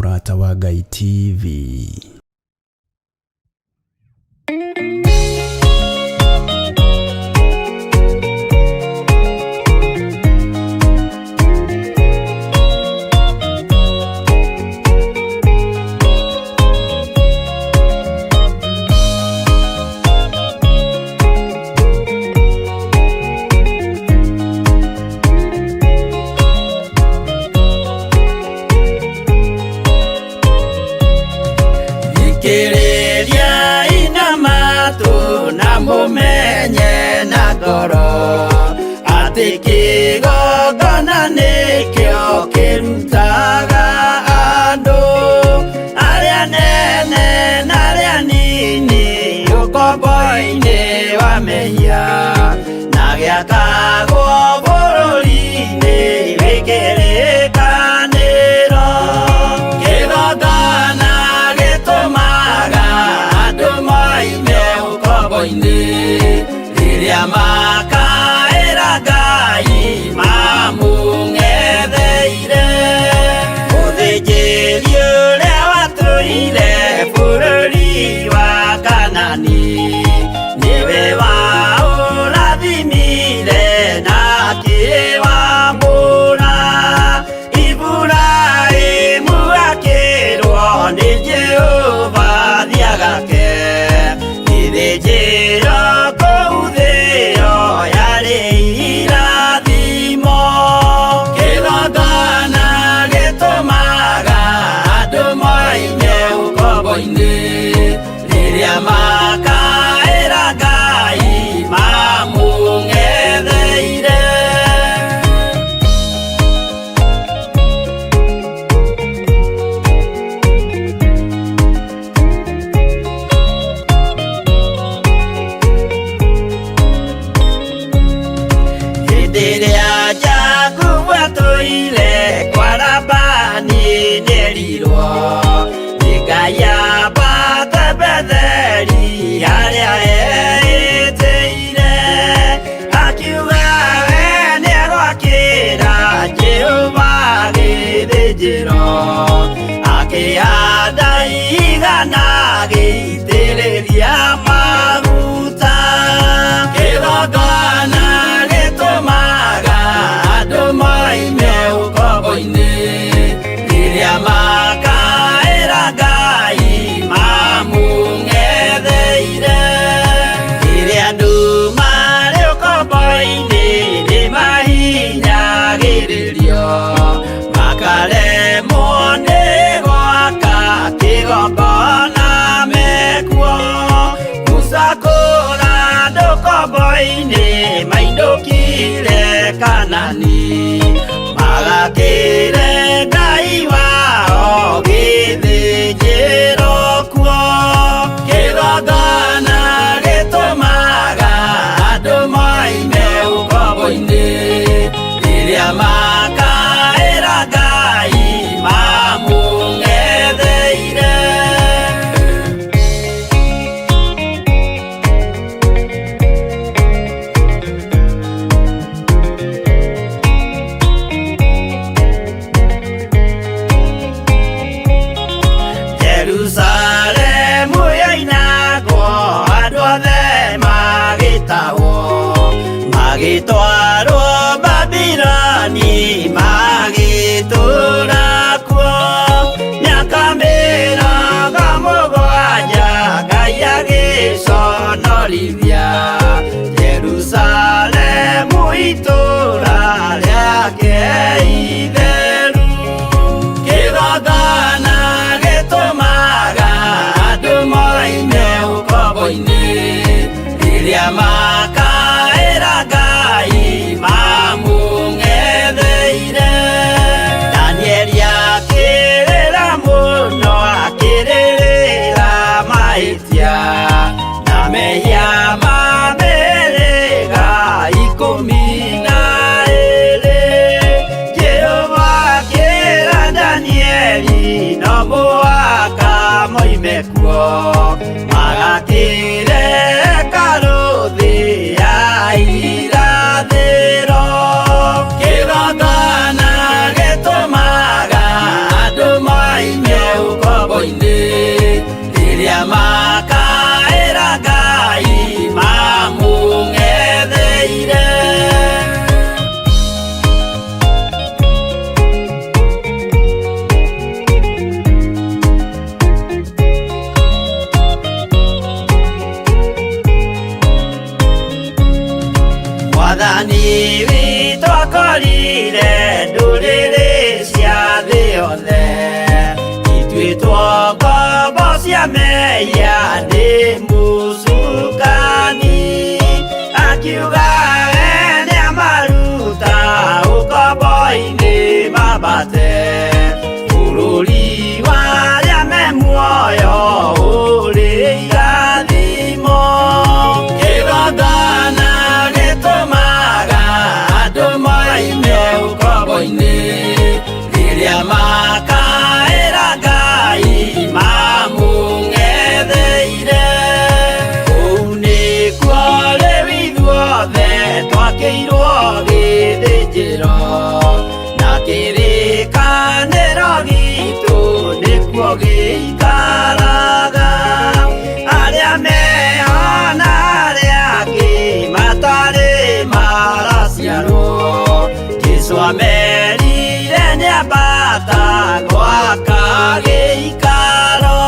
Mũrata wa Ngai TV. Thikĩrĩria ina matũ na mũmenye na ngoro atĩ kĩgongona nĩkĩo kĩrutaga andũ arĩa nene na arĩa nini ũkombo-inĩ wa mehia na gĩakagwo bũrũri-inĩ wĩ kĩrĩkanĩro. Kĩgongona gĩtũmaga andũ moime ũkombo-inĩ rĩrĩa makaĩra Ngai mamũng'etheire. Mũthĩnjĩri ũrĩa watũire bũrũri wa Kanani nĩwe waũrathimire na akĩwamũra. Iburahĩmu akĩrwo nĩ Jehova thiagake gĩthĩnjĩro kũu thĩo yarĩ irathimo. Kĩgongona gĩtũmaga andũ moime ũkombo-inĩ rĩrĩa makaĩra Ngai mamũng'etheire. Hĩndĩ ĩrĩa Jakubu atũire kwa Labani nĩerirwo nĩ Ngai ambate Betheli harĩa eĩtĩire. Akiuga we nĩegwakĩra Jehova gĩthĩnjĩro, akĩhanda igana agĩitĩrĩria maguta. Kĩgongona gĩtũmaga andũ moime ũkombo-inĩ rĩrĩa makaĩra Ngai mamũng'etheire. Rĩrĩa andũ marĩ ũkombo-inĩ nĩmahinyagĩrĩrio, makaremwo nĩ gwaka kĩgongona mekuo. Musa kũra andũ ũkombo-inĩ mainũkire Kanani, magakĩre Ngai wao gĩthĩnjĩro kuo. Kĩgongona gĩtũmaga andũ moime ũkombo-inĩ rĩrĩa makaĩra Ngai mamũng'etheire. Jerusalemu yoinagwo andũ othe magĩtahwo, magĩtwarwo Babiloni magĩtũũra kuo. Mĩaka mĩrongo mũgwanja Ngai agĩconorithia Jerusalemu itũũra rĩake itheru. Kĩgongona gĩtũmaga andũ moime ũkombo-inĩ rĩrĩa makaĩra Ngai mamũng'etheire. Danieli akĩrĩra mũno akĩrĩrĩra mahĩtia na mehia ma mĩhĩrĩga ikũmi na ĩĩrĩ. Jehova akĩra Danieli no mũhaka moime kuo, magakĩre hekarũ thĩ ya irathĩro. Kĩgongona gĩtũmaga andũ moime mehia nĩ mũcukani akiuga we nĩamaruta ũkombo-inĩ mambate bũrũri wa arĩa me muoyo ũrĩ irathimo kĩgongona gĩtũmaga andũ moime ũkombo-inĩ rĩrĩa makaĩra Ngai mamũng'etheire kũu nĩkuo rĩu ithuothe twakĩirwo gĩthĩnjĩro na kĩrĩkanĩro gitũ nĩkuo gĩikaraga arĩa meho na arĩa angĩ matarĩ maraciarwo Jesũ amerire nĩambata gwaka gĩikaro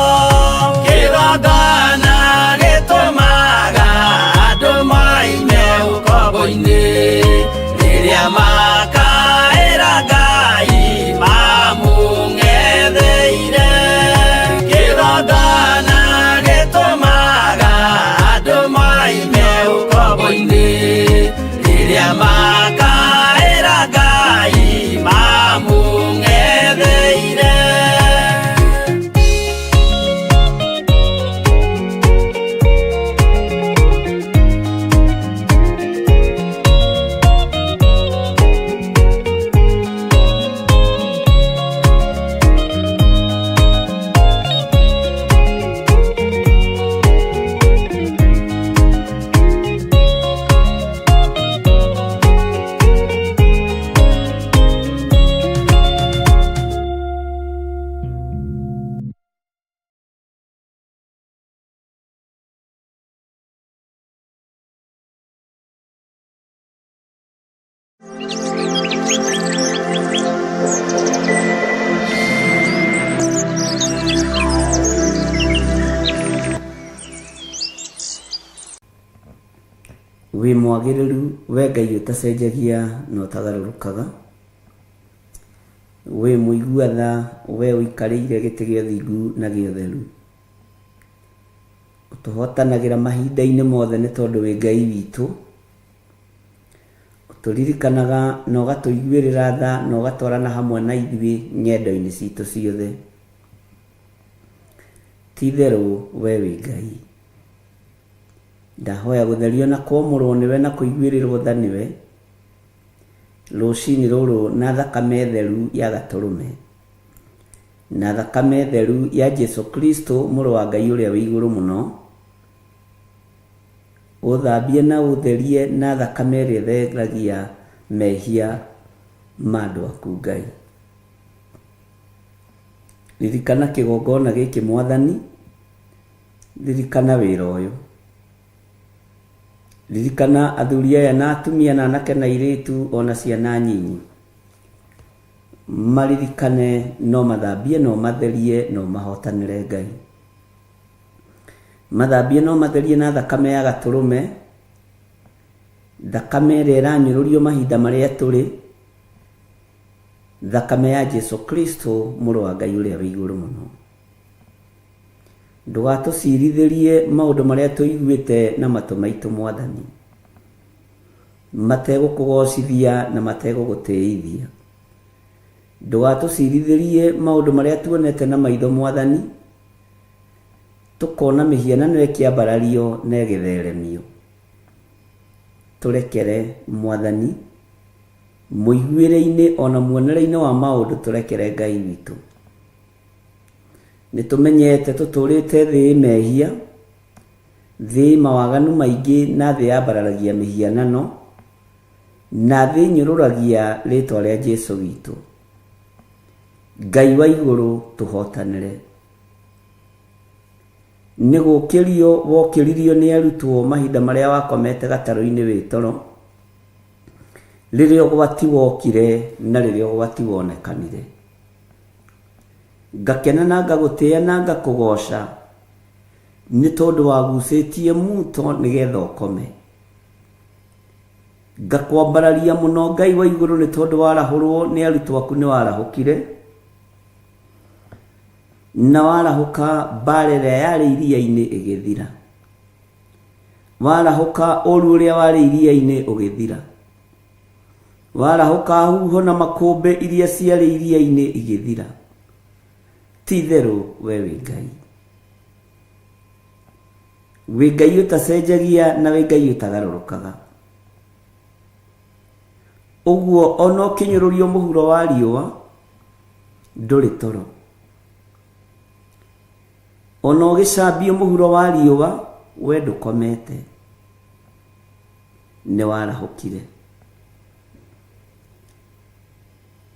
kĩgongona gĩtũmaga andũ moime ũkombo-inĩ rĩrĩa makaĩra Ngai mamũng'etheire kĩgongona gĩtũmaga andũ moime ũkombo-inĩ rĩrĩa makaĩra Ngai mamũng'etheire. Wĩ mwagĩrĩru we Ngai ũtacenjagia na ũtagarũrũkaga, wĩ mũigua tha we ũikarĩire gĩtĩ gĩa ũthingu na gĩa ũtheru. Ũtũhotanagĩra mahinda-inĩ mothe nĩ tondũ wĩ Ngai witũ. Ũtũririkanaga na ũgatũiguĩrĩra tha na ũgatwarana hamwe na ithuĩ ng'endo-inĩ citũ ciothe. Ti itherũ we wĩ Ngai. Ndahoya gũtherio na kwamũrwo nĩwe na kũiguĩrĩrwo tha nĩwe rũcinĩ rũrũ na thakame theru ya gatũrũme na thakame theru ya Jesu Kristo mũrũ wa Ngai ũrĩa wĩ igũrũ mũno, ũthambie na ũtherie na thakame ĩrĩa ĩtheragia mehia ma andũ aku Ngai. Ririkana kĩgongona gĩkĩ Mwathani, ririkana wĩra ũyũ. Ririkana athuri aya na atumia na anake na airĩtu ona ciana nyinyi. Maririkane no mathambie no matherie no mahotanĩre Ngai. Mathambie no matherie na thakame ya gatũrũme, thakame ĩrĩa ĩranyũrũrio mahinda marĩa tũrĩ, thakame ya Jesu Kristo mũrũ wa Ngai ũrĩa wĩ igũrũ mũno. Ndũgatũcirithĩrie maũndũ marĩa tũiguĩte na matũ maitũ Mwathani, mategũkũgocithia na mategũgũtĩithia. Ndũgatũcirithĩrie maũndũ marĩa tuonete na maitho Mwathani, tũkona mĩhianano ĩkĩambarario na ĩgĩtheremio. Tũrekere Mwathani, mũiguĩre-inĩ ona muonere-inĩ wa maũndũ tũrekere Ngai witũ. Nĩ tũmenyete tũtũrĩte thĩ ĩ mehia, thĩ ĩ mawaganu maingĩ na thĩ yambararagia mĩhianano, na thĩ ĩnyũrũragia rĩtwa rĩa Jesu witũ. Ngai wa igũrũ tũhotanĩre. Nĩ gũkĩrio wokĩririo nĩ arutwo mahinda marĩa wakomete gatarũ-inĩ wĩ toro, rĩrĩa ũgwati wokire na rĩrĩa ũgwati wonekanire. Ngakena na ngagũtĩĩa na ngakũgooca, nĩ tondũ wagucĩtie muto nĩgetha ũkome. Ngakwambararia mũno Ngai wa igũrũ nĩ tondũ warahũrwo nĩ arutwo aku nĩ warahũkire. Na warahũka mbara ĩrĩa yarĩ iria-inĩ ĩgĩthira. Warahũka ũru ũrĩa warĩ iria-inĩ ũgĩthira. Warahũka huho na makũmbĩ iria ciarĩ iria-inĩ igĩthira. Ti itherũ we wĩ Ngai. Wĩ Ngai ũtacenjagia na wĩ Ngai ũtagarũrũkaga. Ũguo ona ũkĩnyũrũrio mũhuro wa riũa ndũrĩ toro. Ona ũgĩcambio mũhuro wa riũa we ndũkomete. Nĩ warahũkire.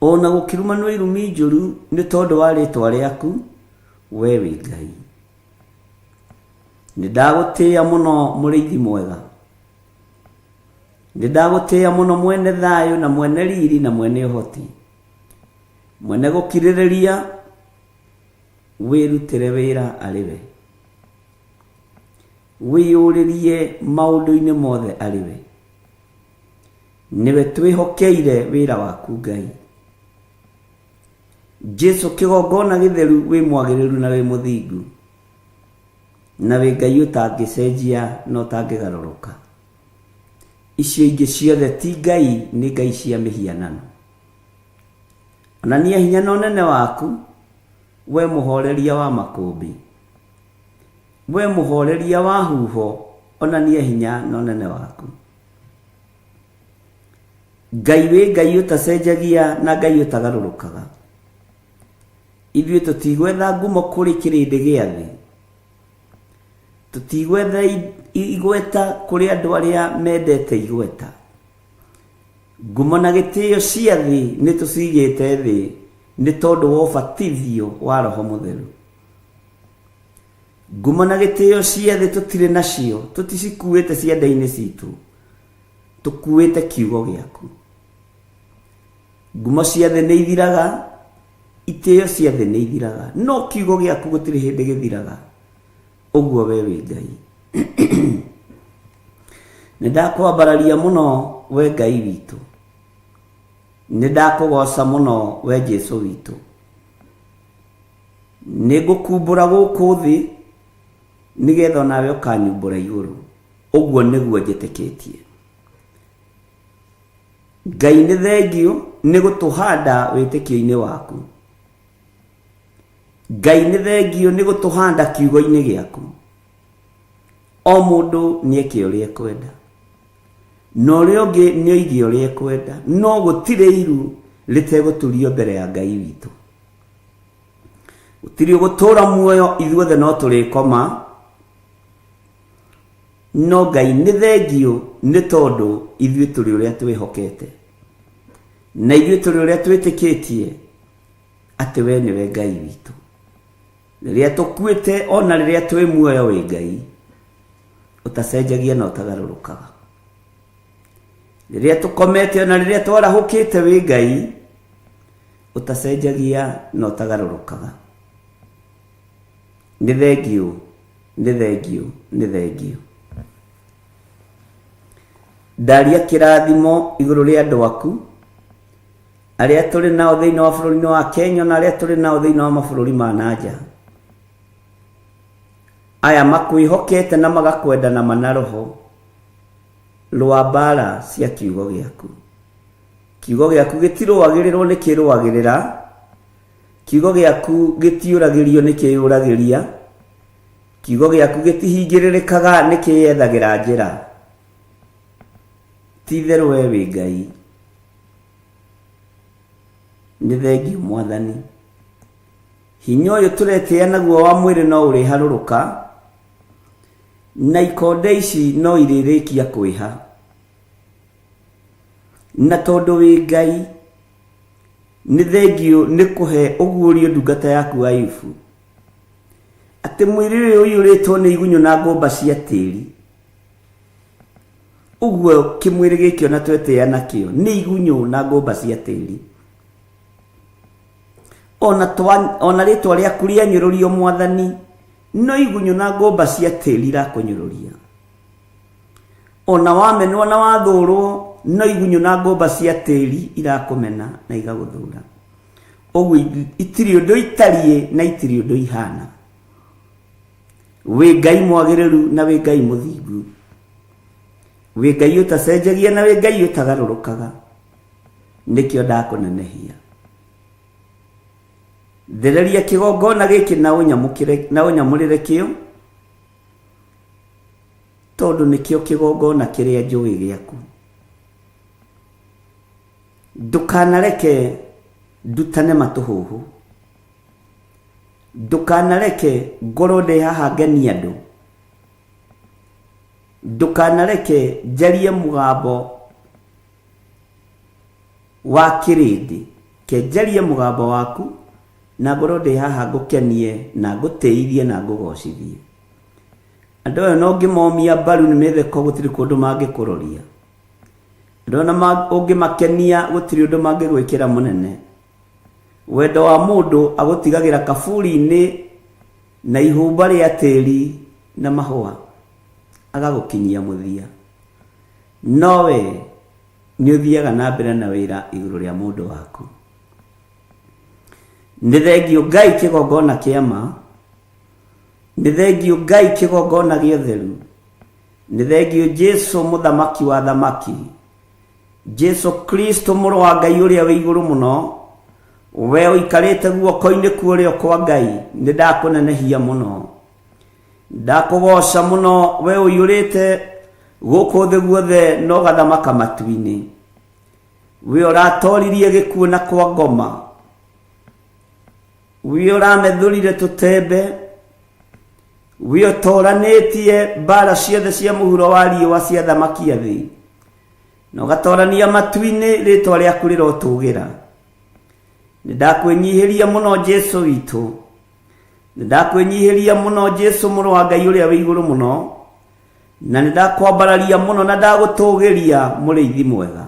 Ona gũkĩrumanwo irumi njũru nĩ tondũ wa rĩtwa rĩaku, we wĩ Ngai. Nĩ ndagũtĩĩa mũno mũrĩithi mwega. Nĩ ndagũtĩĩa mũno mwene thayũ na mwene riri na mwene ũhoti. Mwene gũkirĩrĩria wĩrutĩre wĩra arĩ we. Wĩyũrĩrie maũndũ-inĩ mothe arĩ we. Nĩwe twĩhokeire wĩra waku Ngai. Jesu kĩgongona gĩtheru wĩ mwagĩrĩru na wĩ mũthingu. Na wĩ Ngai ũtangĩcenjia na ũtangĩgarũrũka. Icio ingĩ ciothe ti Ngai, nĩ Ngai cia mĩhianano. Onania hinya na ũnene waku, we mũhoreria wa makũmbĩ. We mũhoreria wa huho, onania hinya na ũnene waku. Ngai wĩ Ngai ũtacenjagia na Ngai ũtagarũrũkaga. Ithuĩ tũtigwetha ngumo kũrĩ kĩrĩndĩ gĩa thĩ. Tũtigwetha igweta kũrĩ andũ arĩa mendete igweta. Ngumo na gĩtĩo cia thĩ nĩ tũcigĩte thĩ nĩ tondũ wa ũbatithio wa Roho Mũtheru. Ngumo na gĩtĩo cia thĩ tũtirĩ nacio, tũticikuĩte ciande-inĩ citũ, tũkuĩte kiugo gĩaku. Ngumo cia thĩ nĩ ithiraga, itĩo cia thĩ nĩ ithiraga, no kiugo gĩaku gũtirĩ hĩndĩ gĩthiraga. Ũguo we wĩ Ngai. Nĩ ndakwambararia mũno we Ngai witũ. Nĩ ndakũgoca mũno we Jesu witũ. Nĩ ngũkumbũra gũkũ thĩ nĩgetha onawe ũkanyumbũra igũrũ. Ũguo nĩguo njĩtĩkĩtie. Ngai nĩ thengiũ nĩ gũtũhanda wĩtĩkio-inĩ waku. Ngai nĩ thengiũ nĩ gũtũhanda kiugo-inĩ gĩaku. O mũndũ nĩ eke ũrĩa ekwenda. Na ũrĩa ũngĩ nĩ oige ũrĩa ekwenda. No gũtirĩ iru rĩtegũturio mbere ya Ngai witũ. Gũtirĩ ũgũtũra muoyo, ithuothe no tũrĩkoma. No Ngai nĩ thengiũ nĩ tondũ ithuĩ tũrĩ ũrĩa twĩhokete. Na ithuĩ tũrĩ ũrĩa twĩtĩkĩtie atĩ we nĩwe Ngai witũ. Rĩrĩa tũkuĩte ona rĩrĩa twĩ muoyo wĩ Ngai ũtacenjagia na ũtagarũrũkaga. Rĩrĩa tũkomete ona rĩrĩa twarahũkĩte wĩ Ngai ũtacenjagia na ũtagarũrũkaga. Nĩ thengiũ, nĩ thengiũ, nĩ thengiũ. Ndaria kĩrathimo igũrũ rĩa andũ aku arĩa tũrĩ nao thĩinĩ wa bũrũri-inĩ wa Kenya na arĩa tũrĩ nao thĩinĩ wa mabũrũri ma na nja. Aya makwĩhokete na magakwenda na mana roho rũa mbara cia kiugo gĩaku. Kiugo gĩaku gĩtirũagĩrĩrwo nĩ kĩrũagĩrĩra, kiugo gĩaku gĩtiũragĩrio nĩ kĩyũragĩria, kiugo gĩaku gĩtihingĩrĩrĩkaga nĩ kĩyethagĩra njĩra. Ti itherũ we wĩ Ngai. Nĩ thengiũ Mwathani. Hinya ũyũ tũretĩĩa naguo wa mwĩrĩ no ũrĩharũrũka, na ikonde ici no irĩrĩkia kwĩha. Na tondũ wĩ Ngai, nĩ thengiũ nĩ kũhe ũguũrio ndungata yaku Ayubu, atĩ mwĩrĩ ũyũ ũiyũrĩtwo nĩ igunyũ na ngũmba cia tĩri, ũguo kĩmwĩrĩ gĩkĩ ona twetĩĩa nakĩo nĩ igunyũ na ngũmba cia tĩri. Ona rĩtwa rĩaku rĩanyũrũrio Mwathani, no igunyũ na ngũmba cia tĩri irakũnyũrũria. Ona wamenwo na wathũrwo, no igunyũ na ngũmba cia tĩri irakũmena na igagũthũra. Ũguo itirĩ ũndũ itariĩ na itirĩ ũndũ ihana. Wĩ Ngai mwagĩrĩru na wĩ Ngai mũthingu. Wĩ Ngai ũtacenjagia na wĩ Ngai ũtagarũrũkaga. Nĩkĩo ndakũnenehia. Thereria kĩgongona gĩkĩ na ũnyamũkĩre na ũnyamũrĩre kĩo, tondũ nĩkĩo kĩgongona kĩrĩa njũĩ gĩaku. Ndũkanareke ndutane matũhũhũ. Ndũkanareke ngorwo ndĩ haha ngenie andũ. Ndũkanareke njarie mũgambo wa kĩrĩndĩ. Ke njarie mũgambo waku na ngorwo ndĩ haha ngũkenie na ngũtĩithie na ngũgocithie. Andũ aya no ngĩmomia mbaru nĩ mĩtheko gũtirĩ kũndũ mangĩkũroria. Andũ ona ũngĩmakenia gũtirĩ ũndũ mangĩgwĩkĩra mũnene. Wendo wa mũndũ agũtigagĩra kaburi-inĩ na ihũmba rĩa tĩri na mahũa agagũkinyia mũthia. No we nĩ ũthiaga na mbere na wĩra igũrũ rĩa mũndũ waku. Nĩ thengiũ Ngai kĩgongona kĩa ma, nĩ thengiũ Ngai kĩgongona gĩa ũtheru, Nĩ thengiũ Jesu mũthamaki wa thamaki, Jesu Kristo mũrũ wa Ngai ũrĩa wĩ igũrũ mũno, we ũikarĩte guoko-inĩ kwa ũrĩo kwa Ngai, nĩ ndakũnenehia mũno. Ndakũgooca mũno we ũiyũrĩte gũkũ thĩ guothe na ũgathamaka matu-inĩ. We ũratoririe gĩkuũ na kwa ngoma, we ũramethũrire tũtembe, we ũtoranĩtie mbara ciothe cia mũhuro wa riũa cia thamaki a thĩ, na ũgatorania matu-inĩ, rĩtwa rĩaku rĩrotũgĩra. Nĩ ndakwĩnyihĩria mũno Jesu witũ, nĩ ndakwĩnyihĩria mũno Jesu mũrũ wa Ngai ũrĩa wĩ igũrũ mũno, na nĩ ndakwambararia mũno na ndagũtũgĩria mũrĩithi mwega.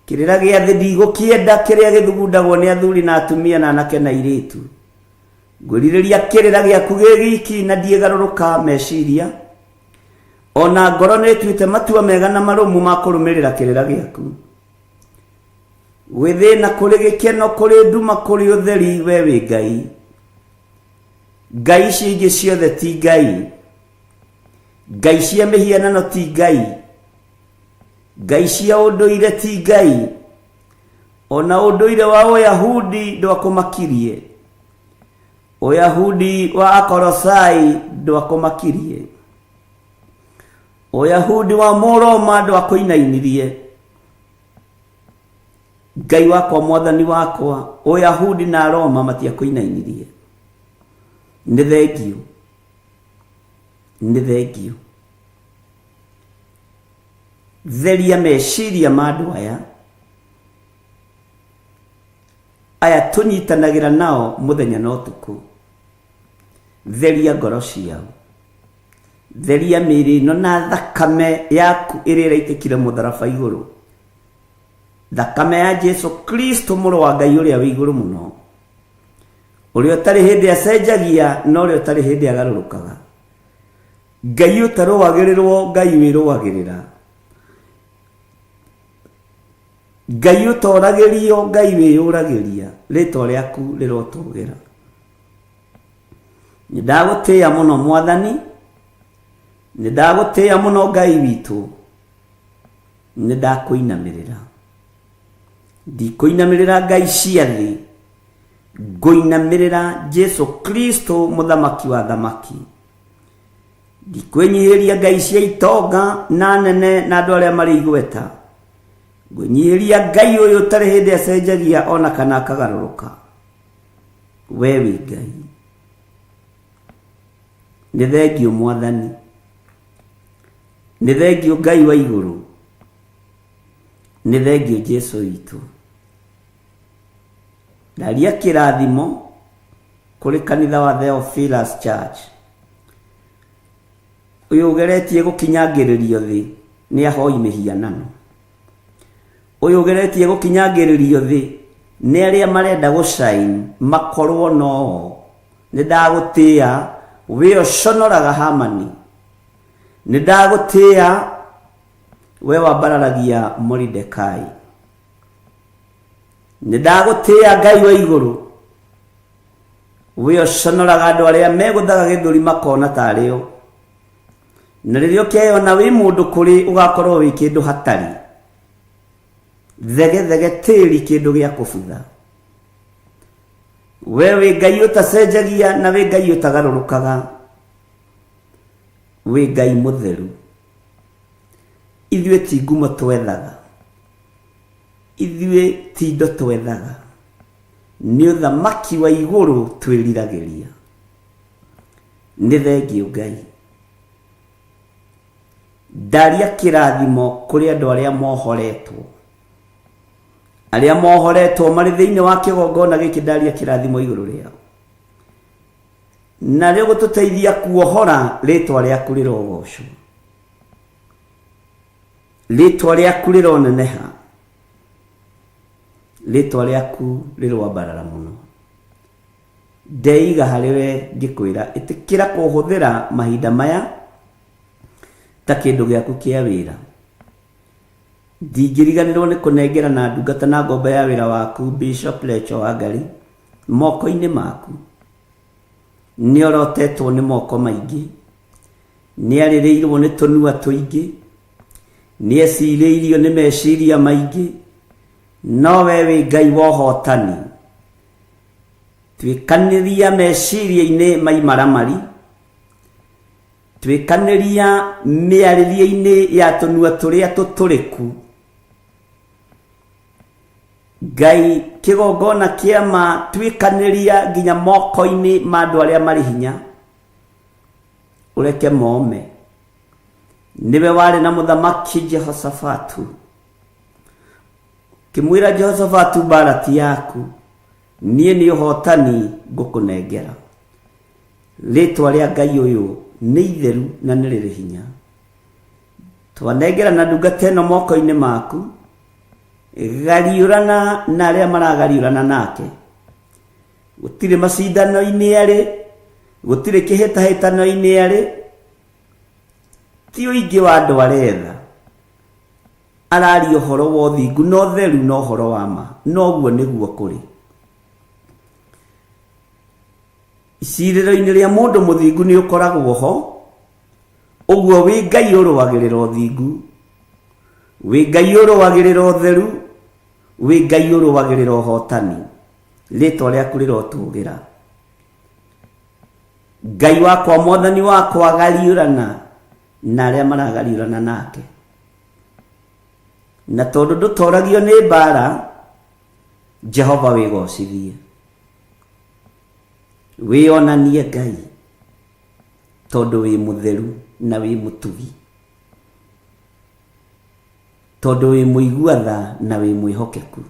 Kĩrĩra gĩa thĩ ndigũkĩenda, kĩrĩa gĩthugundagwo nĩ athuri na atumia na anake na airĩtu. Ngwĩrirĩria kĩrĩra gĩaku gĩ giki na ndiĩgarũrũka meciria. Ona ngoro nĩ ĩtuĩte matua mega na marũmu ma kũrũmĩrĩra kĩrĩra gĩaku. Gwĩ thĩna kũrĩ gĩkeno, kũrĩ nduma kũrĩ ũtheri, we wĩ Ngai. Ngai icio ingĩ ciothe ti Ngai. Ngai cia mĩhianano ti Ngai. Ngai cia ũndũire ti Ngai. Ona ũndũire wa Ũyahudi ndwakũmakirie. Ũyahudi wa Akolosai ndwakũmakirie. Ũyahudi wa Mũroma ndwakũinainirie. Ngai wakwa, mwathani wakwa, Ũyahudi na Roma matiakũinainirie. Nĩ thengiũ, nĩ thengiũ. Theria meciria ma andũ aya, aya tũnyitanagĩra nao mũthenya na ũtukũ. Theria ngoro ciao, theria mĩĩrĩ ĩno na thakame yaku ĩrĩa ĩraitĩkire mũtharaba igũrũ, thakame ya Jesu Kristo mũrũ wa Ngai ũrĩa wĩ igũrũ mũno, ũrĩa ũtarĩ hĩndĩ acenjagia na ũrĩa ũtarĩ hĩndĩ agarũrũkaga. Ngai ũtarũagĩrĩrwo, Ngai wĩrũagĩrĩra. Ngai ũtoragĩrio, Ngai wĩyũragĩria. Rĩtwa rĩaku rĩrotũgĩra. Nĩ ndagũtĩĩa mũno mwathani, nĩ ndagũtĩĩa mũno Ngai witũ, nĩ ndakũinamĩrĩra. Ndikũinamĩrĩra ngai cia thĩ, ngũinamĩrĩra Jesu Kristo mũthamaki wa thamaki. Ndikwĩnyihĩria ngai cia itonga na nene na andũ arĩa marĩ igweta. Ngwĩnyihĩria Ngai ũyũ ũtarĩ hĩndĩ acenjagia ona kana akagarũrũka. We wĩ Ngai. Nĩ thengiũ Mwathani. Nĩ thengiũ Ngai wa igũrũ. Nĩ thengiũ Jesu witũ. Ndaria kĩrathimo kũrĩ kanitha wa Theophilus Church. Ũyũ ũgeretie gũkinyangĩrĩrio thĩ nĩ ahoi mĩhianano. Ũyũ ũgeretie gũkinyangĩrĩrio thĩ nĩ arĩa marenda gũcain makorwo no o. Nĩ ndagũtĩa we ũconoraga Hamani. Nĩ ndagũtĩa we wambararagia Moridekai. Nĩ ndagũtĩĩa Ngai wa igũrũ, we ũconoraga andũ arĩa megũthaga gĩthũri makona tarĩ o, na rĩrĩa ũkeyona wĩ mũndũ kũrĩ ũgakorwo wĩ kĩndũ hatarĩ, thegethege tĩri kĩndũ gĩa kũbutha. We wĩ Ngai ũtacenjagia na wĩ Ngai ũtagarũrũkaga, wĩ Ngai mũtheru. Ithuĩ ti ngumo twethaga, ithuĩ ti indo twethaga, nĩ ũthamaki wa igũrũ twĩriragĩria. Nĩ thengiũ Ngai. Ndaria kĩrathimo kũrĩ andũ arĩa mohoretwo, arĩa mohoretwo marĩ thĩinĩ wa kĩgongona gĩkĩ, ndaria kĩrathimo igũrũ rĩao, narĩo gũtũteithia kuohora rĩtwa rĩaku rĩrogocwo, rĩtwa rĩaku rĩroneneha, rĩtwa rĩaku rĩroambarara mũno. Ndeiga harĩ we ngĩkwĩra, ĩtĩkĩra kũhũthĩra mahinda maya ta kĩndũ gĩaku kĩa wĩra. Ndingĩriganĩrwo nĩ kũnengera na ndungata na ngombo ya wĩra waku Bishop Rachel Wangari moko-inĩ maku. Nĩ orotetwo nĩ moko maingĩ, nĩ arĩrĩirwo nĩ tũnua tũingĩ, nĩ ecirĩirio nĩ meciria maingĩ, no we wĩ Ngai wa ũhotani. Tuĩkanĩria meciria-inĩ ma imaramari, tuĩkanĩria mĩarĩrie-inĩ ya tũnua tũrĩa tũtũrĩku. Ngai kĩgongona kĩa ma, tuĩkanĩria nginya moko-inĩ ma andũ arĩa marĩ hinya, ũreke mome. Nĩwe warĩ na mũthamaki Jehoshafatu, kĩmwĩra Jehoshafatu, mbara ti yaku, niĩ nĩ ũhotani ngũkũnengera. Rĩtwa rĩa Ngai ũyũ nĩ itheru na nĩ rĩrĩ hinya. Twanengera na ndungata ĩno moko-inĩ maku, gariũrana na arĩa maragariũrana nake. Gũtirĩ macindano-inĩ arĩ, gũtirĩ kĩhĩtahĩtano-inĩ arĩ, ti ũingĩ wa andũ aretha, araria ũhoro wa ũthingu na ũtheru na ũhoro wa ma, noguo nĩguo kũrĩ. Icirĩro-inĩ rĩa mũndũ mũthingu nĩ ũkoragwo ho, ũguo wĩ Ngai ũrũagĩrĩra ũthingu, wĩ Ngai ũrũagĩrĩra ũtheru, wĩ Ngai ũrũagĩrĩra ũhotani. Rĩtwa rĩaku rĩrotũgĩra. Ngai wakwa, mwathani wakwa, gariũrana na arĩa maragariũrana nake. Na tondũ ndũtoragio nĩ mbara, Jehova wĩgocithie, wĩonanie Ngai, tondũ wĩ mũtheru na wĩ mũtugi, tondũ wĩ mũigua tha na wĩ mwĩhokeku.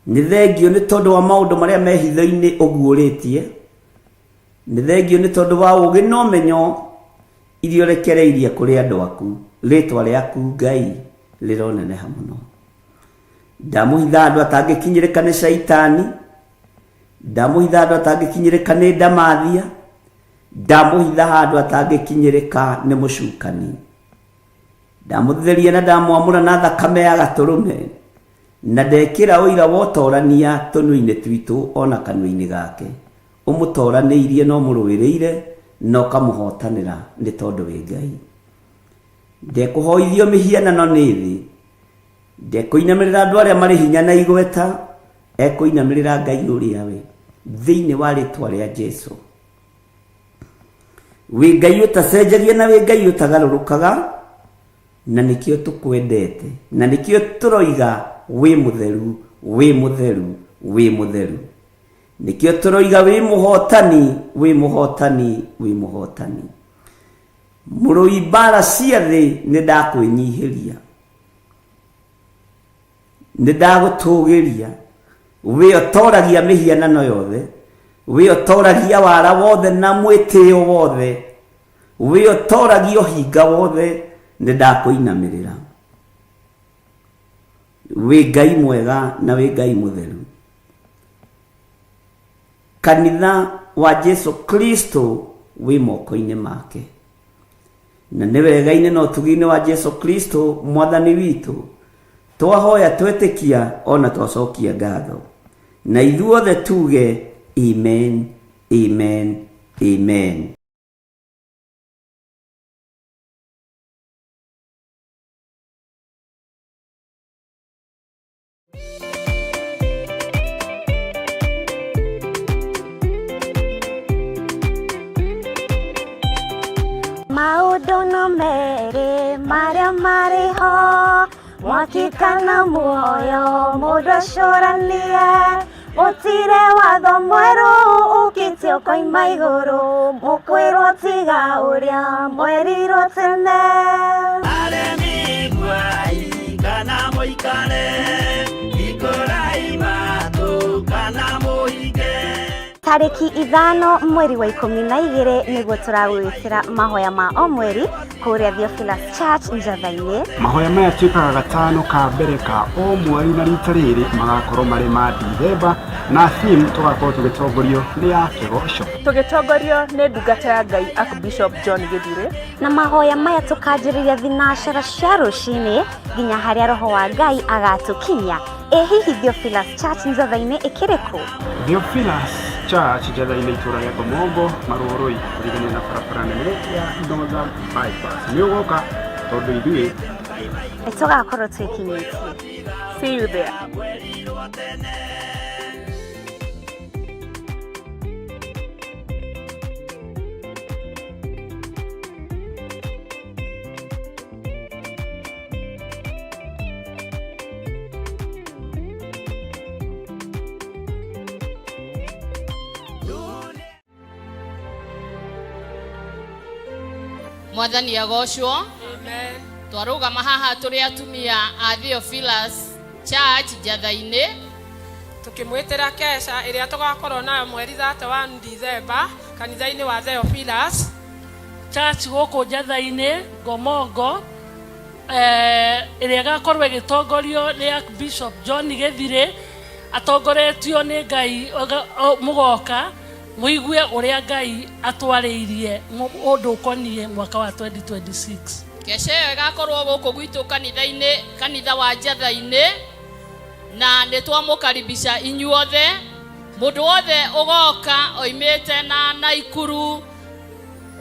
Nĩ thengio nĩ tondũ wa maũndũ marĩa me hitho-inĩ ũguũrĩtie, nĩ thengio nĩ tondũ wa ũũgĩ na ũmenyo iria ũrekereirie kũrĩ andũ aku. Rĩtwa rĩaku Ngai rĩroneneha mũno. Ndamũhitha andũ atangĩkinyĩrĩka nĩ caitani, ndamũhitha andũ atangĩkinyĩrĩka nĩ ndamathia, ndamũhitha handũ atangĩkinyĩrĩka nĩ mũcukani. Ndamũtheria na ndamwamũra na thakame ya gatũrũme, na ndekĩra ũira wa ũtorania tũnua-inĩ twitũ ona kanua-inĩ gake. Ũmũtoranĩirie na ũmũrũĩrĩire na ũkamũhotanĩra nĩ tondũ wĩ Ngai. Ndekũhoithio mĩhianano nĩ thĩ, ndekũinamĩrĩra andũ arĩa marĩ hinya na igweta, ekũinamĩrĩra Ngai ũrĩa we, thĩinĩ wa rĩtwa rĩa Jesu. Wĩ Ngai ũtacenjagia na wĩ Ngai ũtagarũrũkaga, na nĩkĩo tũkwendete, na nĩkĩo tũroiga wĩ mũtheru, wĩ mũtheru, wĩ mũtheru. Nĩkĩo tũroiga wĩ mũhotani, wĩ mũhotani, wĩ mũhotani. Mũrũi mbara cia thĩ nĩ ndakwĩnyihĩria, nĩ ndagũtũgĩria. We ũtoragia mĩhianano yothe, we ũtoragia wara wothe na mwĩtĩo wothe, we ũtoragia ũhinga wothe, nĩ ndakũinamĩrĩra. Wĩ Ngai mwega na wĩ Ngai mũtheru. Kanitha wa Jesu Kristo wĩ moko-inĩ make, na nĩ wega-inĩ na ũtugi-inĩ wa Jesu Kristo mwathani witũ. Twahoya twetĩkia ona twacokia ngatho. Na ithuothe tuge amen, amen, amen. Maũndũ no merĩ marĩa marĩ ho, mwaki kana muoyo mũndũ acũranie. Gũtirĩ watho mwerũ ũkĩte ũkoima igũrũ, mũkwĩrwo tiga ũrĩa mwerirwo tene. Aremi guai kana mũikare, hingũrai matũ kana mũhinge. Tarĩki 5 mweri wa 12 nĩguo tũragwĩtĩra mahoya ma o mweri kũrĩa Theophilus Church Njatha-inĩ. Mahoya maya tuĩkaga gatano ka mbere ka o mweri na rita rĩrĩ magakorwo marĩ ma Dithemba na theme tũgakorwo tũgĩtongorio nĩ ya kĩgoco. Tũgĩtongorio nĩ ndungata ya Ngai Archbishop John Gĩthire. Na mahoya maya tũkanjĩrĩria thinacara cia rũcinĩ nginya harĩa roho wa Ngai agatũkinyia. Ĩ hihi Theophilus Church Njatha-inĩ ĩkĩrĩ kũ? Theophilus Church Njatha-inĩ itũra rĩa Ngomongo Marũrũi kũrigania na barabara nene ya Northern Bypass. Nĩ ũgoka tondũ ithuĩ nĩ tũgakorwo twĩkinyĩtie. See you there. Mwathani agocwo. Twarũgama haha tũrĩ atumia a Theophilus Church Njatha-inĩ tukimwitira kesha iria tugakorwo nayo mweri 31 Dithemba kanitha-inĩ wa Theophilus Church gũkũ Njatha-inĩ Ngomongo, ĩrĩa ĩgakorwo ĩgĩtongorio nĩ Archbishop John Gĩthire atongoretio nĩ Ngai mũgoka mũigue ũrĩa Ngai atwarĩirie ũndũ ũkoniĩ mwaka wa 2026. Kesha ĩyo ĩgakorwo gũkũ gwitũ kanitha-inĩ, kanitha wa Njatha-inĩ, na nĩ twamũkaribisha inyuothe. Mũndũ wothe ũgoka oimĩte na Naikuru,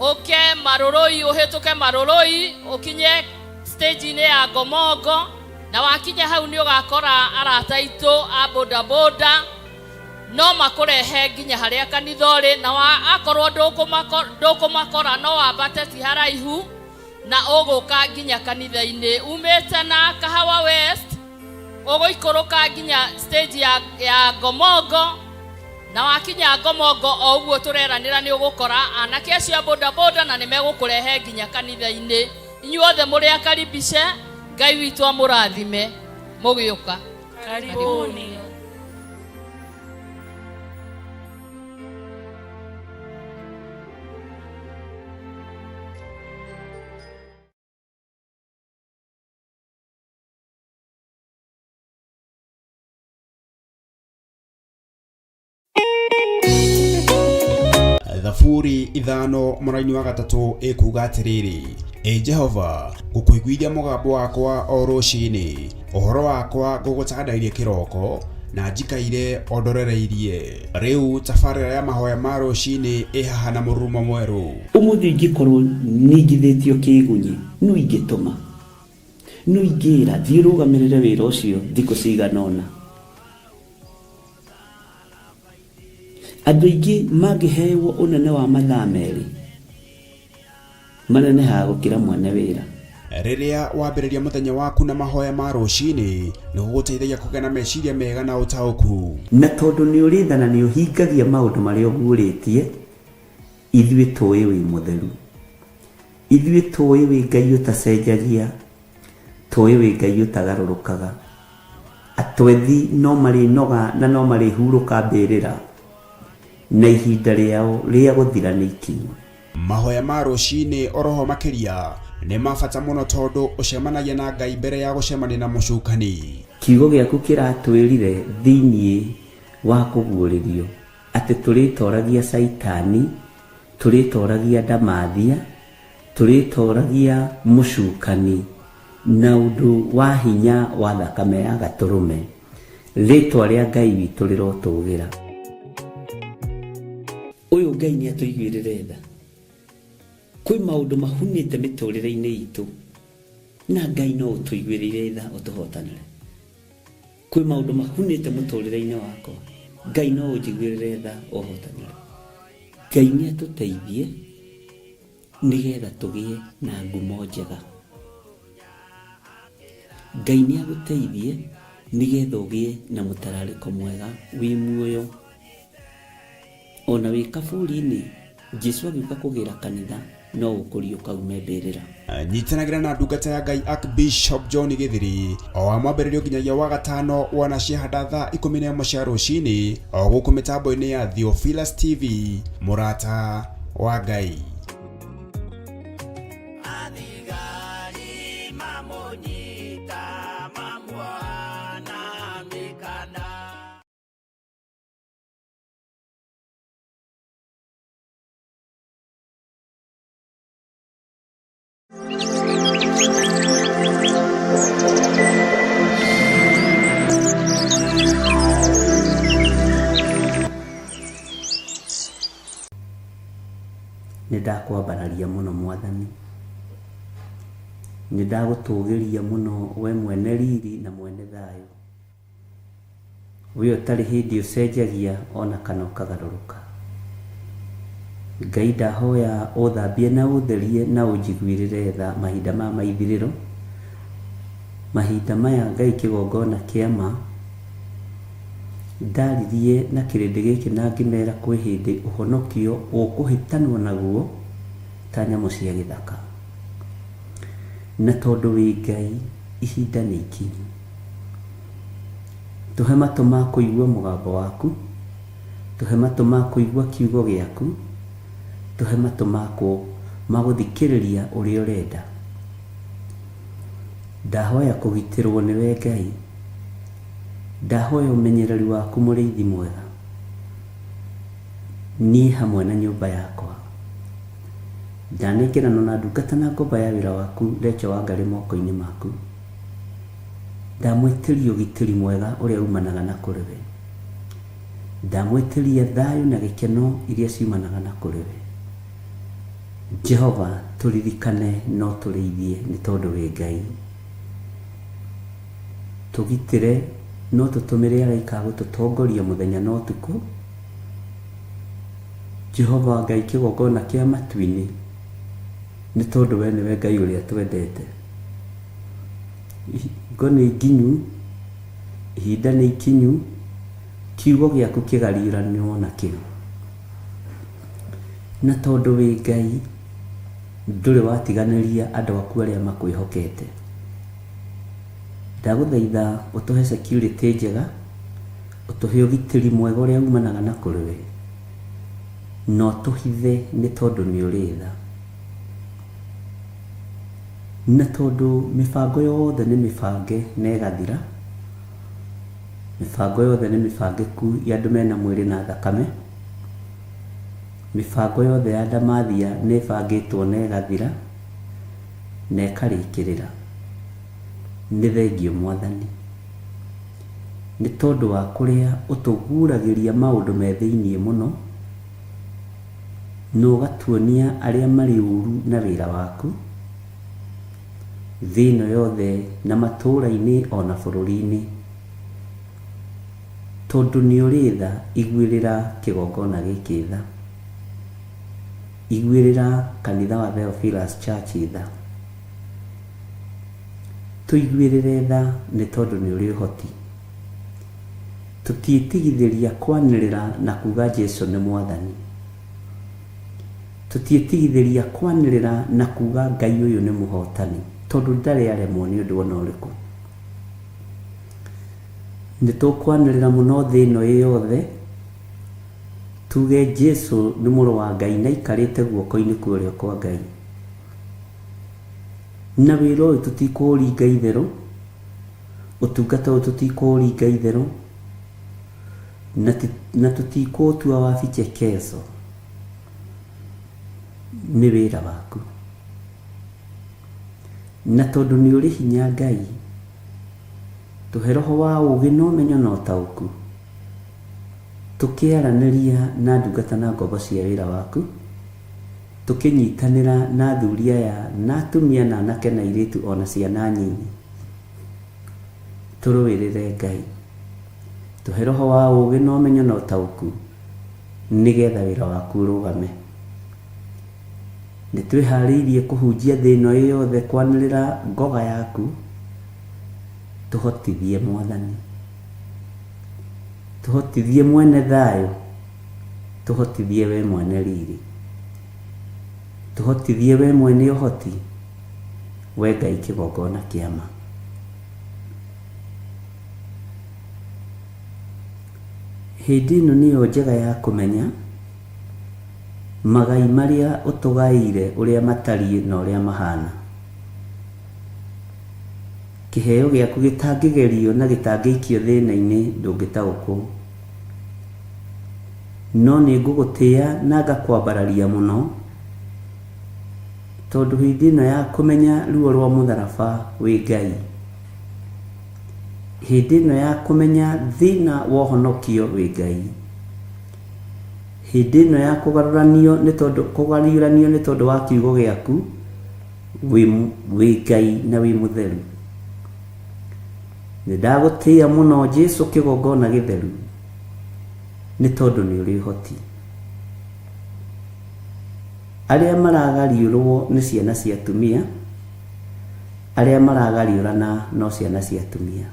ũke Marũrũi, ũhĩtũke Marũrũi, ũkinye stage-inĩ ya Ngomongo, na wakinya hau nĩ ũgakora arata aitũ a bodaboda no makũrehe nginya harĩa kanitha ũrĩ, na akorwo ndũkũmakora no wambate ti haraihu na ũgũka nginya kanitha-inĩ. Umĩte na Kahawa West ũgũikũrũka nginya stage ya Ngomongo, na wakinya Ngomongo o ũguo tũreranĩra nĩ ũgũkora anake acio a bodaboda na nĩ megũkũrehe nginya kanitha-inĩ. Inyuothe mũrĩ akaribishe, Ngai witũ amũrathime mũgĩũka. Karibuni. Thaburi 5 mũraini wa 3 ĩkuga atĩrĩrĩ, Ĩ Jehova, ngũkũiguithia mũgambo wakwa o rũcinĩ, ũhoro wakwa ngũgũtandairie kĩroko, na njikaire o ndorereirie. Rĩu tabarĩra ya mahoya ma rũcinĩ ĩ haha na mũrurumo mwerũ. Ũmũthĩ ingĩkorwo ningithĩtio kĩgunyi, no ingĩtũma, no ingĩra thiĩ ũrũgamĩrĩre wĩra ũcio thikũ cigana ũna. Andũ aingĩ mangĩhewo ũnene wa mathaa 2 manenehaga gũkĩra mwene wĩra. Rĩrĩa wambĩrĩria mũthenya waku na mahoya ma rũcinĩ, nĩ gũgũteithagia kũgĩa na meciria mega na ũtaũku. Na tondũ nĩ ũrĩ tha na nĩ ũhingagia maũndũ marĩa ũguũrĩtie, ithuĩ tũĩ wĩ mũtheru, ithuĩ tũĩ wĩ Ngai ũtacenjagia, tũĩ wĩ Ngai ũtagarũrũkaga. Atwethi no marĩnoga na no marĩhurũka mbĩrĩra, na ihinda rĩao rĩa gũthira nĩ ikinyu. Mahoya ma rũcinĩ oroho makĩria nĩ ma bata mũno tondũ ũcemanagia na Ngai mbere ya gũcemania na mũcukani. Kiugo gĩaku kĩratwĩrire thĩiniĩ wa kũguũrĩrio atĩ tũrĩtoragia Caitani, tũrĩtoragia ndamathia, tũrĩtoragia mũcukani Na ũndũ wa hinya wa thakame ya Gatũrũme, rĩtwa rĩa Ngai witũ rĩrotũgĩra. Ũyũ Ngai nĩ atũiguĩrĩre tha. Kwĩ maũndũ mahunĩte mĩtũrĩre-inĩ itũ na Ngai no ũtũiguĩrĩire tha ũtũhotanĩre. Kwĩ maũndũ mahunĩte mũtũrĩre-inĩ wakwa, Ngai no ũnjiguĩrĩre tha ũhotanĩre. Ngai nĩ atũteithie nĩgetha tũgĩe na ngumo njega. Ngai nĩ agũteithie nĩgetha ũgĩe na mũtararĩko mwega wĩ muoyo. Ona wĩ kaburi-inĩ, Jesu agĩũka kũgĩra kanitha no ũkũriũka ume mbĩrĩra. Nyitanagĩra na ndungata ya Ngai Archbishop John Gĩthiri o wa mwambĩrĩrio nginyagia wa gatano wanacihanda thaa 11 cia rũcinĩ o gũkũ mĩtambo-inĩ ya Theophilus TV mũrata wa Ngai. Athigari mamũnyita mamuoha na mĩkanda. Nĩ ndakwambararia mũno Mwathani, nĩ ndagũtũgĩria mũno we mwene riri na mwene thayũ, we ũtarĩ hĩndĩ ũcenjagia ona kana ũkagarũrũka. Ngai ndahoya ũthambie na ũtherie na ũnjiguĩrĩre tha mahinda maya ma ithirĩro, mahinda maya Ngai kĩgongona kĩa ma, ndaririe na kĩrĩndĩ gĩkĩ na ngĩmera kwĩ hĩndĩ ũhonokio ũkũhĩtanwo naguo ta nyamũ cia gĩthaka. Na tondũ wĩ Ngai ihinda nĩ ikinyu. Tũhe matũ ma kũigua mũgambo waku, tũhe matũ ma kũigua kiugo gĩaku, tũhe matũ ma gũthikĩrĩria ũrĩa ũrenda. Ndahoya kũgitĩrwo nĩwe Ngai, ndahoya ũmenyereri waku mũrĩithi mwega, niĩ hamwe na nyũmba yakwa. Ndanengeranwo na ndungata na ngombo ya wĩra waku Rachel Wangari moko-inĩ maku. Ndamwĩtĩria ũgitĩri mwega ũrĩa umanaga na kũrĩ we. Ndamwĩtĩria thayũ na gĩkeno iria ciumanaga na kũrĩ we. Jehova tũririkane no tũrĩithie nĩ tondũ wĩ Ngai. Tũgitĩre no tũtũmĩre araika a gũtũtongoria mũthenya na ũtukũ. Jehova Ngai kĩgongona kĩa matu-inĩ, nĩ tondũ we nĩwe Ngai ũrĩa twendete. Hingo nĩ nginyu, ihinda nĩ ikinyu, kiugo gĩaku kĩgariũranwo nakĩo. Na tondũ wĩ Ngai, ndũrĩ watiganĩria andũ aku arĩa makwĩhokete. Ndagũthaitha ũtũhe security njega, ũtũhe ũgitĩri mwega ũrĩa umanaga na kũrĩ we, na ũtũhithe nĩ tondũ nĩ ũrĩ tha. Na tondũ mĩbango yothe nĩ mĩbange na ĩgathira, mĩbango yothe nĩ mĩbangĩku ya andũ mena mwĩrĩ na thakame, mĩbango yothe ya ndamathia nĩ ĩbangĩtwo na ĩgathira na ĩkarĩkĩrĩra. Nĩ thengiũ Mwathani, nĩ tondũ wa kũrĩa ũtũguũragĩria maũndũ me thĩiniĩ mũno, na ũgatuonia arĩa marĩ ũru na wĩra waku, thĩ ĩno yothe na matũũra-inĩ o na bũrũri-inĩ. Tondũ nĩ ũrĩ tha, iguĩrĩra kĩgongona gĩkĩ tha. Iguĩrĩra kanitha wa Theophilus Church tha. Tũiguĩrĩre tha nĩ tondũ nĩ ũrĩ ũhoti. Tũtiĩtigithĩria kwanĩrĩra na kuga Jesu nĩ Mwathani. Tũtiĩtigithĩria kwanĩrĩra na kuga Ngai ũyũ nĩ mũhotani, tondũ ndarĩ aremwo nĩ ũndũ ona ũrĩkũ. Nĩ tũkwanĩrĩra mũno thĩ ĩno ĩ yothe, tuge Jesu nĩ mũrũ wa Ngai na aikarĩte guoko-inĩ kwa ũrĩo kwa Ngai. Na wĩra ũyũ tũtikũũringa itherũ, ũtungata ũyũ tũtikũũringa itherũ, na tũtikũũtua wa vichekezo. Nĩ wĩra waku. Na tondũ nĩ ũrĩ hinya Ngai, tũhe roho wa ũũgĩ na ũmenyo na ũtaũku, tũkĩaranĩria na ndungata na ngombo cia wĩra waku, tũkĩnyitanĩra na athuri aya na atumia na anake na airĩtu o na ciana nyinyi. Tũrũĩrĩre Ngai. Tũhe roho wa ũũgĩ na ũmenyo na ũtaũku, nĩgetha wĩra waku ũrũgame. Nĩ twĩharĩirie kũhunjia thĩ ĩno ĩ yothe kwanĩrĩra ngoga yaku, tũhotithie Mwathani. Tũhotithie mwene thayũ, tũhotithie we mwene riri. Tũhotithie we mwene ũhoti, we Ngai kĩgongona kĩa ma. Hĩndĩ ĩno nĩyo njega ya kũmenya magai marĩa ũtũgaĩire ũrĩa matariĩ na ũrĩa mahana. Kĩheo gĩaku gĩtangĩgerio na gĩtangĩikio thĩna-inĩ ndũngĩtaũkwo. No nĩ ngũgũtĩa na ngakwambararia mũno, tondũ hĩndĩ ĩno ya kũmenya ruo rwa mũtharaba wĩ Ngai, hĩndĩ ĩno ya kũmenya thĩna wa ũhonokio wĩ Ngai, hĩndĩ ĩno ya kũgarũranio nĩ tondũ kũgariũranio nĩ tondũ wa kiugo gĩaku wĩ wĩ Ngai na wĩ mũtheru. Nĩ ndagũtĩĩa mũno Jesu kĩgongona gĩtheru nĩ tondũ nĩ ũrĩ ũhoti. Arĩa maragariũrwo nĩ ciana cia atumia, arĩa maragariũrana no ciana cia atumia.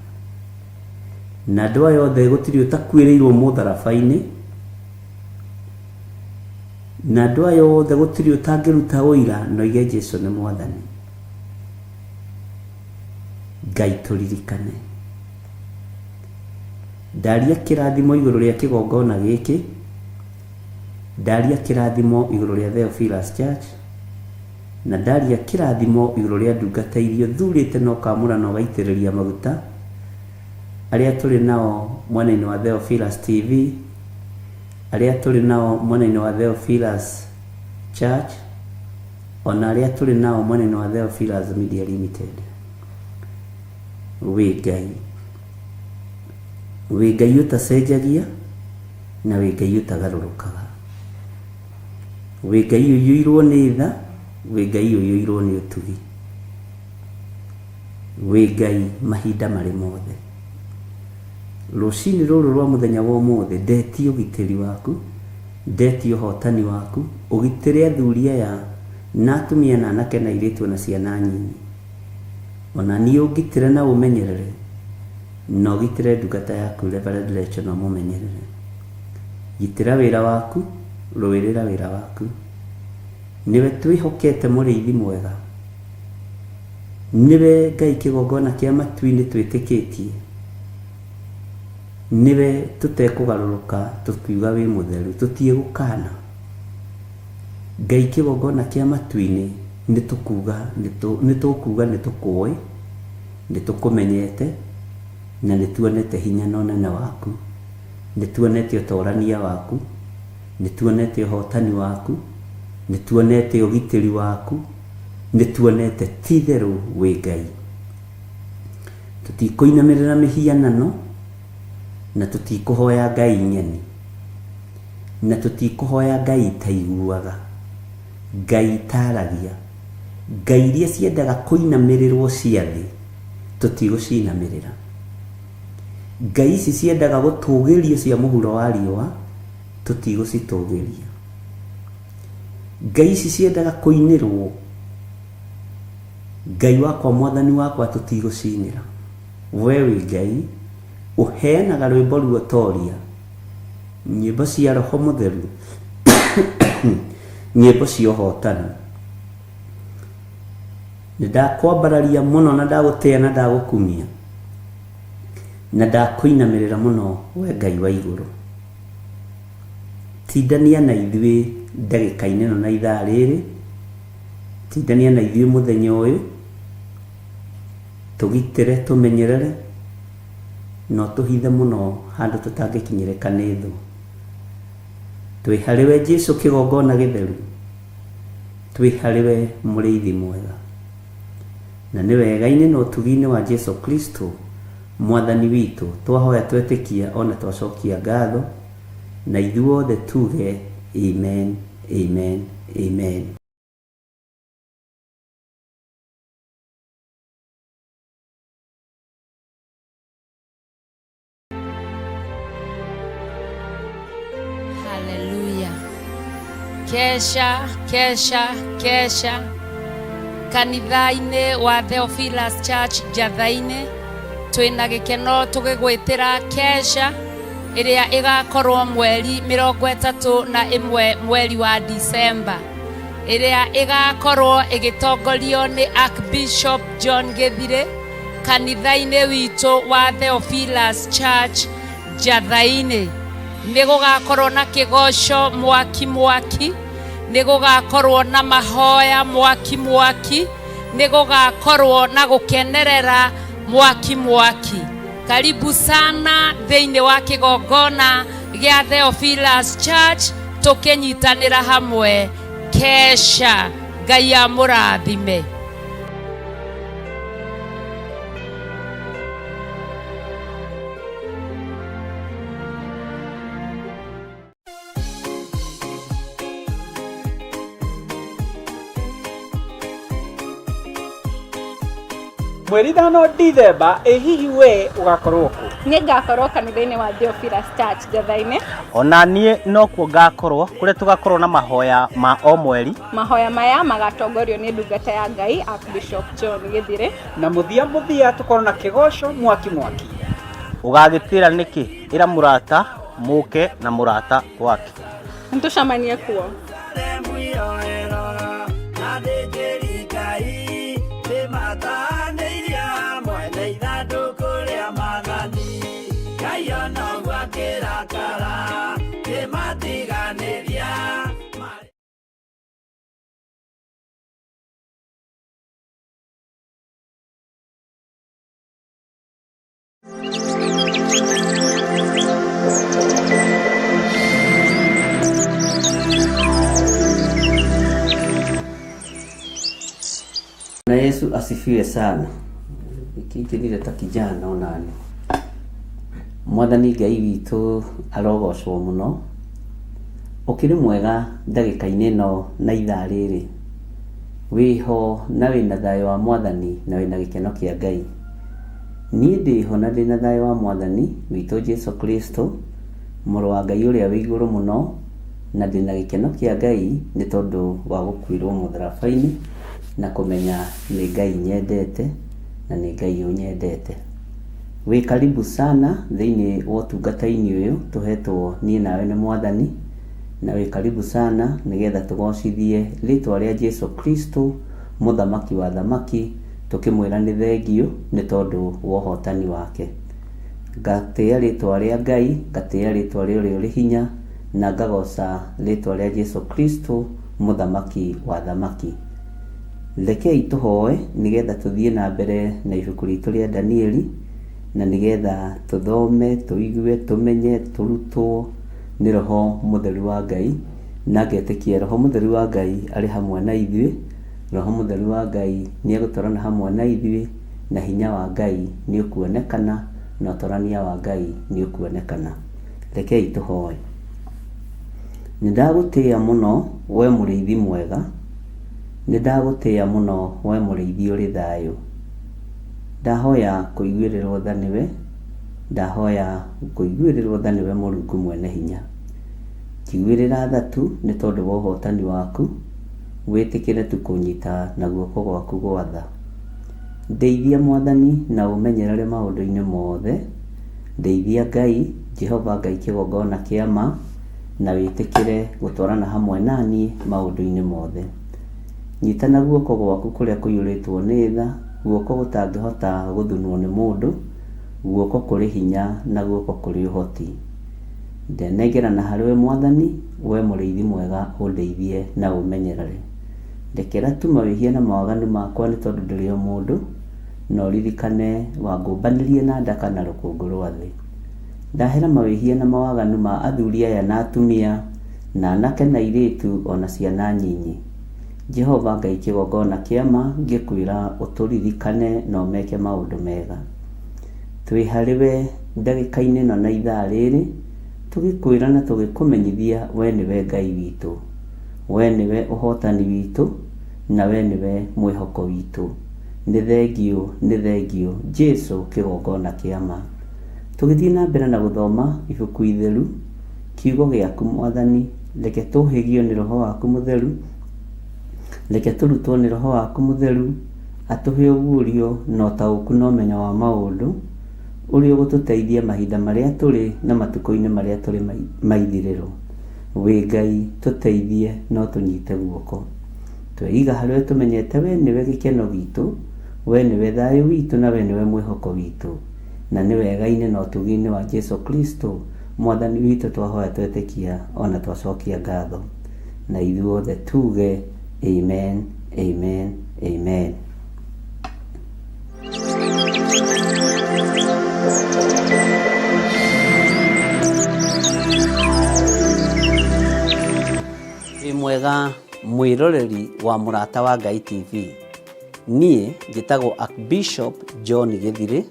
Na andũ aya othe gũtirĩ ũtakuĩrĩirwo mũtharaba-inĩ, na andũ aya othe gũtirĩ ũtangĩruta ũira na oige Jesu nĩ Mwathani. Ngai tũririkane. Ndaria kĩrathimo igũrũ rĩa kĩgongona gĩkĩ, ndaria kĩrathimo igũrũ rĩa Theophilus Church, na ndaria kĩrathimo igũrũ rĩa ndungata iria ũthurĩte na ũkamũra na ũgaitĩrĩria maguta, arĩa tũrĩ nao mwena-inĩ wa Theophilus TV, arĩa tũrĩ nao mwena-inĩ wa Theophilus Church, ona arĩa tũrĩ nao mwena-inĩ wa Theophilus Media Limited. Wĩ Ngai. Wĩ Ngai ũtacenjagia na wĩ Ngai ũtagarũrũkaga. Wĩ Ngai ũiyũirwo nĩ tha, wĩ Ngai ũiyũirwo nĩ ũtugi. Wĩ Ngai mahinda marĩ mothe. Rũcinĩ rũrũ rwa mũthenya wa ũmũthĩ ndetia ũgitĩri waku, ndetia ũhotani waku, ũgitĩre athuri aya na atumia na anake na airĩtu ona ciana nyinyi. Ona niĩ ũngitĩre na ũmenyerere, na ũgitĩre ndungata yaku Reverend Rachel na ũmũmenyerere. Gitĩra wĩra waku, rũĩrĩra wĩra waku. Nĩwe twĩhokete mũrĩithi mwega. Nĩwe Ngai kĩgongona kĩa matu-inĩ twĩtĩkĩtie. Nĩwe tũtekũgarũrũka tũkiuga wĩ mũtheru, tũtiĩgũkana. Ngai kĩgongona kĩa matu-inĩ nĩtũkuga nĩtũkuga nĩtũkũĩ, nĩtũkũmenyete, na nĩtuonete hinya na ũnene waku, nĩtuonete ũtorania waku, nĩtuonete ũhotani waku, nĩtuonete ũgitĩri waku, nĩtuonete ti-itherũ wĩ Ngai. Tũtikũinamĩrĩra mĩhianano, na tũtikũhoya ngai ng'eni, na tũtikũhoya ngai itaiguaga, ngai itaragia, ngai iria ciendaga kũinamĩrĩrwo cia thĩ, tũtigũcinamĩrĩra. Ngai ici ciendaga gũtũgĩrio cia mũhuro wa riũa, tũtigũcitũgĩria. Ngai ici ciendaga kũinĩrwo, Ngai wakwa mwathani wakwa tũtigũcinĩra. We wĩ Ngai ũheanaga rwĩmbo ruotoria, nyĩmbo cia roho mũtheru, nyĩmbo cia ũhotani. Nĩ ndakwambararia mũno na ndagũtĩa na ndagũkumia na ndakũinamĩrĩra mũno we Ngai wa igũrũ. Tindania na ithuĩ ndagĩka-inĩ ĩno na ithaa rĩrĩ, tindania na ithuĩ mũthenya ũyũ, tũgitĩre, tũmenyerere, na ũtũhithe mũno handũ tũtangĩkinyĩrĩka nĩ thũ. Twĩ harĩwe Jesu kĩgongona gĩtheru, twĩ harĩwe mũrĩithi mwega. Na nĩ wega-inĩ na ũtugi-inĩ wa Jesu Kristo mwathani witũ twahoya twetĩkia ona twacokia ngatho na ithuothe tuge amen, amen, amen. Haleluya. Kesha, kesha, kesha kanitha-inĩ wa Theophilus Church Njatha-inĩ twĩna gĩkeno tũgĩgwĩtĩra kesha ĩrĩa ĩgakorwo mweri 31 mweri wa Disemba ĩrĩa ĩgakorwo ĩgĩtongorio nĩ Archbishop John Gĩthirĩ kanitha-inĩ witũ wa Theophilus Church Njatha-inĩ. Nĩ gũgakorwo na kĩgoco mwaki mwaki, nĩ gũgakorwo na mahoya mwaki mwaki, nĩ gũgakorwo na gũkenerera mwaki mwaki. Karibu sana thĩinĩ wa kĩgongona gĩa Theophilus Church tũkĩnyitanĩra hamwe kesha. Ngai amũrathime. Mweri 5 Dithemba, ĩ hihi we ũgakorwo kũ? Niĩ ngakorwo kanitha-inĩ wa Theophilus Church Njatha-inĩ. Ona niĩ nokuo ngakorwo kũrĩa tũgakorwo na mahoya ma o mweri. Mahoya maya magatongorio nĩ ndungata ya Ngai Archbishop John Gĩthirĩ. Na mũthia mũthia tũkorwo na kĩgoco mwaki mwaki. Ũgagĩtĩra nĩkĩ? Ĩra mũrata mũke na mũrata wake. Nĩtũcemanie kuo. Na Yesu asifiwe sana. Gĩkĩnjĩrire ta kijana onani. Mwathani Ngai witũ arogocwo mũno. Ũkĩrĩ mwega ndagĩka-inĩ ĩno na ithaa rĩrĩ. Wĩho na wĩna thayũ wa Mwathani na wĩna gĩkeno kĩa Ngai. Niĩ ndĩho na ndĩna thayũ wa Mwathani witũ Jesu Kristo, mũrũ wa Ngai ũrĩa wĩ igũrũ mũno, na ndĩna gĩkeno kĩa Ngai nĩ tondũ wa gũkuĩrwo mũtharaba-inĩ na kũmenya nĩ Ngai nyendete na nĩ Ngai ũnyendete. Wĩ karibu sana thĩinĩ wa ũtungata-inĩ ũyũ tũhetwo niĩ nawe nĩ Mwathani, na wĩ karibu sana nĩgetha tũgocithie rĩtwa rĩa Jesu Kristo, mũthamaki wa thamaki, tũkĩmwĩra nĩ thengio nĩ tondũ wa ũhotani wake. Ngatĩĩa rĩtwa rĩa Ngai, ngatĩĩa rĩtwa rĩa ũrĩa ũrĩ hinya, na ngagoca rĩtwa rĩa Jesu Kristo, mũthamaki wa thamaki. Rekei tũhoe nĩgetha tũthiĩ na mbere na ibuku ritũ rĩa Danieli, na nĩgetha tũthome, tũigue, tũmenye, tũrutwo nĩ Roho Mũtheru wa Ngai, na ngetĩkia Roho Mũtheru wa Ngai arĩ hamwe na ithuĩ. Roho Mũtheru wa Ngai nĩ egũtwarana hamwe na ithuĩ, na hinya wa Ngai nĩ ũkuonekana, na ũtwarania wa Ngai nĩ ũkuonekana. Rekei tũhoe. Nĩ ndagũtĩĩa mũno we mũrĩithi mwega, nĩ ndagũtĩĩa mũno we mũrĩithi ũrĩ thayũ. Ndahoya kũiguĩrĩrwo tha nĩwe, ndahoya kũiguĩrĩrwo tha nĩwe Mũrungu mwene hinya. Njiguĩrĩra tha tu nĩ tondũ wa ũhotani waku, wĩtĩkĩre tu kũnyita na guoko gwaku gwa tha. Ndeithia Mwathani na ũmenyerere maũndũ-inĩ mothe. Ndeithia Ngai, Jehova Ngai kĩgongona kĩa ma, na wĩtĩkĩre gũtwarana hamwe naniĩ maũndũ-inĩ mothe. Nyita na guoko gwaku kũrĩa kũiyũrĩtwo nĩ tha, guoko gũtangĩhota gũthunwo nĩ mũndũ, guoko kũrĩ hinya na guoko kũrĩ ũhoti. Ndenengerana harĩ we Mwathani, we mũrĩithi mwega ũndeithie na ũmenyerere. Ndekera tu mawĩhia na mawaganu makwa nĩ tondũ ndĩrĩ o mũndũ, na ũririkane wangũmbanĩrie na ndaka na rũkũngũ rwa thĩ. Ndahera mawĩhia na mawaganu ma athuri aya na atumia, na anake na airĩtu ona ciana nyinyi. Jehova Ngai kĩgongona kĩa ma, ngĩkwĩra ũtũririkane na ũmeke maũndũ mega. Twĩ harĩ we ndagĩka-inĩ ĩno na ithaa rĩrĩ, tũgĩkwĩra na tũgĩkũmenyithia we nĩwe Ngai witũ. We nĩwe ũhotani witũ, na we nĩwe mwĩhoko witũ. Nĩ thengiũ, nĩ thengiũ, Jesu kĩgongona kĩa ma. Tũgĩthiĩ na mbere na gũthoma ibuku itheru, kiugo gĩaku Mwathani, reke tũhĩgio nĩ Roho waku Mũtheru, reke tũrutwo nĩ Roho waku Mũtheru, atũhe ũguũrio na ũtaũku na ũmenyo wa maũndũ, ũrĩa ũgũtũteithia mahinda marĩa tũrĩ na matukũ-inĩ marĩa tũrĩ ma ithirĩro. Wĩ Ngai, tũteithie na ũtũnyite guoko. Tweiga harĩ we tũmenyete we nĩwe gĩkeno gitũ, we nĩwe thayũ witũ na we nĩwe mwĩhoko witũ. Na nĩ wega-inĩ na ũtugi-inĩ wa Jesu Kristo Mwathani witũ twahoya twetĩkia o na twacokia ngatho. Na ithuothe tuge Amen, Amen, Amen. Wĩ mwega mwĩroreri wa Mũrata wa Ngai TV. Niĩ njĩtagwo Archbishop John Gĩthirĩ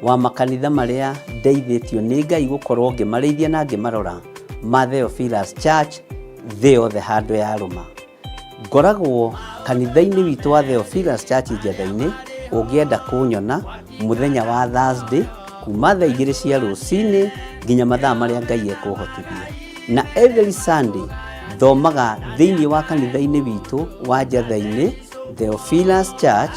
wa makanitha marĩa ndeithĩtio nĩ Ngai gũkorwo ngĩmarĩithia na ngĩmarora ma Theophilus Church thĩ yothe handũ yarũma. Ngoragwo kanitha-inĩ witũ wa Theophilus Church Njetha-inĩ, ũngĩenda kũnyona mũthenya wa Thursday kuma thaa igĩrĩ cia rũcinĩ nginya mathaa marĩa Ngai ekũhotithia. Na every Sunday thomaga thĩinĩ wa kanitha-inĩ witũ wa Njetha-inĩ Theophilus Church,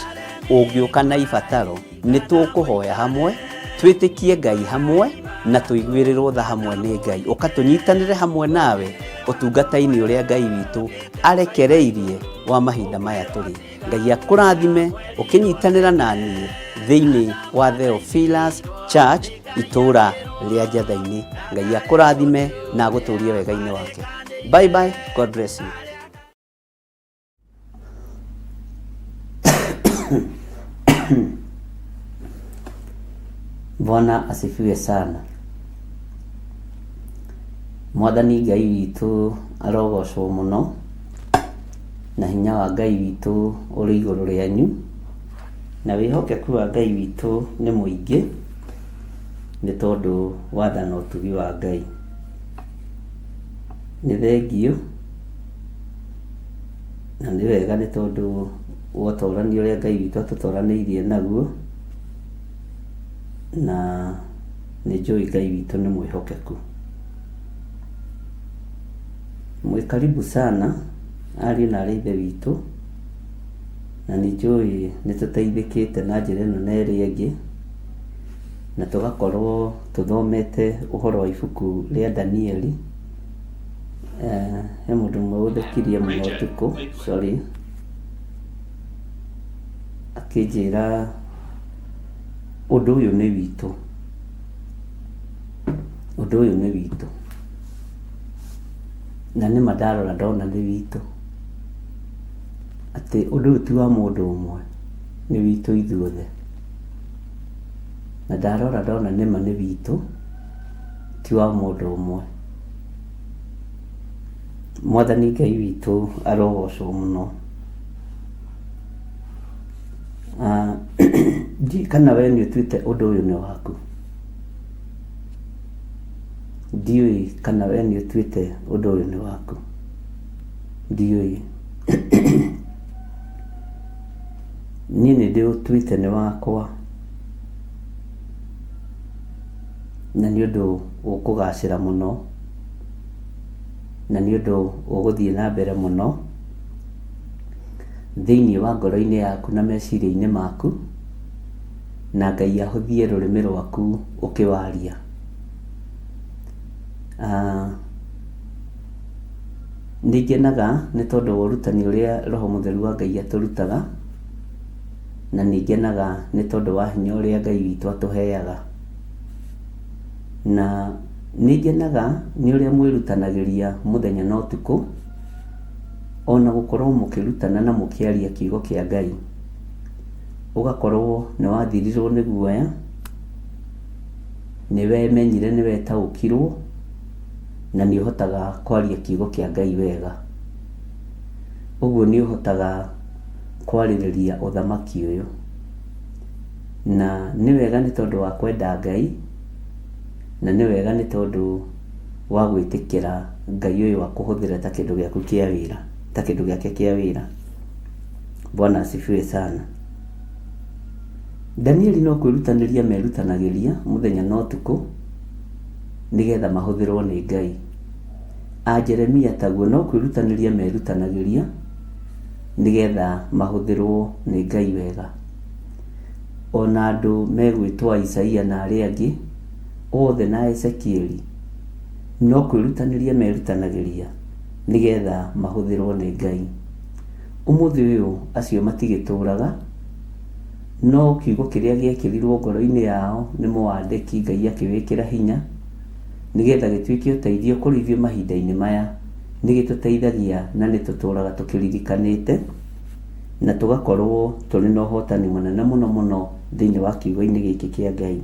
ũngĩũka na ibataro Nĩ tũkũhoya hamwe, twĩtĩkie Ngai hamwe, na tũiguĩrĩrwo tha hamwe nĩ Ngai. Ũka tũnyitanĩre hamwe nawe ũtungata-inĩ ũrĩa Ngai witũ arekereirie wa mahinda maya tũrĩ. Ngai akũrathime ũkĩnyitanĩra na niĩ thĩinĩ wa Theophilus Church itũũra rĩa Njatha-inĩ. Ngai akũrathime na agũtũrie wega-inĩ wake. Bye bye, God bless you. Bwana asifiwe sana. Mwathani Ngai witũ arogocwo mũno, na hinya wa Ngai witũ ũrĩ igũrũ rĩanyu, na wĩhokeku wa Ngai witũ nĩ mũingĩ, nĩ tondũ wa tha na ũtugi wa Ngai. Nĩ thengiũ. Na nĩ wega nĩ tondũ wa ũtorania ũrĩa Ngai witũ atũtoranĩirie naguo, na nĩ njũĩ Ngai witũ nĩ mwĩhokeku. Mwĩ karibu sana ariũ na aarĩ a Ithe witũ, na nĩ njũĩ nĩ tũteithĩkĩte na njĩra ĩno na ĩrĩa ĩngĩ, na tũgakorwo tũthomete ũhoro wa ibuku rĩa Danieli. He mũndũ ũmwe ũthekirie mũno ũtukũ, sorry, akĩnjĩra ũndũ ũyũ nĩ witũ, ũndũ ũyũ nĩ witũ. Na nĩma ndarora ndona nĩ witũ, atĩ ũndũ ũyũ ti wa mũndũ ũmwe, nĩ witũ ithuothe. Na ndarora ndona nĩma nĩ witũ, ti wa mũndũ ũmwe. Mwathani Ngai witũ arogocwo mũno. Ah, ndiũĩ kana we nĩ ũtuĩte ũndũ ũyũ nĩ waku. Ndiũĩ kana we nĩ ũtuĩte ũndũ ũyũ nĩ waku. Ndiũĩ. Niĩ nĩ ndĩũtuĩte nĩ wakwa. Na nĩ ũndũ ũkũgacĩra mũno, na nĩ ũndũ ũgũthiĩ na mbere mũno thĩiniĩ wa ngoro-inĩ yaku na meciria-inĩ maku, na Ngai ahũthie rũrĩmĩ rwaku ũkĩwaria. Nĩ ngenaga nĩ tondũ wa ũrutani ũrĩa Roho Mũtheru wa Ngai atũrutaga, na nĩ ngenaga nĩ tondũ wa hinya ũrĩa Ngai witũ atũheaga. Na nĩ ngenaga nĩ ũrĩa mwĩrutanagĩria mũthenya na ũtukũ, ona gũkorwo mũkĩrutana na mũkĩaria kiugo kĩa Ngai. Ũgakorwo nĩ wathirirwo nĩ guoya, nĩ wemenyire nĩ wetaũkirwo, na nĩ ũhotaga kwaria kiugo kĩa Ngai wega. Ũguo nĩ ũhotaga kwarĩrĩria ũthamaki ũyũ. Na nĩ wega nĩ tondũ wa kwenda Ngai, na nĩ wega nĩ tondũ wa gwĩtĩkĩra Ngai ũyũ akũhũthĩre ta kĩndũ gĩaku kĩa wĩra, ta kĩndũ gĩake kĩa wĩra. Bwana asifiwe sana. Danieli no kwĩrutanĩria merutanagĩria mũthenya na ũtukũ nĩgetha mahũthĩrwo nĩ Ngai. A Jeremia taguo no kwĩrutanĩria merutanagĩria nĩgetha mahũthĩrwo nĩ Ngai wega. Ona andũ megwĩtwo Isaia na arĩa angĩ othe na Ezekieli no kwĩrutanĩria merutanagĩria nĩgetha mahũthĩrwo nĩ Ngai. Ũmũthĩ ũyũ acio matigĩtũraga, no kiugo kĩrĩa gĩekĩrirwo ngoro-inĩ yao nĩ mũwandĩki Ngai akĩwĩkĩra hinya nĩgetha gĩtuĩke ũteithio kũrĩ ithuĩ mahinda-inĩ maya, nĩ gĩtũteithagia na nĩ tũtũraga tũkĩririkanĩte na tũgakorwo tũrĩ na ũhotani mũnene mũno mũno thĩinĩ wa kiugo-inĩ gĩkĩ kĩa Ngai.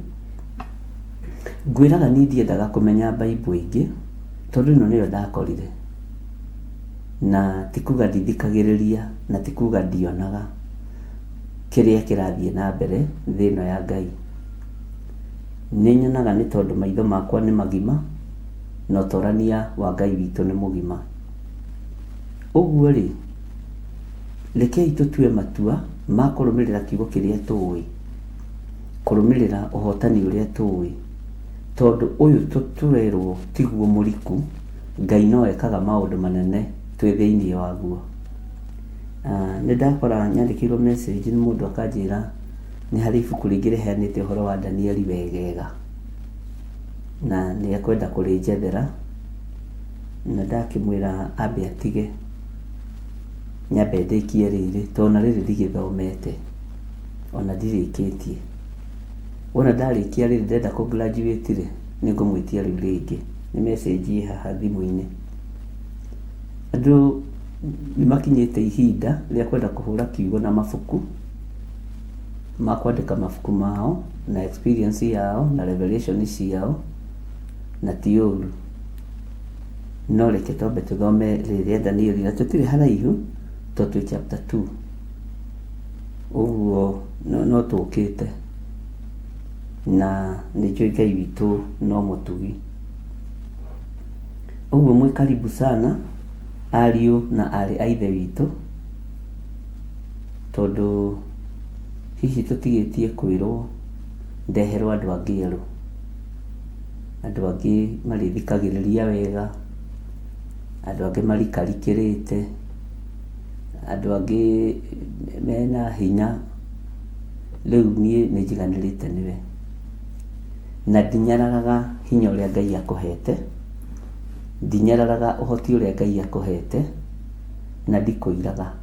Ngwĩraga niĩ ndiendaga kũmenya Bible ĩngĩ tondũ ĩno nĩyo ndakorire. Na ti kuga ndithikagĩrĩria na ti kuga ndionaga kĩrĩa kĩrathiĩ na mbere thĩ ĩno ya Ngai. Nĩ nyonaga nĩ tondũ maitho makwa nĩ magima na ũtorania wa Ngai witũ nĩ mũgima. Ũguo rĩ, rekei tũtue matua ma kũrũmĩrĩra kiugo kĩrĩa tũĩ, kũrũmĩrĩra ũhotani ũrĩa tũĩ, tondũ ũyũ tũrerwo tiguo mũriku, Ngai no ekaga maũndũ manene twĩ thĩinĩ waguo. Nĩ ndakora nyandĩkĩirwo message nĩ mũndũ akanjĩra nĩ harĩ ibuku rĩngĩ rĩheanĩte ũhoro wa Danieli wegega, na nĩ ekwenda kũrĩnjethera, na ndakĩmwĩra ambe atige nyambe ndĩkie rĩrĩ, tondũ ona rĩrĩ ndigĩthomete, ona ndirĩkĩtie. Wona ndarĩkia rĩrĩ ndĩrenda kũ graduate rĩ, nĩ ngũmwĩtia rĩu rĩngĩ. Nĩ message ĩ haha thimũ-inĩ. Andũ nĩ makinyĩte ihinda rĩa kwenda kũhũra kiugo na mabuku, ma kwandĩka mabuku mao na experience yao na revelation ciao, na ti ũru. No reke twambe tũthome rĩrĩ rĩa Danieli na tũtirĩ haraihu tondũ twĩ chapter 2. Ũguo no tũkĩte na nĩ njũĩ Ngai witũ no mũtugi. Ũguo mwĩ karibu sana ariũ na aarĩ a Ithe witũ, tondũ hihi tũtigĩtie kwĩrwo ndeherwo andũ angĩ erũ, andũ angĩ marĩthikagĩrĩria wega, andũ angĩ marikarikĩrĩte, andũ angĩ mena hinya, rĩu niĩ nĩ njiganĩrĩte nĩwe. Na ndinyararaga hinya ũrĩa Ngai akũhete, ndinyararaga ũhoti ũrĩa Ngai akũhete, na ndikũiraga.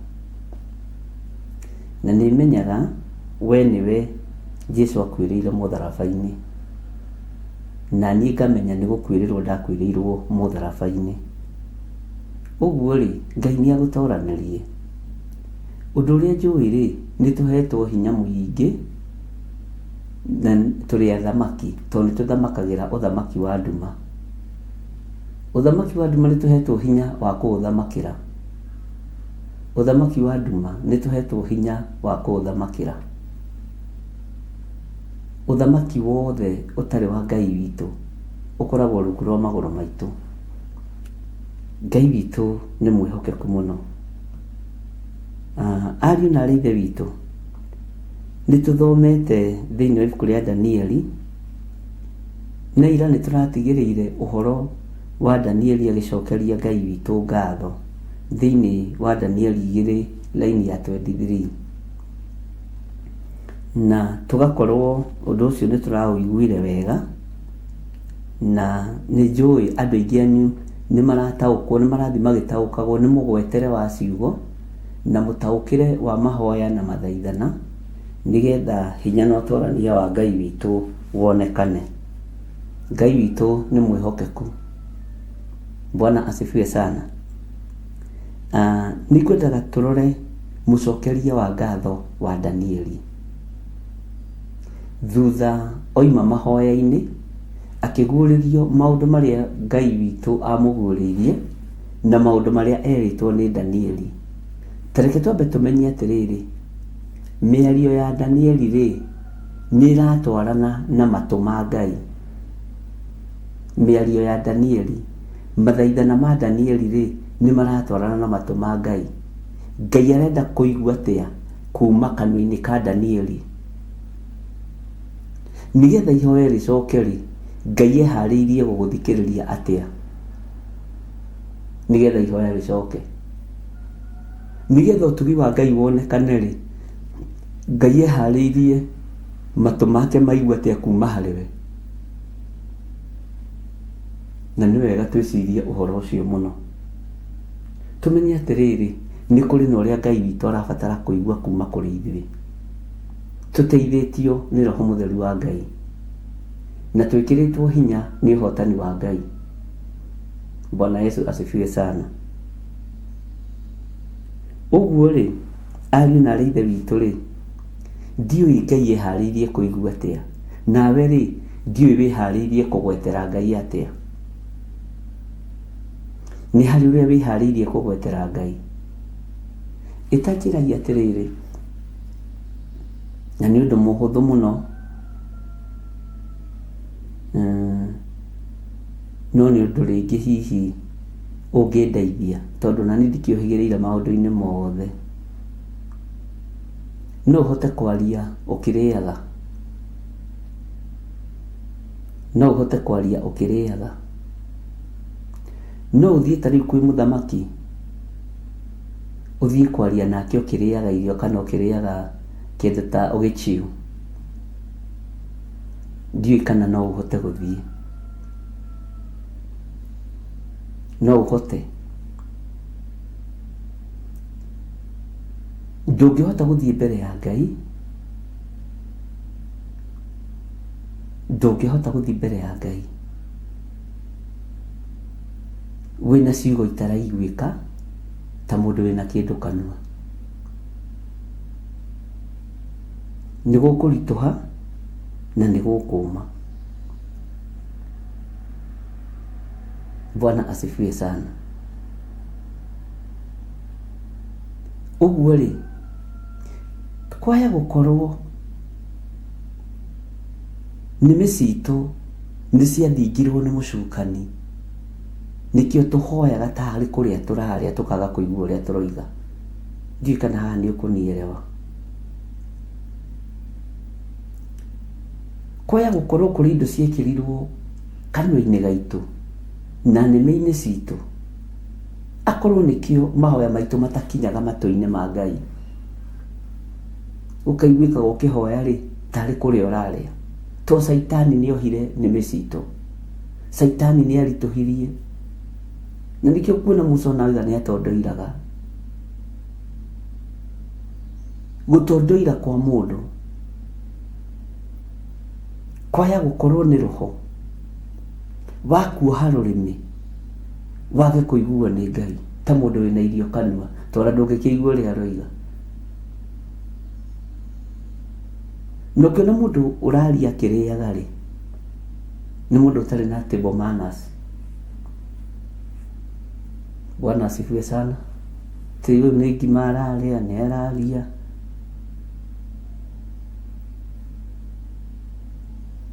Na nĩ menyaga we nĩwe Jesu akuĩrĩire mũtharaba-inĩ, na niĩ ngamenya nĩ gũkuĩrĩrwo ndakuĩrĩirwo mũtharaba-inĩ. Ũguo rĩ, Ngai nĩ agũtoranĩrie. Ũndũ ũrĩa njũĩ rĩ, nĩ tũhetwo hinya mũingĩ na tũrĩ athamaki tondũ nĩ tũthamakagĩra ũthamaki wa nduma. Ũthamaki wa nduma nĩ tũhetwo hinya wa kũũthamakĩra. Ũthamaki wa nduma nĩ tũhetwo hinya wa kũũthamakĩra. Ũthamaki wothe ũtarĩ wa Ngai witũ ũkoragwo rungu rwa magũrũ maitũ. Ngai witũ nĩ mwĩhokeku mũno. Ariũ na aarĩ a Ithe witũ, nĩ tũthomete thĩinĩ wa ibuku rĩa Danieli, na ira nĩ tũratigĩrĩire ũhoro wa Danieli agĩcokeria Ngai witũ ngatho thĩinĩ wa Danieli 2 raini ya 23. Na tũgakorwo ũndũ ũcio nĩ tũraũiguire wega, na nĩ njũĩ andũ aingĩ anyu nĩ marataũkwo, nĩ marathiĩ magĩtaũkagwo nĩ mũgwetere wa ciugo na mũtaũkĩre wa mahoya na mathaithana, nĩgetha hinya na ũtorania wa Ngai witũ wonekane. Ngai witũ nĩ mwĩhokeku. Bwana asifiwe sana. Nĩ ngwendaga tũrore mũcokeria wa ngatho wa Danieli. Thutha oima mahoya-inĩ, akĩguũrĩrio maũndũ marĩa Ngai witũ amũguũrĩirie na maũndũ marĩa erĩtwo nĩ Danieli. Ta reke twambe tũmenye atĩrĩrĩ, mĩario ya Danieli rĩ, nĩ ĩratwarana na matũ ma Ngai? Mĩario ya Danieli, mathaithana ma Danieli rĩ, nĩ maratwarana na matũ ma Ngai? Ngai arenda kũigua atĩa kuma kanua-inĩ ka Danieli? Nĩgetha ihoya rĩcoke rĩ, Ngai eharĩirie gũgũthikĩrĩria atĩa? Nĩgetha ihoya rĩcoke. Nĩgetha ũtugi wa Ngai wonekane rĩ, Ngai eharĩirie matũ make maigue atĩa kuma harĩ we? Na nĩ wega twĩcirie ũhoro ũcio mũno. Tũmenye atĩrĩrĩ, nĩ kũrĩ na ũrĩa Ngai witũ arabatara kũigua kuma kũrĩ ithuĩ. Tũteithĩtio nĩ Roho Mũtheru wa Ngai, na twĩkĩrĩtwo hinya nĩ ũhotani wa Ngai. Bwana Yesu asifiwe sana. Ũguo-rĩ, ariũ na aarĩ a Ithe witũ-rĩ, ndiũĩ Ngai eharĩirie kũigua atĩa, nawe-rĩ, ndiũĩ wĩharĩirie kũgwetera Ngai atĩa. Nĩ harĩ ũrĩa wĩharĩirie kũgwetera Ngai? Ĩtanjĩragia atĩrĩrĩ, na nĩ ũndũ mũhũthũ mũno, no nĩ ũndũ rĩngĩ hihi ũngĩndeithia tondũ nani ndikĩũhĩgĩrĩire maũndũ-inĩ mothe. No ũhote kwaria ũkĩrĩaga? No ũhote kwaria ũkĩrĩaga? No ũthiĩ ta rĩu kwĩ mũthamaki ũthiĩ kwaria nake ũkĩrĩaga irio kana ũkĩrĩaga kĩndũ ta ũgĩchiu? Ndiũĩ kana no ũhote gũthiĩ. No ũhote? Ndũngĩhota gũthiĩ mbere ya Ngai, ndũngĩhota gũthiĩ mbere ya Ngai wĩna ciugo itaraiguĩka ta mũndũ wĩna kĩndũ kanua. Nĩ gũkũritũha na nĩ gũkũma. Bwana asifiwe sana. Ũguo rĩ, kwaya gũkorwo nĩmĩ citũ nĩ ciathingirwo nĩ mũcukani, nĩkĩo tũhoyaga tarĩ kũrĩa tũrarĩa tũkaga kũigua ũrĩa tũroiga. Ndiũĩ kana haha nĩ ũkũnielewa. Kwaya gũkorwo kũrĩ indo ciekĩrirwo kanua-inĩ gaitũ na nĩmĩ-inĩ citũ, akorwo nĩkĩo mahoya maitũ matakinyaga matũ-inĩ ma Ngai. Ũkaiguĩkaga ũkĩhoya rĩ, tarĩ kũrĩa ũrarĩa. To caitani nĩ ohire nĩmĩ citũ. Caitani nĩ aritũhirie. Na nĩkĩo kuona Musa ona oiga nĩ atondoiraga. Gũtondoira kwa mũndũ kwaya gũkorwo nĩ roho wa kuoha rũrĩmĩ wage kũiguo nĩ Ngai ta mũndũ wĩna irio kanua tondũ ndũngĩkĩigua ũrĩa aroiga. Na ũkĩona mũndũ ũraria akĩrĩaga rĩ, nĩ mũndũ ũtarĩ na table manners. Bwana asifiwe sana. Atĩ ũyũ nĩ ngima ararĩa, nĩ araria.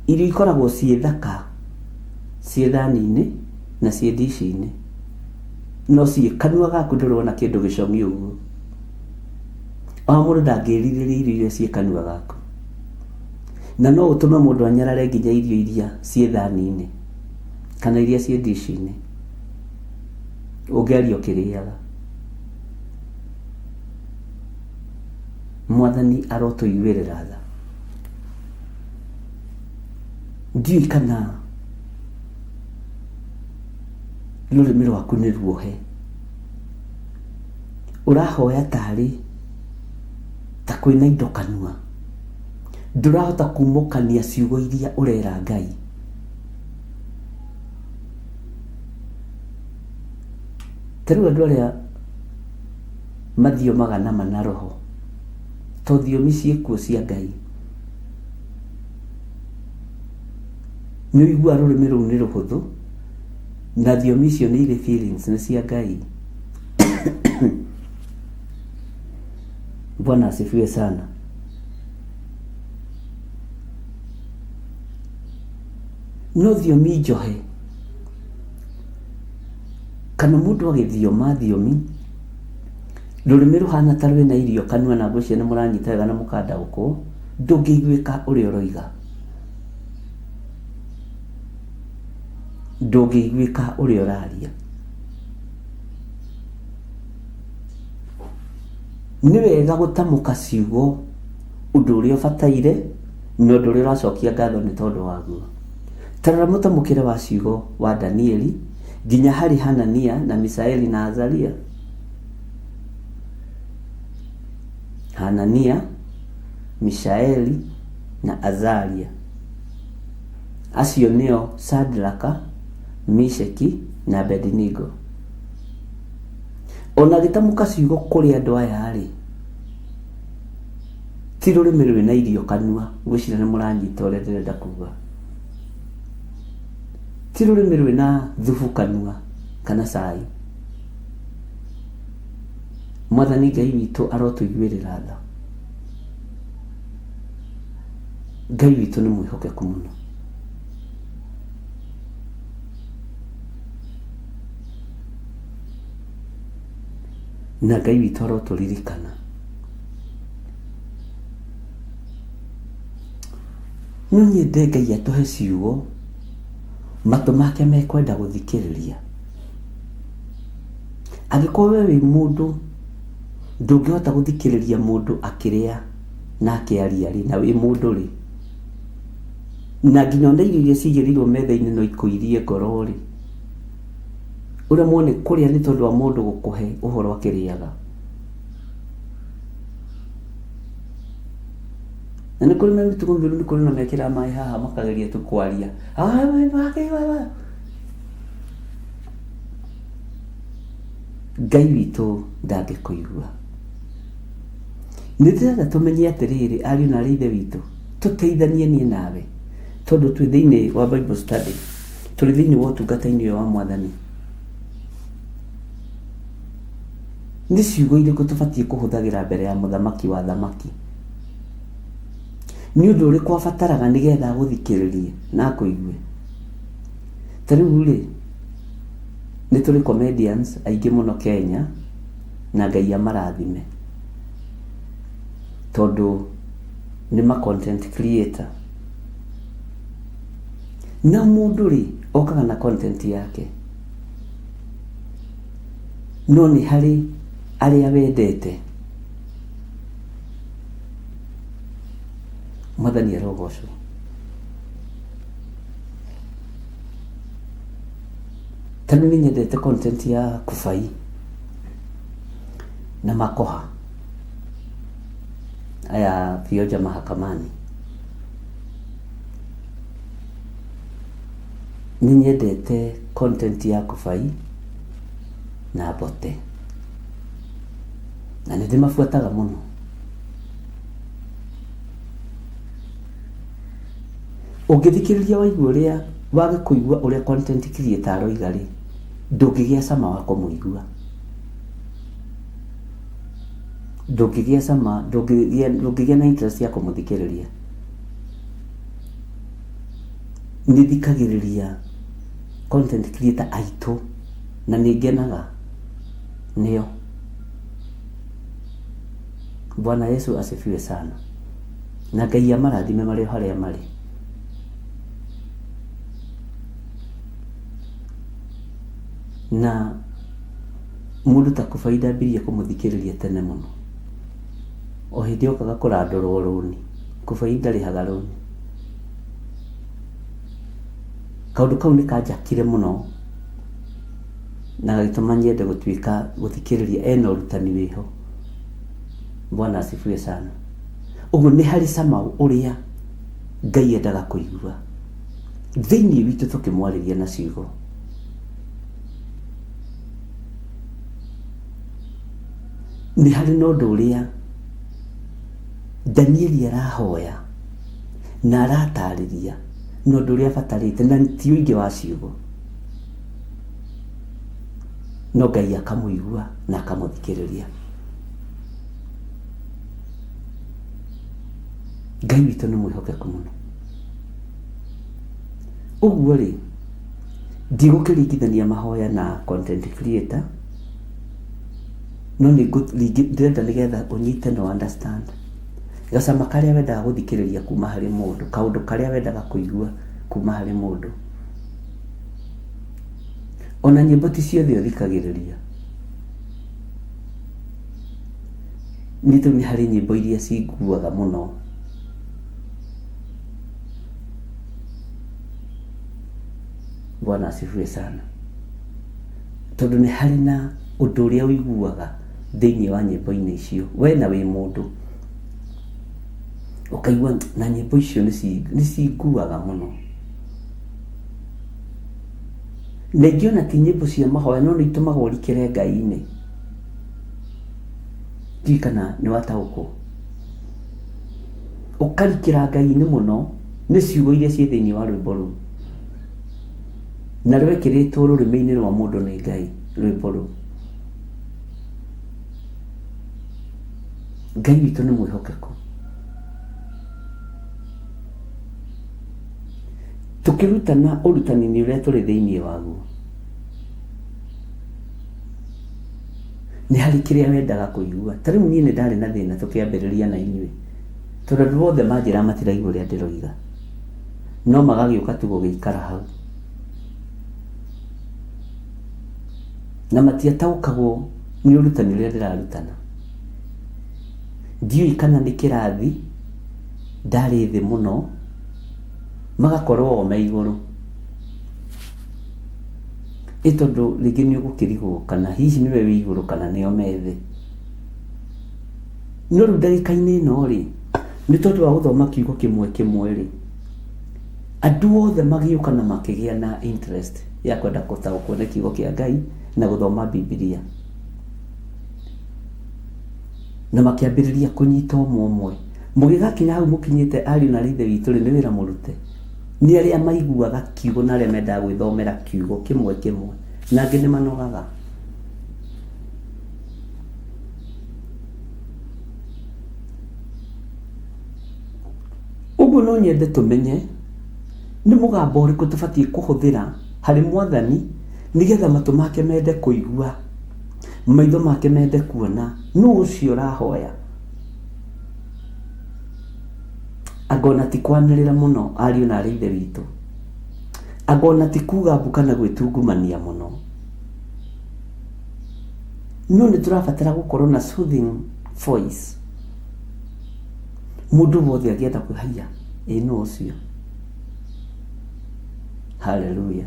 Irio ikoragwo ciĩ thaka ciĩ thani-inĩ na ciĩ ndici-inĩ, no ciĩ kanua gaku ndũrona kĩndũ gĩcong'i ũguo. Ona mũndũ ndangĩrirĩria irio iria ciĩ kanua gaku. Na no ũtũme mũndũ anyarare nginya irio iria ciĩ thani-inĩ kana iria ciĩ ndici-inĩ ũngĩaria ũkĩrĩaga. Mwathani arotũiguĩrĩra tha. Ndiũĩ kana rũrĩmĩ rwaku nĩ ruohe. Ũrahoya tarĩ ta kwĩna indo kanua. Ndũrahota kumũkania ciugo iria ũrera Ngai. Ta rĩu andũ arĩa mathiomaga nama na roho, to thiomi ciĩkuo cia Ngai. Nĩ ũiguaga rũrĩmĩ rũu nĩ rũhũthũ, na thiomi icio nĩ irĩ feelings, nĩ cia Ngai. Bwana asifiwe sana. No thiomi njohe kana mũndũ agĩthioma thiomi rũrĩmĩ rũhana ta rwĩna irio kanua na ngwĩciria nĩ mũranyita wega na mũkandaũkwo, ndũngĩiguĩka ũrĩa ũroiga, ndũngĩiguĩka ũrĩa ũraria. Nĩ wega gũtamũka ciugo ũndũ ũrĩa ũbataire na ũndũ ũrĩa ũracokia ngatho nĩ tondũ waguo. Ta rora mũtamũkĩre wa ciugo wa Danieli nginya harĩ Hanania na Misaeli na Azaria. Hanania, Mishaeli na Azaria. Acio nĩo Shadraka, Misheki na Abednego. Ona agĩtamũka ciugo kũrĩ andũ aya-rĩ, ti rũrĩmĩ rwĩna irio kanua, ngwĩciria nĩ mũranyita ũrĩa ndĩrenda kuga. Ti rũrĩmĩ rwĩna thubu kanua kana cai. Mwathani Ngai witũ arotũiguĩrĩra tha. Ngai witũ nĩ mwĩhokeku mũno. Na Ngai witũ arotũririkana. No nyende Ngai atũhe ciugo matũ make mekwenda gũthikĩrĩria. Angĩkorwo we wĩ mũndũ ndũngĩhota gũthikĩrĩria mũndũ akĩrĩa na akĩaria rĩ, na wĩ mũndũ rĩ, na nginya ona irio iria cigĩrĩirwo metha-inĩ no ikũirie ngoro rĩ, ũremwo nĩ kũrĩa nĩ tondũ wa mũndũ gũkũhe ũhoro akĩrĩaga. Na nĩ kũrĩ mĩtugo mĩũru, nĩ kũrĩ na mekĩraga maĩ haha makageria tu kwaria. Ngai witũ ndangĩkũigua. Nĩ ndĩrenda tũmenye atĩrĩrĩ, ariũ na aarĩ a Ithe witũ, tũteithanie niĩ nawe, tondũ twĩ thĩinĩ wa Bible study, tũrĩ thĩinĩ wa ũtungata-inĩ ũyũ wa Mwathani. Nĩ ciugo irĩkũ tũbatiĩ kũhũthagĩra mbere ya mũthamaki wa athamaki? Nĩ ũndũ ũrĩkũ abataraga nĩgetha agũthikĩrĩrie na akũigue? Ta rĩu rĩ, nĩ tũrĩ comedians aingĩ mũno Kenya, na Ngai amarathime, tondũ nĩ ma content creator. Na mũndũ rĩ, okaga na content yake, no nĩ harĩ arĩa wendete. Mwathani arogocwo. Ta rĩu nĩ nyendete content ya Kubai na Makoha, aya Vioja Mahakamani. Nĩ nyendete content ya Kubai na Mbote, na nĩ ndĩmabuataga mũno. Ũngĩthikĩrĩria waigua ũrĩa wage kũigua ũrĩa content creator aroiga rĩ, ndũngĩgĩa cama wa kũmũigua. Ndũngĩgĩa cama, ndũngĩgĩa ndũngĩgĩa na interest ya kũmũthikĩrĩria. Nĩ thikagĩrĩria content creator aitũ na nĩ ngenaga nĩo. Bwana Yesu asifiwe sana. Na Ngai amarathime marĩ o harĩa marĩ. Na mũndũ ta Kũbai ndambirie kũmũthikĩrĩria tene mũno. O hĩndĩ okaga kũrandũrwo rũni. Kũbai ndarĩhaga rũni. Kaũndũ kau nĩ kanjakire mũno na gagĩtũma nyende gũtuĩka gũthikĩrĩria ena ũrutani wĩho. Bwana asifiwe sana. Ũguo nĩ harĩ cama ũrĩa Ngai endaga kũigua thĩinĩ witũ tũkĩmwarĩria na ciugo. Nĩ harĩ na ũndũ ũrĩa Danieli arahoya na aratarĩria na ũndũ ũrĩa abatarĩte na ti ũingĩ wa ciugo, no Ngai akamũigua na akamũthikĩrĩria. Ngai witũ nĩ mwĩhokeku mũno. Ũguo rĩ, ndigũkĩringithania mahoya na content creator, no nĩ ndĩrenda nĩgetha ũnyite na understand gacama karĩa wendaga gũthikĩrĩria kuma harĩ mũndũ, kaũndũ karĩa wendaga kũigua kuma harĩ mũndũ. Ona nyĩmbo ti ciothe ũthikagĩrĩria. Nĩ tondũ nĩ harĩ nyĩmbo iria cinguaga mũno. Bwana asifiwe sana. Tondũ nĩ harĩ na ũndũ ũrĩa ũiguaga thĩinĩ wa nyĩmbo-inĩ icio, we na wĩ mũndũ, ũkaigua na nyĩmbo icio nĩ cinguaga mũno. Na ingĩ ona ti nyĩmbo cia mahoya no nĩ itũmaga ũrikĩre Ngai-inĩ. Ndiũĩ kana nĩ wataũkwo. Ũkarikĩra Ngai-inĩ mũno nĩ ciugo iria ciĩ thĩinĩ wa rwĩmbo rũu. Na rwekĩrĩtwo rũrĩmĩ-inĩ rwa mũndũ nĩ Ngai, rwĩmbo rũu. Ngai witũ nĩ mwĩhokeku. Tũkĩrutana ũrutani-inĩ ũrĩa tũrĩ thĩinĩ waguo, nĩ harĩ kĩrĩa wendaga kũigua. Ta rĩu niĩ nĩ ndarĩ na thĩna tũkĩambĩrĩria na inyuĩ, tondũ andũ othe manjĩraga matiraigua ũrĩa ndĩroiga, no magagĩũka tu gũgĩikara hau. Na matiataũkagwo nĩ ũrutani ũrĩa ndĩrarutana. Ndiũĩ kana nĩ kĩrathi ndarĩ thĩ mũno, magakorwo o me igũrũ. Ĩ tondũ rĩngĩ nĩ ũgũkĩrigwo kana hihi nĩwe wĩ igũrũ kana nĩo me thĩ. No rĩu ndagĩka-inĩ ĩno rĩ, nĩ tondũ wa gũthoma kiugo kĩmwe kĩmwe rĩ, andũ othe magĩũka na makĩgĩa na interest ya kwenda gũtaũkwo nĩ kiugo kĩa Ngai na gũthoma Bibilia. Na makĩambĩrĩria kũnyita ũmwe ũmwe. Mũgĩgakinya hau mũkinyĩte ariũ na aarĩ a Ithe witũ-rĩ, nĩ wĩra mũrute. Nĩ arĩa maiguaga kiugo na arĩa mendaga gwĩthomera kiugo kĩmwe kĩmwe, na angĩ nĩ manogaga. Ũguo no nyende tũmenye nĩ mũgambo ũrĩkũ tũbatiĩ kũhũthĩra harĩ Mwathani nĩgetha matũ make mende kũigua, maitho make mende kuona, nũ ũcio ũrahoya. Anga ona ti kwanĩrĩra mũno ariũ na aarĩ a Ithe witũ, anga ona ti kuga mbu kana gwĩtungumania mũno, no nĩ tũrabatara gũkorwo na soothing voice. Mũndũ wothe angĩenda kũ haiya ĩ nũ ũcio? Haleluya.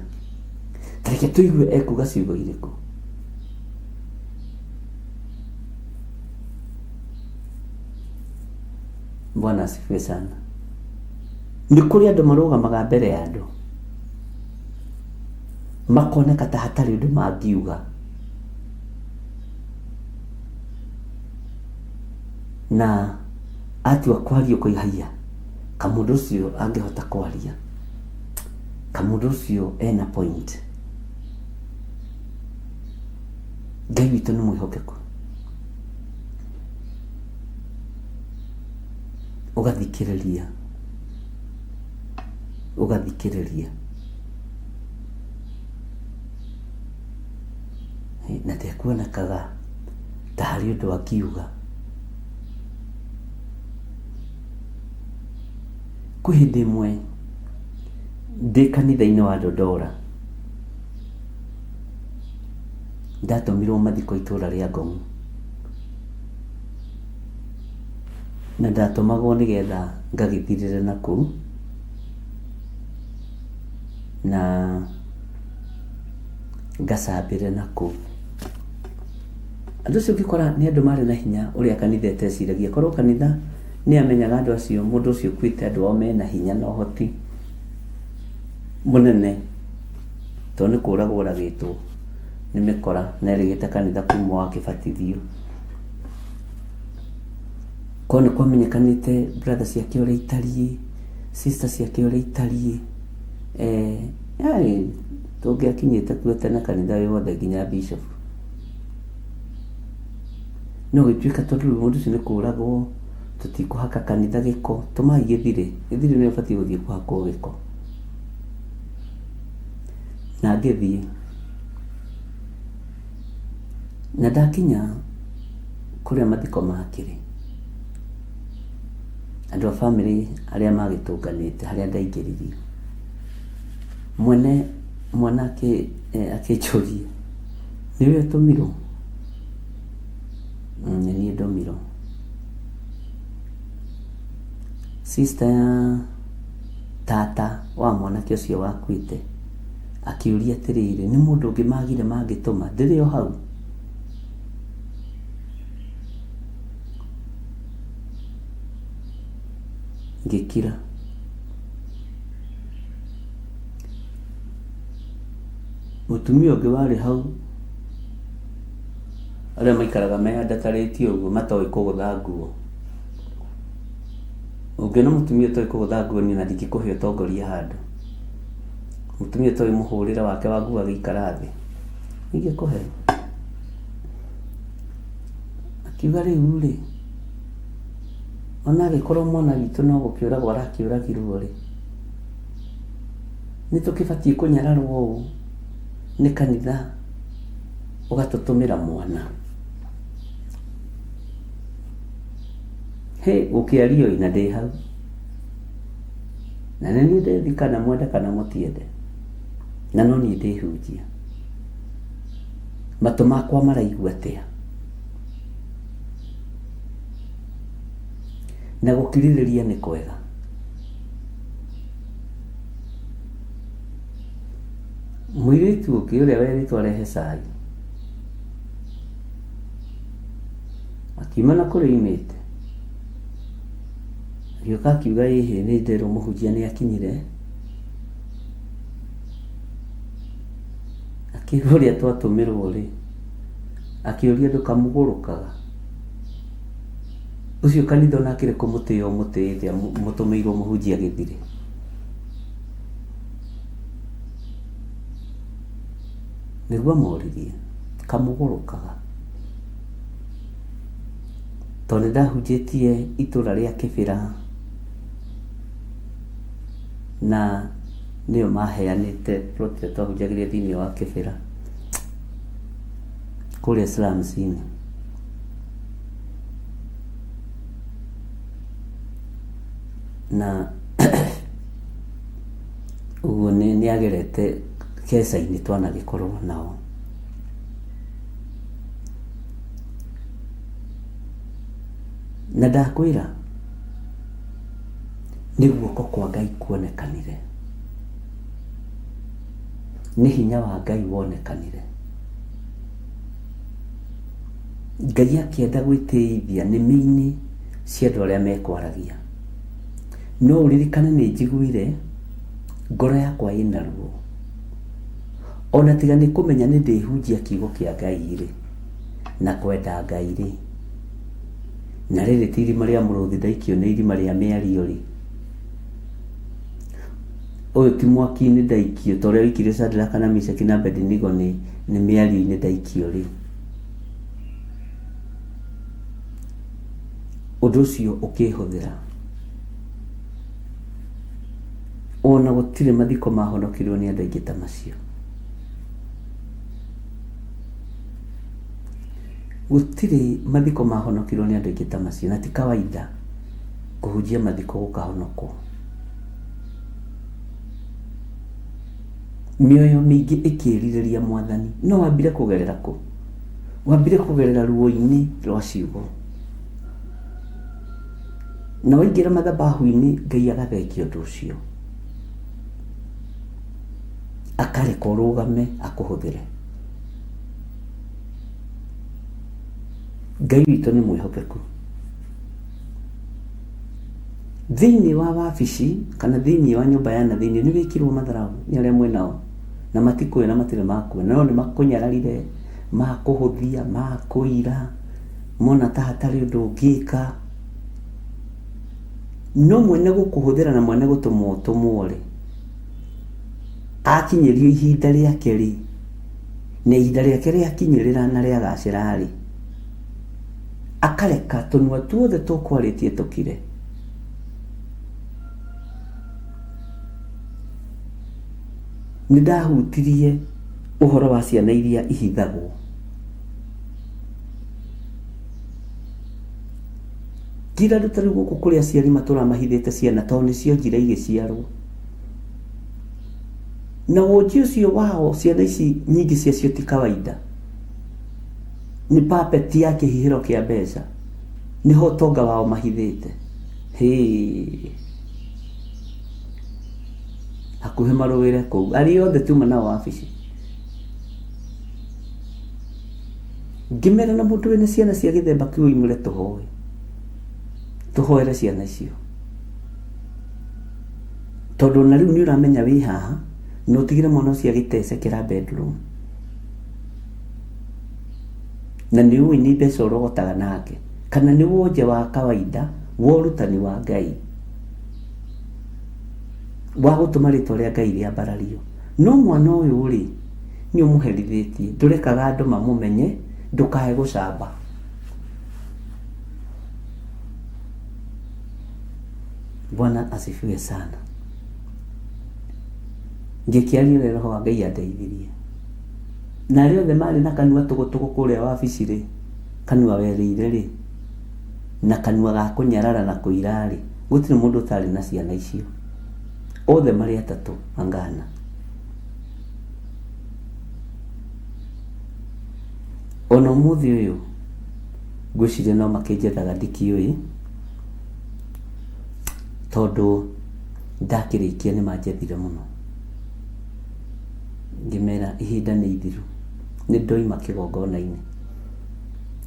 Ta reke tũigue ekuga ciugo irĩkũ. Bwana asifiwe sana. Nĩ kũrĩ andũ marũgamaga mbere ya andũ makoneka ta hatarĩ ũndũ mangiuga na atua kwaria ũkoiga haiya kamũndũ ũcio angĩhota kwaria kamũndũ ũcio ena point. Ngai witũ nĩ mwĩhokeku. Ũgathikĩrĩria, ũgathikĩrĩria na ndekuonekaga ta harĩ ũndũ angiuga. Kwĩ hĩndĩ ĩmwe ndĩ kanitha-inĩ wa Dodora, ndatũmirwo mathiko itũra rĩa Ngong. Na ndatũmagwo nĩgetha ngagĩthirĩre na kũu, na ngacambĩre na kũu. Andũ acio ũngĩkora nĩ andũ marĩ na hinya ũrĩa kanitha ĩteciragia. Korwo kanitha nĩ yamenyaga andũ acio, mũndũ ũcio ũkuĩte andũ ao mena hinya na ũhoti mũnene, tondũ nĩ kũragwo oragĩtwo nĩ mĩkora na erĩgĩte kanitha kuma o akĩbatithio. Korwo nĩ kwamenyekanĩte brother ciake ũrĩa itariĩ, sister ciake ũrĩa itariĩ, tũngĩakinyĩte kuo tene kanitha wĩ wothe nginya bishop. No gĩtuĩka tondũ rĩu mũndũ ũcio nĩ kũragwo, Tũtikũhaka kanitha gĩko, tũmai Gĩthirĩ. Gĩthirĩ nĩwe ũbatiĩ gũthiĩ kũhakwo gĩko. Na ngĩthiĩ. Na ndakinya kũrĩa mathiko makĩrĩ, andũ a bamĩrĩ arĩa magĩtũnganĩte harĩa ndaingĩririo, mwene mwana akĩnjũria, nĩwe ũtũmirwo? Nĩ niĩ ndũmirwo. Sister ya tata wa mwanake ũcio wakuĩte akĩũria atĩrĩrĩ, nĩ mũndũ ũngĩ magire mangĩtũma? Ndĩrĩ o hau? Ngĩkira. Mũtumia ũngĩ warĩ hau, arĩa maikaraga meyandatarĩtie ũguo matoĩ kũgũtha nguo. Ũngĩona mũtumia ũtoĩ kũgũtha nguo niĩ ona ndingĩkũhe ũtongoria handũ. Mũtumia ũtoĩ mũhũrĩre wake wa nguo agĩikara thĩ, ndingĩkũhe. Akiuga rĩu rĩ, ona angĩkorwo mwana witũ no gũkĩũragwo arakĩũragirwo rĩ, nĩ tũkĩbatiĩ kũnyararwo ũũ nĩ kanitha ũgatũtũmĩra mwana? Hĩ, gũkĩario ĩ, na ndĩ hau. Na nĩ niĩ ndĩthi kana mwende kana mũtiende. Na no niĩ ndĩhunjia. Matũ makwa maraigua atĩa? Na gũkirĩrĩria nĩ kwega. Mũirĩtu ũngĩ ũrĩa werĩtwo arehe cai, Akiuma na kũrĩa oimĩte, agĩũka akiuga ĩhĩ nĩ nderwo mũhunjia nĩ akinyire, akĩigua ũrĩa twatũmĩrwo rĩ, akĩũria ndũkamũgũrũkaga? Ũcio kanitha ona akĩrĩ kũmũtĩĩa ũmũtĩĩte mũtũmĩirwo mũhunjia gĩthirĩ. Nĩguo amoririe, kamũgũrũkaga? Tondũ nĩ ndahunjĩtie itũra rĩa Kĩbĩra na nĩo maheanĩte plot ĩrĩa twahunjagĩria thĩinĩ wa Kĩbĩra kũrĩa slums-inĩ. Na ũguo nĩ agerete keca-inĩ twanagĩkorwo nao. Na ndakwĩra, nĩ guoko kwa Ngai kuonekanire, nĩ hinya wa Ngai wonekanire. Ngai akĩenda gwĩtĩithia nĩmĩ-inĩ cia andũ arĩa mekwaragia. No ũririkane nĩ njiguire ngoro yakwa ĩna ruo. Ona tiga nĩ kũmenya nĩ ndĩhunjia kiugo kĩa Ngai-rĩ, na kwenda Ngai-rĩ, na rĩrĩ ti irima rĩa mũrũthi ndaikio nĩ irima rĩa mĩario-rĩ, ũyũ ti mwaki-inĩ ndaikio ta ũrĩa waikirio Shadraka na Meshaki na Abednego nĩ nĩ mĩario-inĩ ndaikio-rĩ, ũndũ ũcio ũkĩhũthĩra. Ona gũtirĩ mathiko mahonokirwo nĩ andũ aingĩ ta macio. Gũtirĩ mathiko mahonokirwo nĩ andũ aingĩ ta macio, na ti kawaida kũhunjia mathiko gũkahonokwo. Mĩoyo mĩingĩ ĩkĩrirĩria Mwathani. No wambire kũgerera kũ? Wambire kũgerera ruo-inĩ rwa ciugo. Na waingĩra mathabahu-inĩ Ngai agathengia ũndũ ũcio. Akareka ũrũgame akũhũthĩre. Ngai witũ nĩ mwĩhokeku. Thĩinĩ wa wabici kana thĩinĩ wa nyũmba ya na thĩinĩ nĩ wĩkirwo matharaũ nĩ arĩa mwĩ nao na matikũĩ na matirĩ makuona no nĩ makũnyararire, makũhũthia, makũira, mona ta hatarĩ ũndũ ũngĩka. No mwene gũkũhũthĩra na mwene gũtũma ũtũmwo rĩ, akinyĩrio ihinda rĩake rĩ, na ihinda rĩake rĩakinyĩrĩra na rĩagacĩra rĩ, Akareka tũnua tuothe tũkwarĩtie tũkire. Nĩ ndahutirie ũhoro wa ciana iria ihithagwo. Ngĩra andũ ta rĩu gũkũ kũrĩ aciari matũraga mahithĩte ciana tondũ nĩ cionjire igĩciarwo. Na wonji ũcio wao ciana ici nyingĩ ciacio ti kawaida. Nĩ puppet ya kĩhihĩro kĩa mbeca. Nĩho ũtonga wao mahithĩte. Hĩĩ. Hakuhĩ marũĩre kũu. Arĩa othe tuma nao wabici. Ngĩmera na mũndũ wĩna ciana cia gĩthemba kĩu oimũre tũhoe. Tũhoere ciana icio. Tondũ ona rĩu nĩ ũramenya wĩ haha na ũtigĩre mwana ũcio agĩtecekera bedroom. Na nĩ ũĩ nĩ mbeca ũrogotaga nake. Kana nĩ wonje wa kawaida wa ũrutani wa Ngai. Wa gũtũma rĩtwa rĩa Ngai rĩambarario. No mwana ũyũ rĩ, nĩ ũmũherithĩtie. Ndũrekaga andũ mamũmenye, ndũkae gũcamba. Bwana asifiwe sana. Ngĩkĩaria ũrĩa Roho wa Ngai andeithirie. Na arĩa othe marĩ na kanua tũgũtũgũ kũrĩa wabici rĩ, kanua werĩire rĩ, na kanua ga kũnyarara na kũira rĩ, gũtirĩ mũndũ ũtarĩ na ciana icio. Othe marĩ atatũ angana. Ona ũmũthĩ ũyũ ngwĩciria no makĩnjethaga ndikĩũĩ, tondũ ndakĩrĩkia nĩ manjethire mũno. Ngĩmera ihinda nĩ ithiru, nĩ ndoima kĩgongona-inĩ,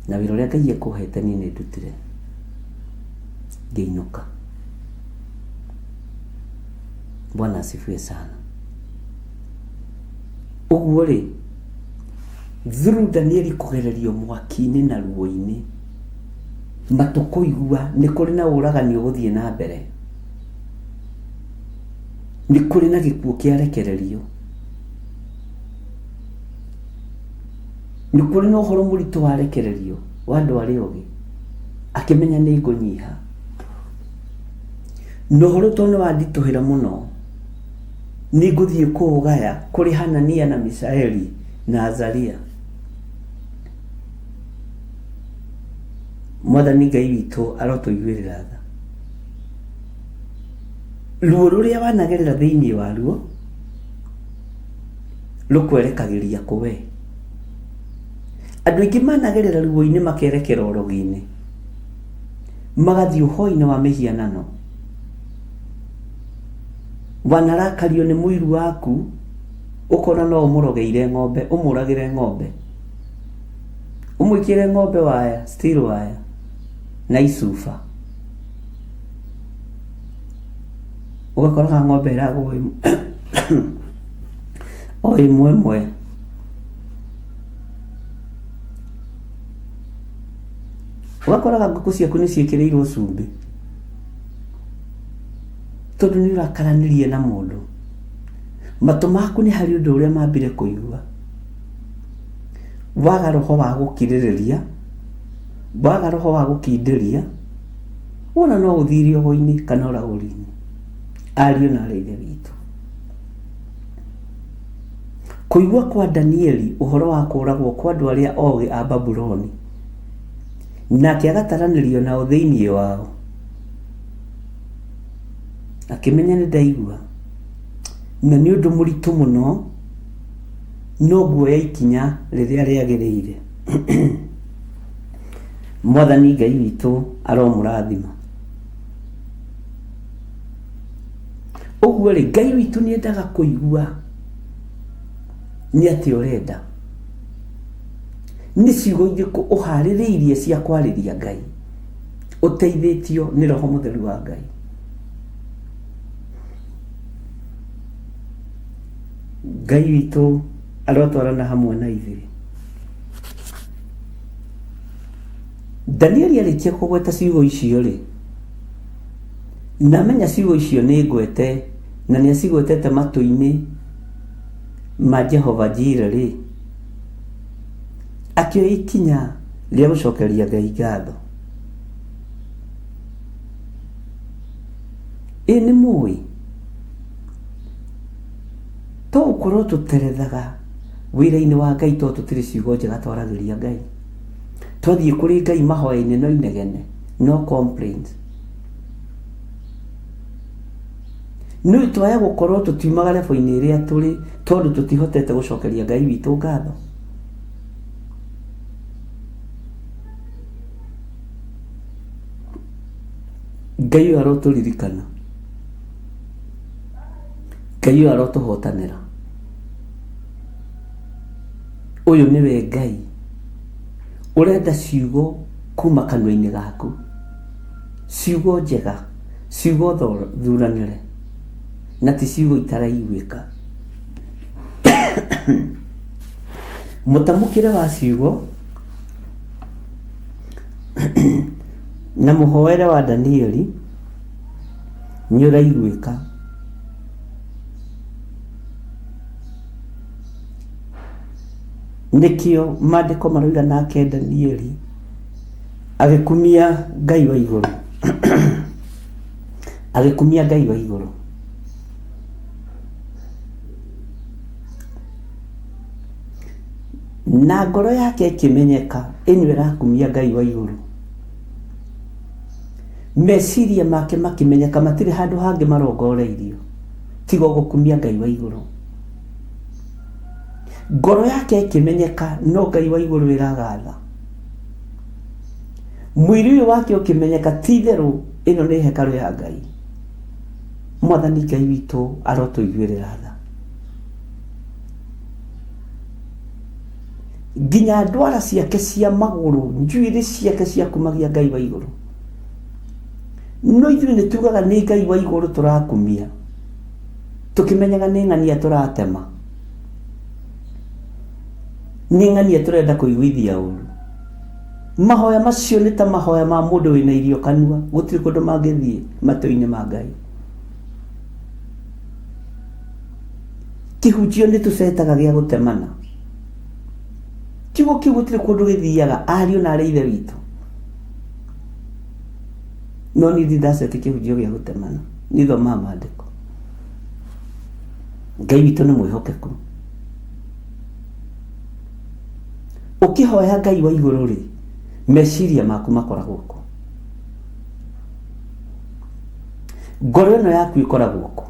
na wĩra ũrĩa Ngai ekũhete niĩ nĩ ndutire, ngĩinũka. Bwana asifiwe sana. Ũguo rĩ, through Danieli kũgererio mwaki-inĩ na ruo-inĩ, matũ kũigua nĩ kũrĩ na ũragani ũgũthiĩ na mbere, nĩ kũrĩ na gĩkuũ kĩarekererio, nĩ kũrĩ na ũhoro mũritũ warekererio wa andũ arĩa ogĩ, akĩmenya nĩ ngũnyiha. Na ũhoro tondũ nĩ wanditũhĩra mũno, nĩ ngũthiĩ kũũgaya kũrĩ Hanania na Mishaeli na Azaria. Mwathani Ngai witũ arotũiguĩrĩra tha. Ruo rũrĩa wanagerera thĩinĩ waruo rũkwerekagĩria kũ we? Andũ aingĩ managerera ruo-inĩ makerekera ũrogi-inĩ, magathiĩ ũhoi-inĩ wa mĩhianano. Wanarakario nĩ mũiru waku ũkona no ũmũrogeire ng'ombe, ũmũragĩre ng'ombe, ũmwĩkĩre ng'ombe waya, steel waya na icuba. Ũgakoraga ng'ombe ĩragwo o ĩmwe ĩmwe. Ũgakoraga ngũkũ ciaku nĩ ciĩkĩrĩirwo cumbĩ tondũ nĩ ũrakaranirie na mũndũ. Matũ maku nĩ harĩ ũndũ ũrĩa mambire kũigua. Waga roho wa gũkirĩrĩria, waga roho wa gũkindĩria, wona no ũthiĩ rĩogo-inĩ kana ũragũri-inĩ. Ariũ na aarĩ a Ithe witũ. Kũigua kwa Danieli ũhoro wa kũũragwo kwa andũ arĩa ogĩ a Babuloni, nake agataranĩrio nao thĩinĩ wao, akĩmenya nĩ ndaigua, na nĩ ũndũ mũritũ mũno, no nguoya ikinya rĩrĩa rĩagĩrĩire. Mwathani Ngai witũ aromũrathima. Ũguo rĩ, Ngai witũ nĩ endaga kũigua nĩ atĩa ũrenda. Nĩ ciugo irĩkũ ũharĩrĩirie cia kwarĩria Ngai ũteithĩtio nĩ Roho Mũtheru wa Ngai. Ngai witũ arotwarana hamwe na ithuĩ. Danieli arĩkia kũgweta ciugo icio rĩ, na amenya ciugo icio nĩ ngwete na nĩ acigwetete matũ-inĩ ma Jehova Jire rĩ, akĩoya ikinya rĩa gũcokeria Ngai ngatho. Ĩ nĩ mũĩ to gũkorwo tũterethaga wĩra-inĩ wa Ngai tondũ tũtirĩ ciugo njega twaragĩria Ngai. Twathiĩ kũrĩ Ngai mahoya-inĩ no inegene, no complaints. Nĩ twaya gũkorwo tũtiumaga level-inĩ ĩrĩa tũrĩ tondũ tũtihotete gũcokeria Ngai witũ ngatho. Ngai ũyũ arotũririkana. Ngai ũyũ arotũhotanĩra. Ũyũ nĩwe Ngai ũrenda ciugo kuma kanua-inĩ gaku, ciugo njega, ciugo thuranĩre, na ti ciugo itaraiguĩka. Mũtamũkĩre wa ciugo na mũhoere wa Danieli nĩ ũraiguĩka. Nĩkĩo maandĩko maroiga nake Danieli agĩkumia Ngai wa igũrũ. Agĩkumia Ngai wa igũrũ. Na ngoro yake ĩkĩmenyeka ĩno ĩrakumia Ngai wa igũrũ. Meciria make makĩmenyeka matirĩ handũ hangĩ marongoreirio tiga o gũkumia Ngai wa igũrũ. Ngoro yake ĩkĩmenyeka no Ngai wa igũrũ ĩragatha. Mwĩrĩ ũyũ wake ũkĩmenyeka ti itherũ ĩno nĩ hekarũ ya Ngai. Mwathani Ngai witũ arotũiguĩrĩra tha. Nginya ndwara ciake cia magũrũ, njuĩrĩ ciake ciakumagia Ngai wa igũrũ. No ithuĩ nĩ tugaga nĩ Ngai wa igũrũ tũrakumia, tũkĩmenyaga nĩ ng'ania tũratema, nĩ ng'ania tũrenda kũiguithia ũru. Mahoya macio nĩ ta mahoya ma mũndũ wĩna irio kanua, gũtirĩ kũndũ mangĩthiĩ matũ-inĩ ma Ngai. Kĩhunjio nĩ tũcetaga gĩa gũtemana. Kiugo kĩu gũtirĩ kũndũ gĩthiaga, ariũ na arĩ ithe witũ. No niĩ ndirĩ ndaceti kĩhunjio gĩa gũtemana, niĩ thomaga maandĩko. Ngai witũ nĩ mwĩhokeku. Ũkĩhoya Ngai wa igũrũ rĩ, meciria maku makoragwo kũ? Ngoro ĩno yaku ĩkoragwo kũ?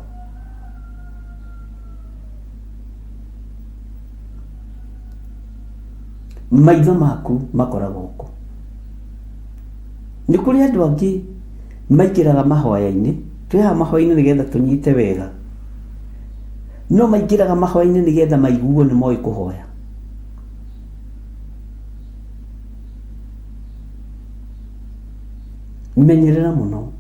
Maitho maku makoragwo kũ? Nĩ kũrĩ andũ angĩ maingĩraga mahoya-inĩ, twĩ haha mahoya-inĩ nĩgetha tũnyite wega, no maingĩraga mahoya-inĩ nĩgetha maiguo nĩ moĩ kũhoya. Menyerera mũno.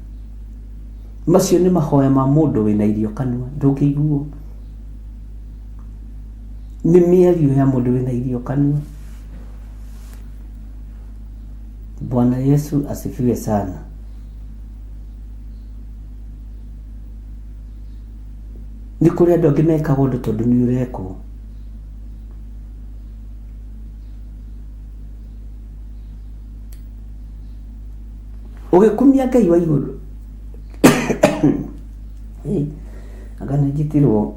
Macio nĩ mahoya ma mũndũ wĩna irio kanua, ndũngĩiguo. Nĩ mĩario ya mũndũ wĩna irio kanua. Bwana Yesu asifiwe sana. Nĩ kũrĩ andũ angĩ mekaga ũndũ tondũ nĩ ũrekwo. Ũgĩkumia Ngai wa igũrũ anga nĩ njitirwo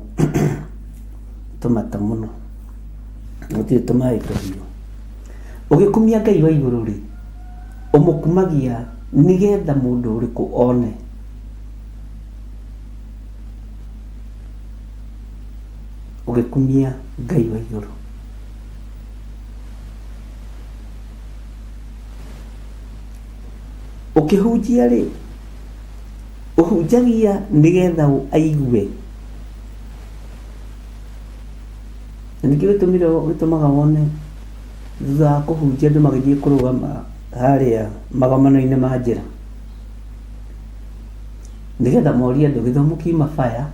tũmata mũno gũtirĩ tũmaĩ tũhiũ. Ũgĩkumia Ngai wa igũrũ rĩ, ũmũkumagia nĩgetha mũndũ ũrĩkũ one? Ũgĩkumia Ngai wa igũrũ. Ũkĩhunjia rĩ, ũhunjagia nĩgetha aigue. Na nĩkĩo gĩtũmire gĩtũmaga wone thutha wa kũhunjia andũ magĩthiĩ kũrũgama harĩa magomano-inĩ ma njĩra. Nĩgetha morie andũ gĩthomo kiuma baya,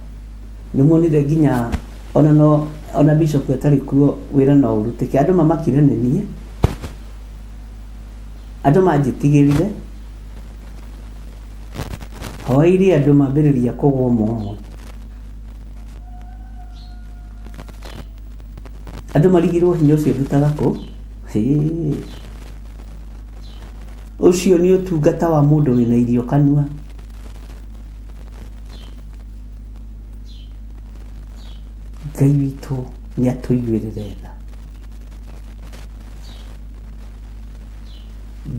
nĩ muonire nginya ona no ona bishop atarĩ kuo wĩra no ũrutĩke. Andũ mamakire nĩ niĩ, andũ manjĩtigĩrire, hoeire andũ mambĩrĩria kũgwa ũmwe ũmwe. Andũ marigirwo hinya ũcio ndutaga kũ? Hĩĩ. Ũcio nĩ ũtungata wa mũndũ wĩna irio kanua. Ngai witũ nĩ atũiguĩrĩre tha.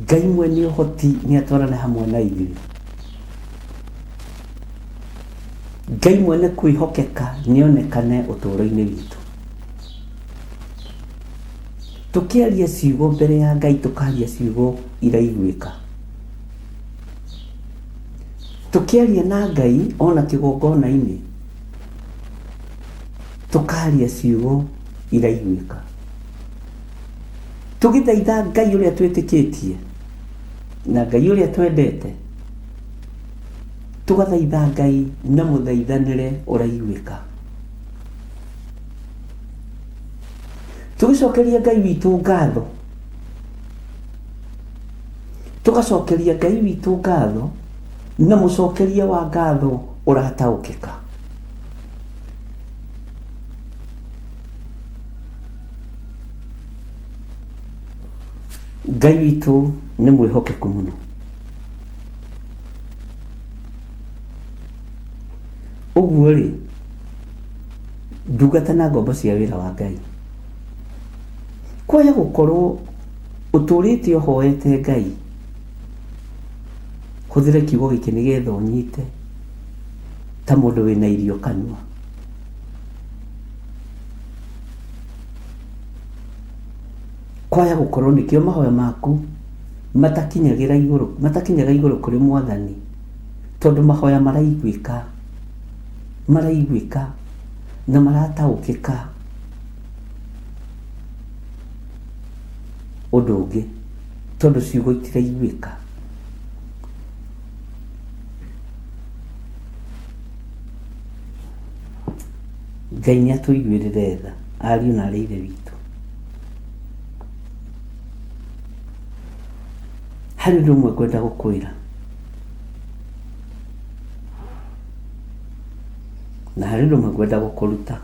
Ngai mwene ũhoti nĩ atwarane hamwe na ithuĩ. Ngai mwene kwĩhokeka nĩ onekane ũtũũro-inĩ witũ. Tũkĩaria ciugo mbere ya Ngai tũkaria ciugo iraiguĩka. Tũkĩaria na Ngai ona kĩgongona-inĩ tũkaria ciugo iraiguĩka. Tũgĩthaitha Ngai ũrĩa twĩtĩkĩtie na Ngai ũrĩa twendete, tũgathaitha Ngai na mũthaithanĩre ũraiguĩka. Tũgĩcokeria Ngai witũ ngatho, tũgacokeria Ngai witũ ngatho na mũcokeria wa ngatho ũrataũkĩka. Ngai witũ nĩ mwĩhokeku mũno. Ũguo rĩ, ndungata na ngombo cia wĩra wa Ngai, kwaya gũkorwo ũtũrĩte ũhoete Ngai, hũthĩra kiugo gĩkĩ nĩgetha ũnyite ta mũndũ wĩna irio kanua. Kwaya gũkorwo nĩkĩo mahoya maku matakinyagĩra igũrũ, matakinyaga igũrũ kũrĩ Mwathani, tondũ mahoya maraiguĩka, maraiguĩka na marataũkĩka ũndũ ũngĩ, tondũ ciugo itiraiguĩka. Ngai nĩ atũiguĩrĩre tha, ariũ na aarĩ a Ithe witũ. Harĩ ũndũ ũmwe ngwenda gũkwĩra, na harĩ ũndũ ũmwe ngwenda gũkũruta.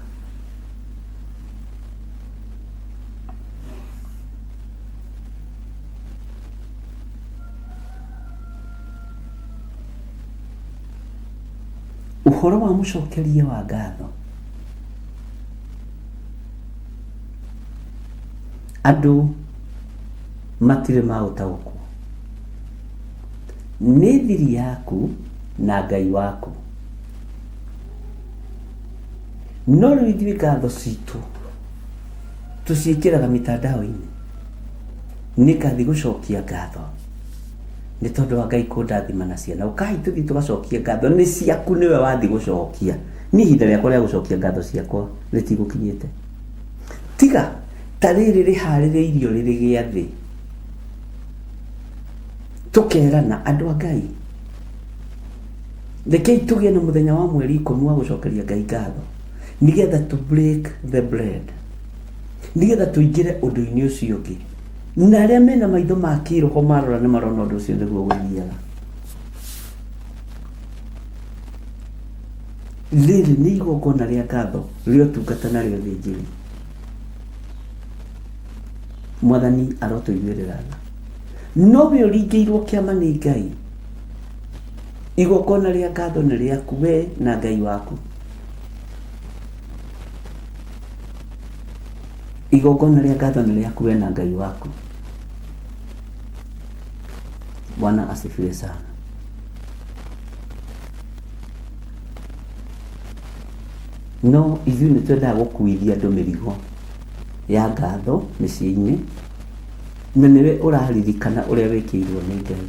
Ũhoro wa mũcokerie wa ngatho, andũ matirĩ maũtaũkwo. Nĩ thiri yaku na Ngai waku. No rĩu ithuĩ ngatho citũ tũciĩkĩraga mitandao-inĩ. Nĩ ngathi gũcokia ngatho nĩ tondũ wa Ngai kũndathima na ciana. Ũkai tũthiĩ tũgacokie ngatho. Nĩ ciaku nĩwe wathi gũcokia. Niĩ ihinda rĩakwa rĩa gũcokia ngatho ciakwa rĩtigũkinyĩte. Tiga ta rĩrĩ rĩharĩrĩirio rĩrĩ gĩathĩ. Tũkerana andũ a Ngai, rekei tũgĩe na mũthenya wa mweri ikũmi wa gũcokeria Ngai ngatho nĩgetha to break the bread, nĩgetha tũingĩre ũndũ-inĩ ũcio ũngĩ. Na arĩa mena maitho ma kĩroho marora nĩ marona ũndũ ũcio nĩguo gũthiaga. Rĩrĩ nĩ igongona rĩa ngatho rĩa ũtungata na rĩa ũthĩnjĩri. Mwathani arotũiguĩrĩra tha. No we ũringĩirwo kĩama nĩ Ngai, igongona rĩa ngatho nĩ rĩaku we na Ngai waku. Igongona rĩa ngatho nĩ rĩaku we na Ngai waku. Bwana asifiwe sana. No ithuĩ nĩ twendaga gũkuithia andũ mĩrigo ya ngatho mĩciĩ-inĩ, na nĩwe ũraririkana ũrĩa wĩkĩirwo nĩ Ngai.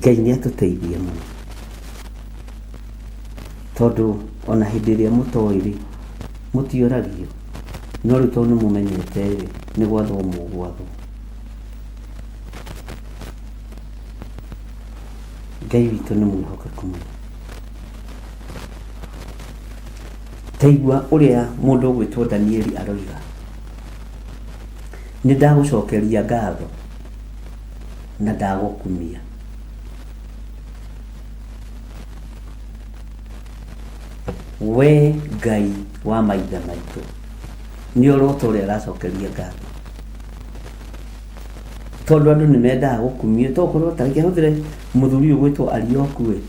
Ngai nĩ atũteithie mũno, tondũ ona hĩndĩ ĩrĩa mũtoĩ rĩ, mũtioragio, no rĩu tondũ nĩ mũmenyete rĩ, nĩ gwathwo mũgwathwo. Ngai witũ nĩ mwĩhokeku mũno. Ta igua ũrĩa mũndũ ũgwĩtwo Danieli aroiga, nĩ ndagũcokeria ngatho na ndagũkumia. We Ngai wa maithe maitũ, nĩ ũroto ũrĩa aracokeria ngatho. Tondũ andũ nĩ mendaga gũkumio, tokorwo ta reke hũthĩre mũthuri ũyũ ũgwĩtwo Arioku ĩ,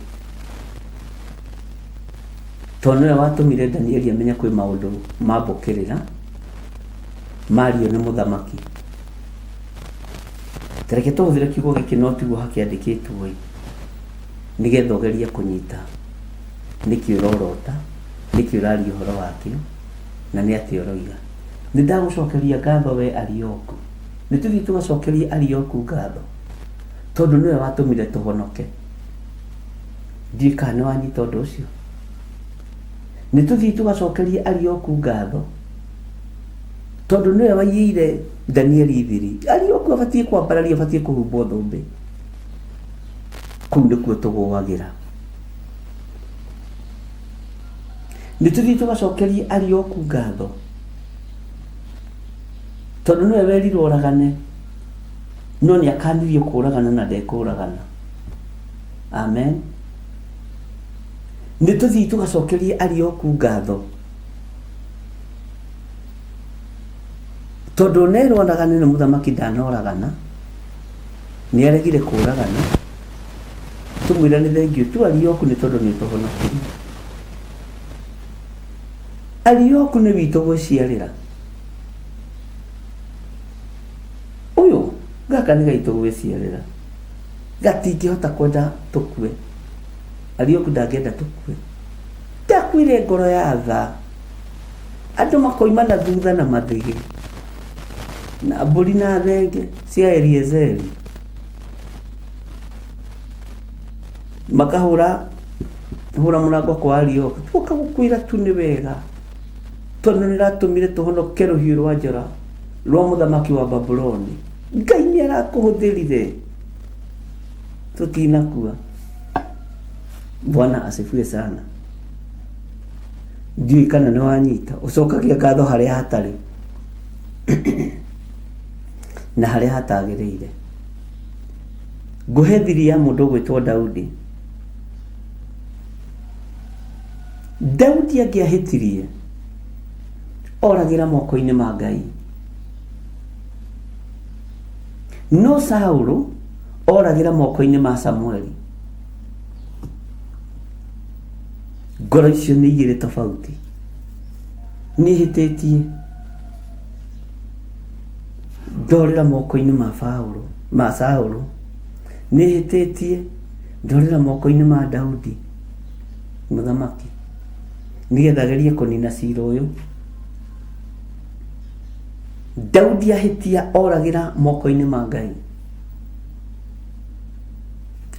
Tondũ nĩwe watũmire Danieli amenye kwĩ maũndũ ma mbũkĩrĩra mario nĩ mũthamaki. Ta reke tũhũthĩre kiugo gĩkĩ no tiguo hakĩandĩkĩtwo ĩ, nĩgetha ũgerie kũnyita nĩkĩ ũrorota, nĩkĩ ũraria ũhoro wakĩo, na nĩ atĩa ũroiga. Nĩ ndagũcokeria ngatho we Arioku. Nĩ tũthiĩ tũgacokerie Arioku ngatho, tondũ nĩwe watũmire tũhonoke. Ndiũĩ kana nĩ wanyita ũndũ ũcio. Nĩ tũthiĩ tũgacokerie Arioku ngatho, tondũ nĩwe waiyĩire Danieli thiri. Arioku abatiĩ kwambarario, abatiĩ kũhumbwo thũmbĩ. Kũu nĩkuo tũgũagĩra. Nĩ tũthiĩ tũgacokerie Arioku ngatho, tondũ nĩwe werirwo oragane, no nĩ akanirio kũragana na ndekũragana. Amen. Nĩ tũthiĩ tũgacokerie Arioku ngatho, tondũ onerwo oragane nĩ mũthamaki ndanoragana, nĩ aregire kũragana. Tũmwĩre nĩ thengiũ tu Arioku nĩ tondũ nĩ ũtũhonokirie. Arioku nĩ witũ gwĩciarĩra. Ũyũ gaka nĩ gaitũ gwĩciarĩra. Gatingĩhota kwenda tũkue. Arioku ndangĩenda tũkue. Ndakuire ngoro ya tha. Andũ makoima na thutha na mathĩgĩ. Na mbũri na thenge cia Eliezeri. Makahũra hũra mũrango kwa Arioku. Tuoka gũkwĩra tu nĩ wega. Tondũ nĩ ũratũmire tũhonoke rũhiũ rwa njora rwa mũthamaki wa Babuloni. Ngai nĩ arakũhũthĩrire. Tũtinakua. Bwana asifiwe sana. Ndiũĩ kana nĩ wanyita. Ũcokagia ngatho harĩa hatarĩ na harĩa hatagĩrĩire. Ngũhe thiri ya mũndũ ũgwĩtwo Daudi. Daudi angĩahĩtirie oragĩra moko-inĩ ma Ngai. No Saũlũ oragĩra moko-inĩ ma Samueli. Ngoro icio nĩ igĩrĩ tofauti. Nĩ hĩtĩtie ndorĩra moko-inĩ ma Paũlũ, ma Saũlũ. Nĩ hĩtĩtie ndorĩra moko-inĩ ma Daudi mũthamaki nĩgetha agerie kũnina cira ũyũ. Daudi ahĩtia oragĩra moko-inĩ ma Ngai.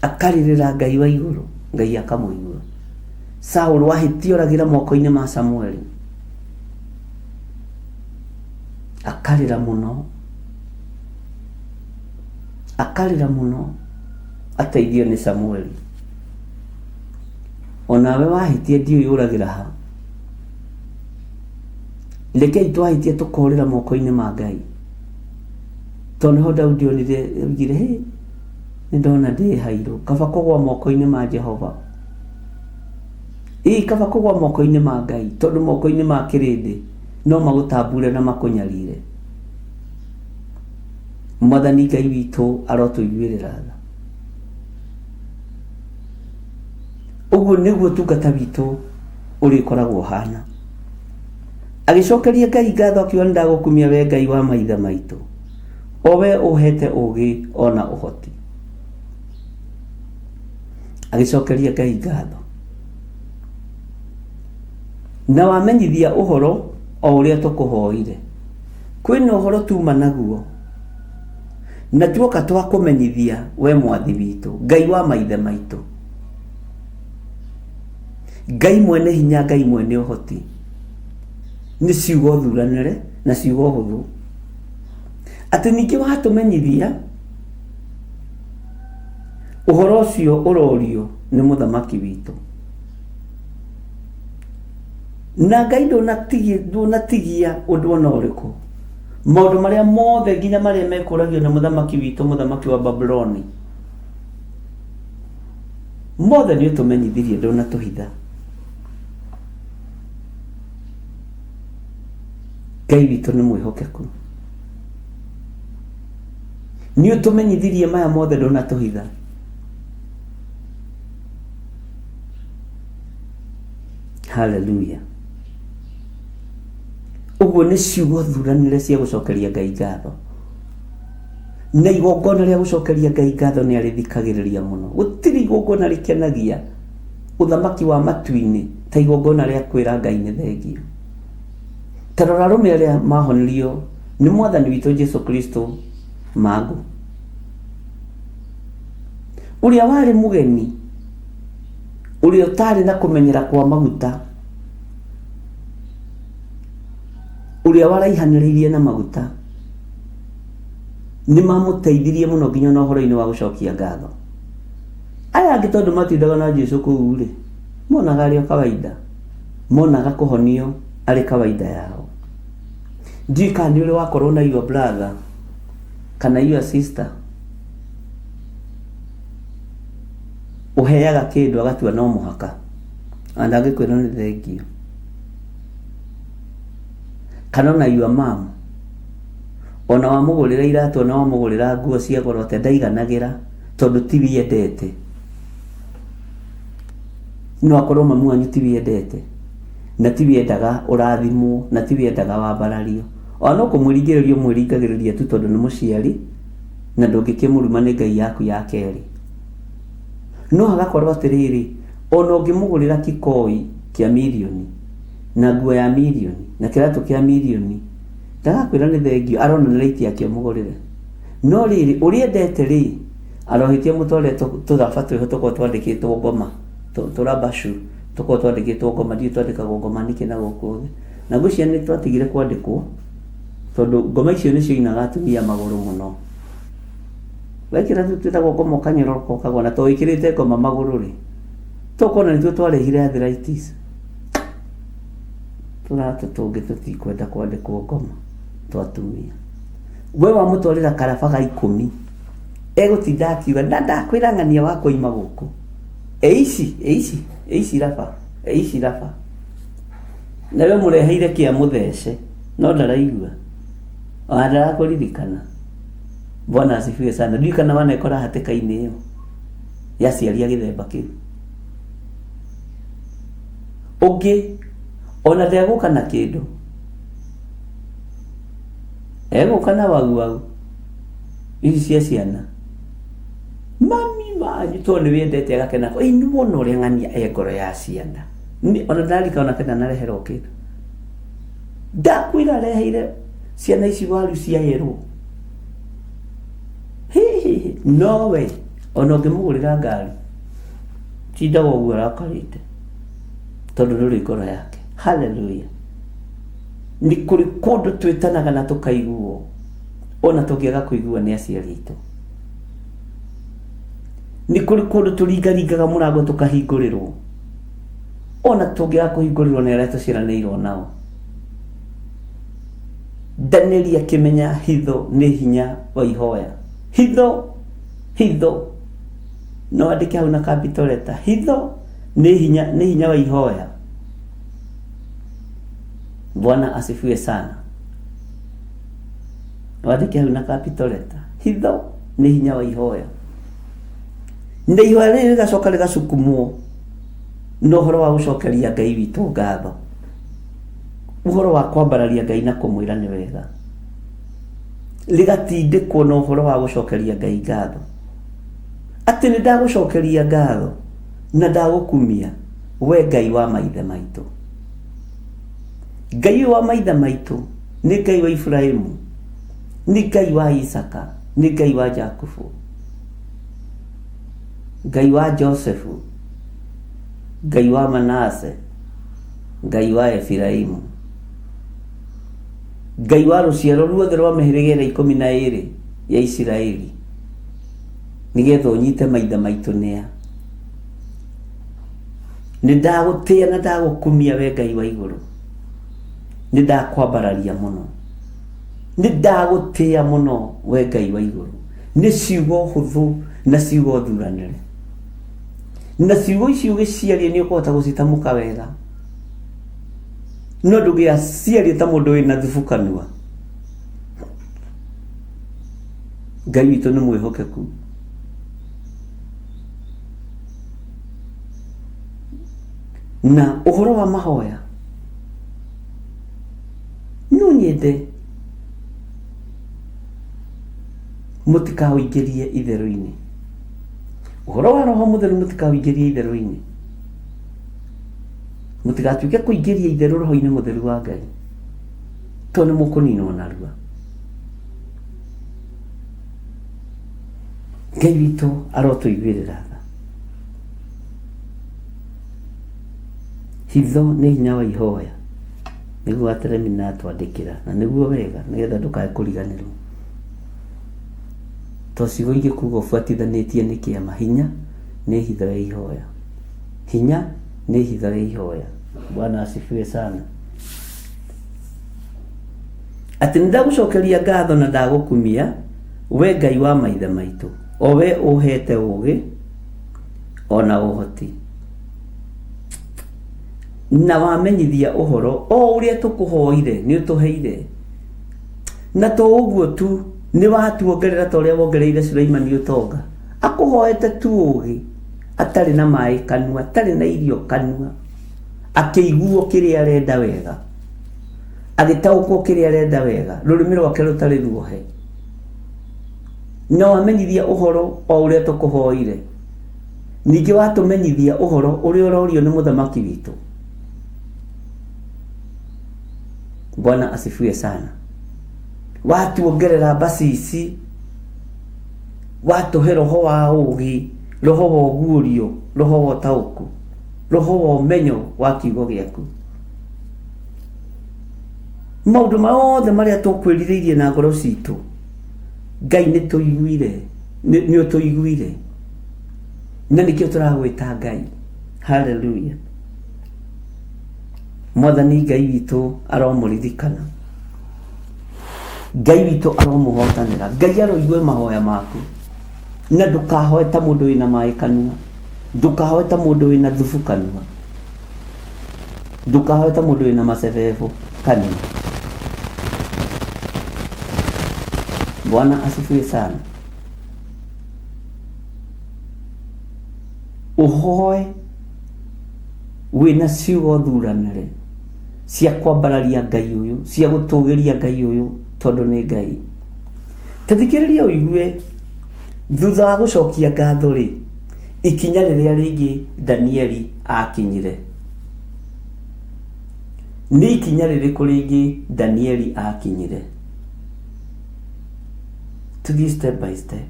Akarĩrĩra Ngai wa igũrũ, Ngai akamũigua. Saũlũ ahĩtia oragĩra moko-inĩ ma Samueli. Akarĩra mũno. Akarĩra mũno ateithio nĩ Samueli. Onawe wahĩtia ndiũĩ ũragĩra ha. Rekei twahĩtia tũkorĩra moko-inĩ ma Ngai. Tondũ nĩho Daudi onire oigire, hĩ, nĩ ndona ndĩ hairũ, kaba kũgwa moko-inĩ ma Jehova. Ĩ, kaba kũgwa moko-inĩ ma Ngai, tondũ moko-inĩ ma kĩrĩndĩ no magũtambure na makũnyarire. Mwathani Ngai witũ arotũiguĩrĩra tha. Ũguo nĩguo ũtungata witũ ũrĩkoragwo ũhana. Agĩcokeria Ngai ngatho akiuga nĩ ndagũkumia we Ngai wa maithe maitũ, o we ũhete ũũgĩ o na ũhoti. Agĩcokeria Ngai ngatho. Na wamenyithia ũhoro o ũrĩa tũkũhoire. Kwĩna ũhoro tuma naguo, na tuoka twakũmenyithia we mwathi witũ, Ngai wa maithe maitũ. Ngai mwene hinya, Ngai mwene ũhoti. Nĩ ciugo thuranĩre na ciugo hũthũ. Atĩ ningĩ watũmenyithia ũhoro ũcio ũrorio nĩ mũthamaki witũ. Na Ngai ndũnatigia ũndũ ona ũrĩkũ. Maũndũ marĩa mothe nginya marĩa mekũragio nĩ mũthamaki witũ, mũthamaki wa Babuloni. Mothe nĩ ũtũmenyithirie ndũnatũhitha. Ngai witũ nĩ mwĩhokeku. Nĩ ũtũmenyithirie maya mothe ndũnatũhitha. Haleluya. Ũguo nĩ ciugo thuranĩre cia gũcokeria Ngai ngatho. Na igongona rĩa gũcokeria Ngai ngatho nĩ arĩthikagĩrĩria mũno. Gũtirĩ igongona rĩkenagia ũthamaki wa matu-inĩ ta igongona rĩa kwĩra Ngai nĩ thengio. Ta rora arũme arĩa mahonirio nĩ mwathani witũ Jesu Kristo mangũ. Ũrĩa warĩ mũgeni, ũrĩa ũtarĩ na kũmenyera kwa maguta, ũrĩa waraihanĩrĩirie na maguta, nĩ mamũteithirie mũno nginya ona ũhoro-inĩ wa gũcokia ngatho. Aya angĩ tondũ matindaga na Jesu kũu rĩ, monaga arĩ o kawaida, monaga kũhonio arĩ kawaida yao. Ndiũĩ kana nĩ ũrĩ wakorwo na your brother kana your sister ũheaga kĩndũ agatua no mũhaka na ndangĩkwĩra nĩ thengio. Kana ona your mom ona wamũgũrĩra iratũ ona wamũgũrĩra nguo cia goro atĩa ndaiganagĩra tondũ ti wĩendete. No akorwo mami wanyu ti wĩendete na ti wendaga ũrathimwo na ti wendaga wambarario. Ona no kũmwĩringĩrĩria ũmwĩringagĩrĩria tu tondũ nĩ mũciari na ndũngĩkĩmũruma nĩ Ngai yaku ya kerĩ. No hagakorwo atĩrĩrĩ, ona ũngĩmũgũrĩra kikoi kĩa mirioni na nguo ya mirioni na kĩratũ kĩa mirioni, ndagakwĩra nĩ thengio, arona nĩ right yake ũmũgũrĩre. No rĩrĩ, ũrĩa endete rĩ, arohĩtia mũtwarĩre tũraba twĩho tũkoragwo twandĩkĩtwo ngoma, tũraba shoe tũkoragwo twandĩkĩtwo ngoma, ndiũĩ twandĩkagwo ngoma nĩkĩ na gũkũ thĩ. Na ngwĩciria nĩ twatigire kwandĩkwo tondũ ngoma icio nĩcio inaga atumia magũrũ mũno. Wekĩra tũu twĩtagwo ngoma ũkanyororoka ũkagwa na to wĩkĩrĩte ngoma magũrũ rĩ, tũkona nĩtuo twarehire arthritis. Tũratũ tũngĩ tũtikwenda kwandĩkwo ngoma twa atumia. We wamũtwarĩra karaba ga ikũmi egũtinda akiuga na ndakwĩra ng'ania wakwa ima gũkũ. E ici, e ici, e ici raba, e ici raba. Nawe ũmũreheire kĩa mũthece no ndaraigua ona ndarakũririkana. Bwana asifiwe sana. Ndiũĩ kana wanekora hatĩka-inĩ ĩyo ya aciari a gĩthemba kĩu. Ũngĩ ona ndegũka na kĩndũ, egũka na wau wau ici cia ciana mami manyu tondũ nĩ wendete agakena ĩ nĩ wona ũrĩa ng'ania e ngoro ya ciana. Ona ndarika ona kenda nareherwo kĩndũ. Ndakwĩra areheire ciana ici waru cia yerũ. Hihihi nowe ona ũngĩmũgũrĩra ngari tindaga ũguo arakarĩte tondũ ndũrĩ ngoro yake. Haleluya. Nĩ kũrĩ kũndũ twĩtanaga na tũkaiguo ona tũngĩaga kũiguo nĩ aciari aitũ. Nĩ kũrĩ kũndũ tũringaringaga mũrango tũkahingũrĩrwo ona tũngĩaga kũhingũrĩrwo nĩ arĩa tũciaranĩirwo nao. Danieli akĩmenya hitho nĩ hinya wa ihoya. Hitho, hitho, no andĩke hau na capital letter. Hitho nĩ hinya, nĩ hinya wa ihoya. Bwana asifiwe sana. Wandĩke hau na capital letter. Hitho nĩ hinya wa ihoya. Na ihoya rĩrĩ rĩgacoka rĩgacukumwo na ũhoro wa gũcokeria Ngai witũ ngatho. Ũhoro wa kwambararia Ngai na kũmwĩra nĩ wega. Rĩgatindĩkwo na ũhoro wa gũcokeria Ngai ngatho. Atĩ nĩ ndagũcokeria ngatho na ndagũkumia we Ngai wa maithe maitũ. Ngai ũyũ wa maithe maitũ nĩ Ngai wa Iburahĩmu, nĩ Ngai wa Isaka, nĩ Ngai wa Jakubu, Ngai wa Josefu, Ngai wa Manase, Ngai wa Efiraimu, Ngai wa rũciaro ruothe rwa mĩhĩrĩga ĩrĩa 12 ya Isiraeli, nĩgetha ũnyite maithe maitũ nĩa. Nĩ ndagũtĩa na ndagũkumia we Ngai wa igũrũ, nĩ ndakwambararia mũno, nĩ ndagũtĩa mũno we Ngai wa igũrũ. Nĩ ciugo hũthũ na ciugo thuranĩre, na ciugo ici ũgĩciaria nĩ ũkũhota gũcitamũka wega, no ndũngĩaciaria ta mũndũ wĩna thubu kanua. Ngai witũ nĩ mwĩhokeku. Na ũhoro wa mahoya no nyende mũtikaũingĩrie itherũ-inĩ. Ũhoro wa Roho Mũtheru mũtikaũingĩrie itherũ-inĩ. Mũtigatuĩke kũingĩria itherũ Roho-inĩ Mũtheru wa Ngai, tondũ nĩ mũkũninwo narua. Ngai witũ arotũiguĩrĩra tha. Hitho nĩ hinya wa ihoya, nĩguo Ateremina atwandĩkĩra, na nĩguo wega, nĩgetha ndũkae kũriganĩrwo. To ciugo ingĩkuga ũbuatithanĩtie nĩ kĩama, hinya nĩ hitho ya ihoya. Hinya nĩ hitho ya ihoya. Bwana asifiwe sana. Atĩ nĩ ndagũcokeria ngatho na ndagũkumia, we Ngai wa maithe maitũ, o we ũhete ũũgĩ o na ũhoti, na wamenyithia ũhoro o ũrĩa tũkũhoire nĩ ũtũheire. Na to ũguo tu, nĩ watuongerera ta ũrĩa wongereire Suleimani ũtonga. Akũhoete tu ũũgĩ, atarĩ na maĩ kanua, atarĩ na irio kanua, akĩiguo kĩrĩa arenda wega, agĩtaũkwo kĩrĩa arenda wega, rũrĩmĩ rwake rũtarĩ ruohe. Na wamenyithia ũhoro o ũrĩa tũkũhoire. Ningĩ watũmenyithia ũhoro ũrĩa ũrorio nĩ mũthamaki witũ. Bwana asifiwe sana. Watuongerera mbacici, watũhe roho wa ũũgĩ, roho wa ũguũrio, roho wa ũtaũku, roho wa ũmenyo wa kiugo gĩaku. Maũndũ mothe marĩa tũkwĩrirĩirie na ngoro citũ, Ngai nĩ tũiguire, nĩ ũtũiguire, na nĩkĩo tũragwĩta Ngai. Haleluya. Mwathani Ngai witũ aromũririkana. Ngai witũ aromũhotanĩra. Ngai aroigue mahoya maku. Na ndũkahoe ta mũndũ wĩna maĩ kanua. Ndũkahoe ta mũndũ wĩna thubu kanua. Ndũkahoe ta mũndũ wĩna macebebo kanua. Bwana asifiwe sana. Ũhoe wĩna ciugo thuranĩre cia kwambararia Ngai ũyũ, cia gũtũgĩria Ngai ũyũ tondũ nĩ Ngai. Ta thikĩrĩria ũigue thutha wa gũcokia ngatho rĩ, ikinya rĩrĩa rĩngĩ Danieli akinyire. Nĩ ikinya rĩrĩkũ rĩngĩ Danieli akinyire? Tũthiĩ step by step.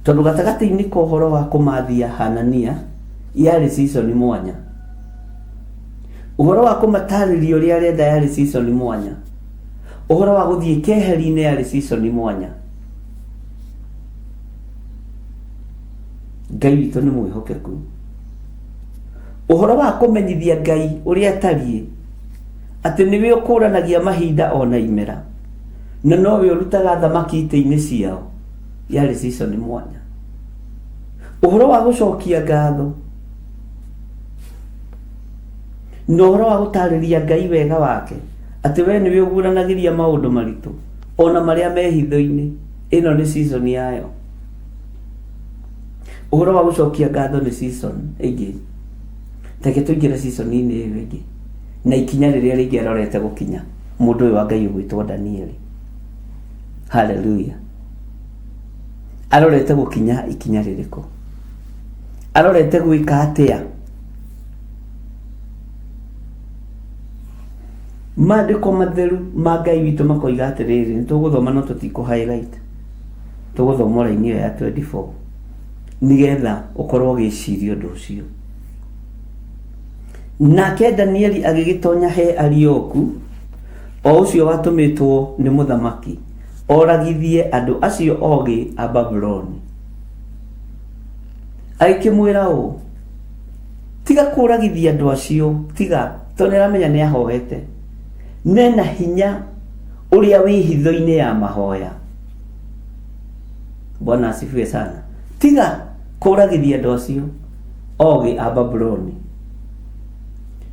Tondũ gatagatĩ-inĩ ka ũhoro wa kũmathia Hanania yarĩ season mwanya. Ũhoro wa kũmatarĩria ũrĩa arenda yarĩ season mwanya. Ũhoro wa gũthiĩ keheri-inĩ yarĩ season mwanya. Ngai witũ nĩ mwĩhokeku. Ũhoro wa kũmenyithia Ngai ũrĩa atariĩ, atĩ nĩwe ũkũranagia mahinda ona imera, na nowe ũrutaga thamaki itĩ-inĩ ciao, yarĩ season mwanya. Ũhoro wa gũcokia ngatho na ũhoro wa gũtarĩria Ngai wega wake, atĩ we nĩwe ũguũranagĩria maũndũ maritũ ona marĩa me hitho-inĩ, ĩno nĩ season yayo. Ũhoro wa gũcokia ngatho nĩ season ĩngĩ. Reke tũingĩre season-inĩ ĩyo ĩngĩ na ikinya rĩrĩa rĩngĩ arorete gũkinya mũndũ ũyũ wa Ngai ũgwĩtwo Danieli. Haleluya. Arorete gũkinya ikinya rĩrĩkũ? Arorete gwĩka atĩa? Maandĩko matheru ma Ngai witũ makoiga atĩrĩrĩ, nĩ tũgũthoma no tũtikũ highlight. Tũgũthoma raini ĩyo ya 24 nĩgetha ũkorwo ũgĩciria ũndũ ũcio. Nake Danieli agĩgĩtonya he Arioku, o ũcio watũmĩtwo nĩ mũthamaki oragithie andũ acio ogĩ a Babuloni. Agĩkĩmwĩra ũũ, tiga kũragithia andũ acio, tiga, tondũ nĩaramenya nĩ ahoete. Nena hinya ũrĩa wĩ hitho-inĩ ya mahoya. Bwana asifiwe sana. Tiga kũragithia andũ acio ogĩ a Babuloni.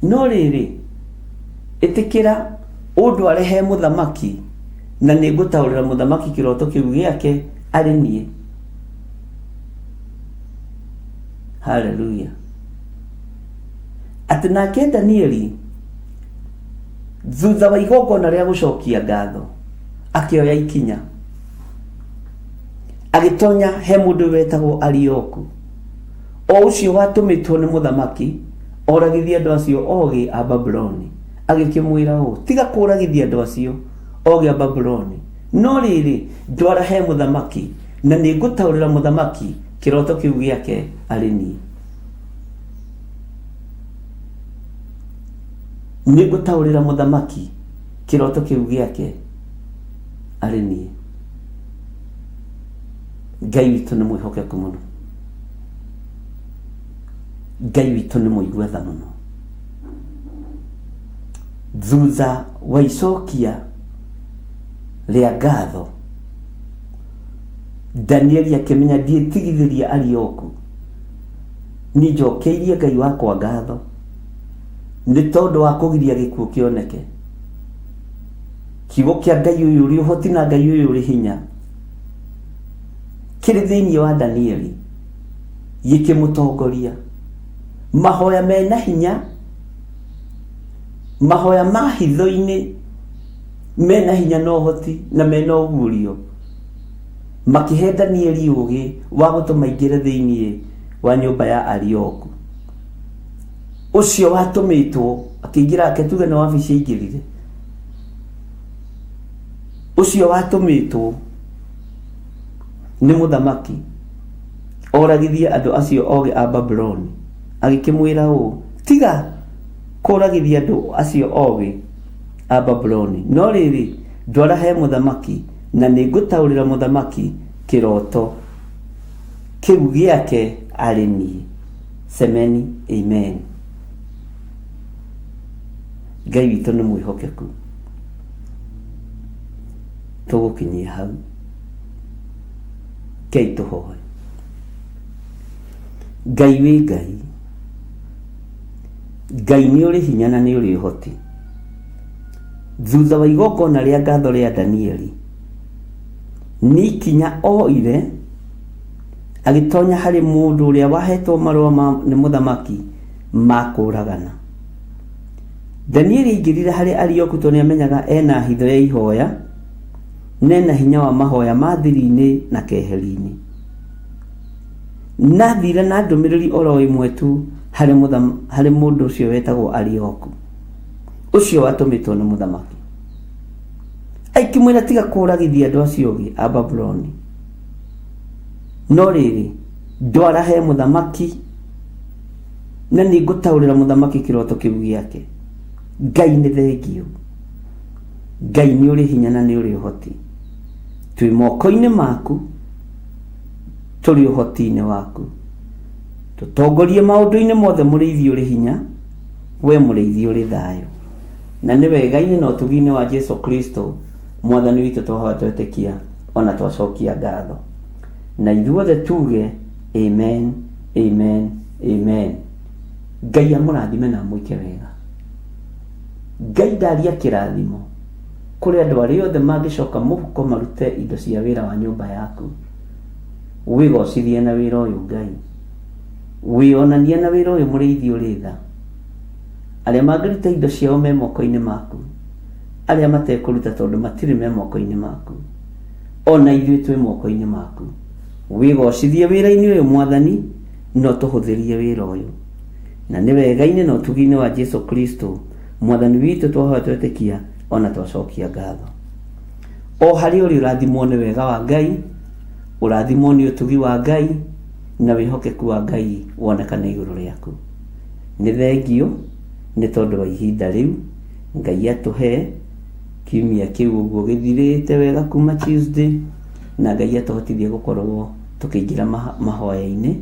No rĩrĩ, ĩtĩkĩra ũndware he mũthamaki, na nĩ ngũtaũrĩra mũthamaki kĩroto kĩu gĩake arĩ niĩ. Haleluya. Atĩ nake Danieli thutha wa igongona rĩa gũcokia ngatho akĩoya ikinya agĩtonya he mũndũ wetagwo Arioku, o ũcio watũmĩtwo nĩ mũthamaki oragithie andũ acio ogĩ a Babuloni. Agĩkĩmwĩra ũũ, tiga kũragithia andũ acio ogĩ a Babuloni, no rĩrĩ, ndwara he mũthamaki, na nĩngũtaũrĩra mũthamaki kĩroto kĩu gĩake arĩ niĩ. Nĩngũtaũrĩra mũthamaki kĩroto kĩu gĩake arĩ niĩ. Ngai witũ nĩ mwĩhokeku mũno. Ngai witũ nĩ mũigua tha mũno. Thutha wa icokia rĩa ngatho, Danieli akĩmenya ndiĩtigithĩria Arioku, niĩ njokeirie Ngai wakwa ngatho nĩ tondũ wa kũgiria gĩkuũ kĩoneke. Kiugo kĩa Ngai ũyũ ũrĩ ũhoti na Ngai ũyũ ũrĩ hinya kĩrĩ thĩinĩ wa Danieli gĩkĩmũtongoria. Mahoya mena hinya, mahoya ma hitho-inĩ mena hinya na ũhoti na mena ũguũrio, makĩhe Danieli ũũgĩ wa gũtũma aingĩre thĩinĩ wa nyũmba ya Arioku. Ũcio watũmĩtwo akĩingĩra, ake tuge nĩ wabici aingĩrire, ũcio watũmĩtwo nĩ mũthamaki oragithie andũ acio ogĩ a Babuloni, agĩkĩmwĩra ũũ, tiga kũragithia andũ acio ogĩ a Babuloni, no rĩrĩ, ndwara he mũthamaki, na nĩngũtaũrĩra mũthamaki kĩroto kĩu gĩake arĩ niĩ. Semeni amen. Ngai witũ nĩ mwĩhokeku. Tũgũkinyia hau. Ngai tũhoe. Ngai wĩ Ngai. Ngai nĩ ũrĩ hinya na nĩ ũrĩ ũhoti. Thutha wa igongona rĩa ngatho rĩa Danieli, nĩ ikinya oire agĩtonya harĩ mũndũ ũrĩa wahetwo marũa nĩ mũthamaki ma kũũragana. Danieli aingĩrire harĩ Arioku tondũ nĩamenyaga ena hitho ya ihoya na ena hinya wa mahoya ma thiri-inĩ na keheri-inĩ. Na athire na ndũmĩrĩri oro ĩmwe tu harĩ harĩ mũndũ ũcio wetagwo Arioku, ũcio watũmĩtwo nĩ mũthamaki. Aikĩmwĩra tiga kũũragithia andũ acio ogĩ a Babuloni, no rĩrĩ, ndwara he mũthamaki na nĩ ngũtaũrĩra mũthamaki kĩroto kĩu gĩake. Ngai nĩ thengiũ. Ngai nĩ ũrĩ hinya na nĩ ũrĩ ũhoti. Twĩ moko-inĩ maku, tũrĩ ũhoti-inĩ waku. Tũtongorie maũndũ-inĩ mothe, mũrĩithi ũrĩ hinya, we mũrĩithi ũrĩ thayũ. Na nĩ wega-inĩ na ũtugi-inĩ wa Jesu Kristo mwathani witũ twahoya twetĩkia ona twacokia ngatho. Na ithuothe tuge amen, amen, amen. Ngai amũrathime na amwĩke wega. Ngai ndaria kĩrathimo kũrĩ andũ arĩa othe mangĩcoka mũhuko marute indo cia wĩra wa nyũmba yaku. Wĩgocithie na wĩra ũyũ Ngai. Wĩonanie na wĩra ũyũ mũrĩithi ũrĩ tha. Arĩa mangĩruta indo ciao me moko-inĩ maku, arĩa matekũruta tondũ matirĩ me moko-inĩ maku, ona ithuĩ twĩ moko-inĩ maku. Wĩgocithie wĩra-inĩ ũyũ Mwathani, na ũtũhũthĩrie wĩra ũyũ. Na nĩ wega-inĩ na ũtugi-inĩ wa Jesu Kristo Mwathani witũ twahoya twetĩkia ona twacokia ngatho. O harĩa ũrĩ ũrathimwo nĩ wega wa Ngai, ũrathimwo nĩ ũtugi wa Ngai, na wĩhokeku wa Ngai wonekane igũrũ rĩaku. Nĩ thengiũ nĩ tondũ wa ihinda rĩu Ngai atũhe kiumia kĩu ũguo gĩthirĩte wega kuma Tuesday, na Ngai atũhotithie gũkorwo tũkĩingĩra mahoya-inĩ,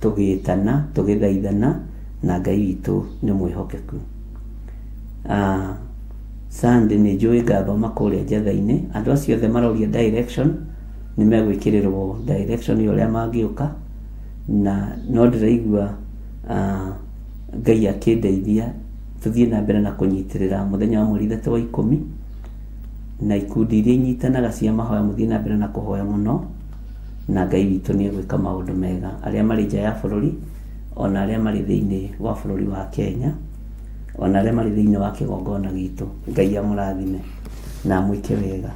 tũgĩtana, tũgĩthaithana, na Ngai witũ nĩ mwĩhokeku. Sunday nĩ njũĩ ngathoma kũrĩa Njatha-inĩ, andũ acio othe maroria direction, nĩ megwĩkĩrĩrwo direction ya ũrĩa mangĩũka, na no ndĩraigua Ngai akĩndeithia tũthiĩ na mbere na kũnyitĩrĩra mũthenya wa mweri 3 wa 10, na ikundi iria inyitanaga cia mahoya mũthiĩ na mbere na kũhoya mũno, na Ngai witũ nĩ egwĩka maũndũ mega. Arĩa marĩ nja ya bũrũri, ona arĩa marĩ thĩinĩ wa bũrũri wa Kenya. Ona arĩa marĩ thĩinĩ wa kĩgongona gitũ, Ngai amũrathime na amwĩke wega.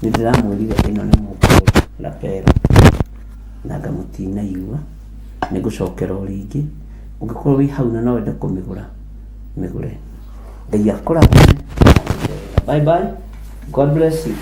Nĩ ndĩramwĩrire ĩno nĩ mũkũgũra lapel na anga mũtinaigua, nĩ ngũcokera o rĩngĩ. Ũngĩkorwo wĩ hau na no wende kũmĩgũra, mĩgũre. Ngai akũrathime na agwĩke wega. Bye bye. God bless you.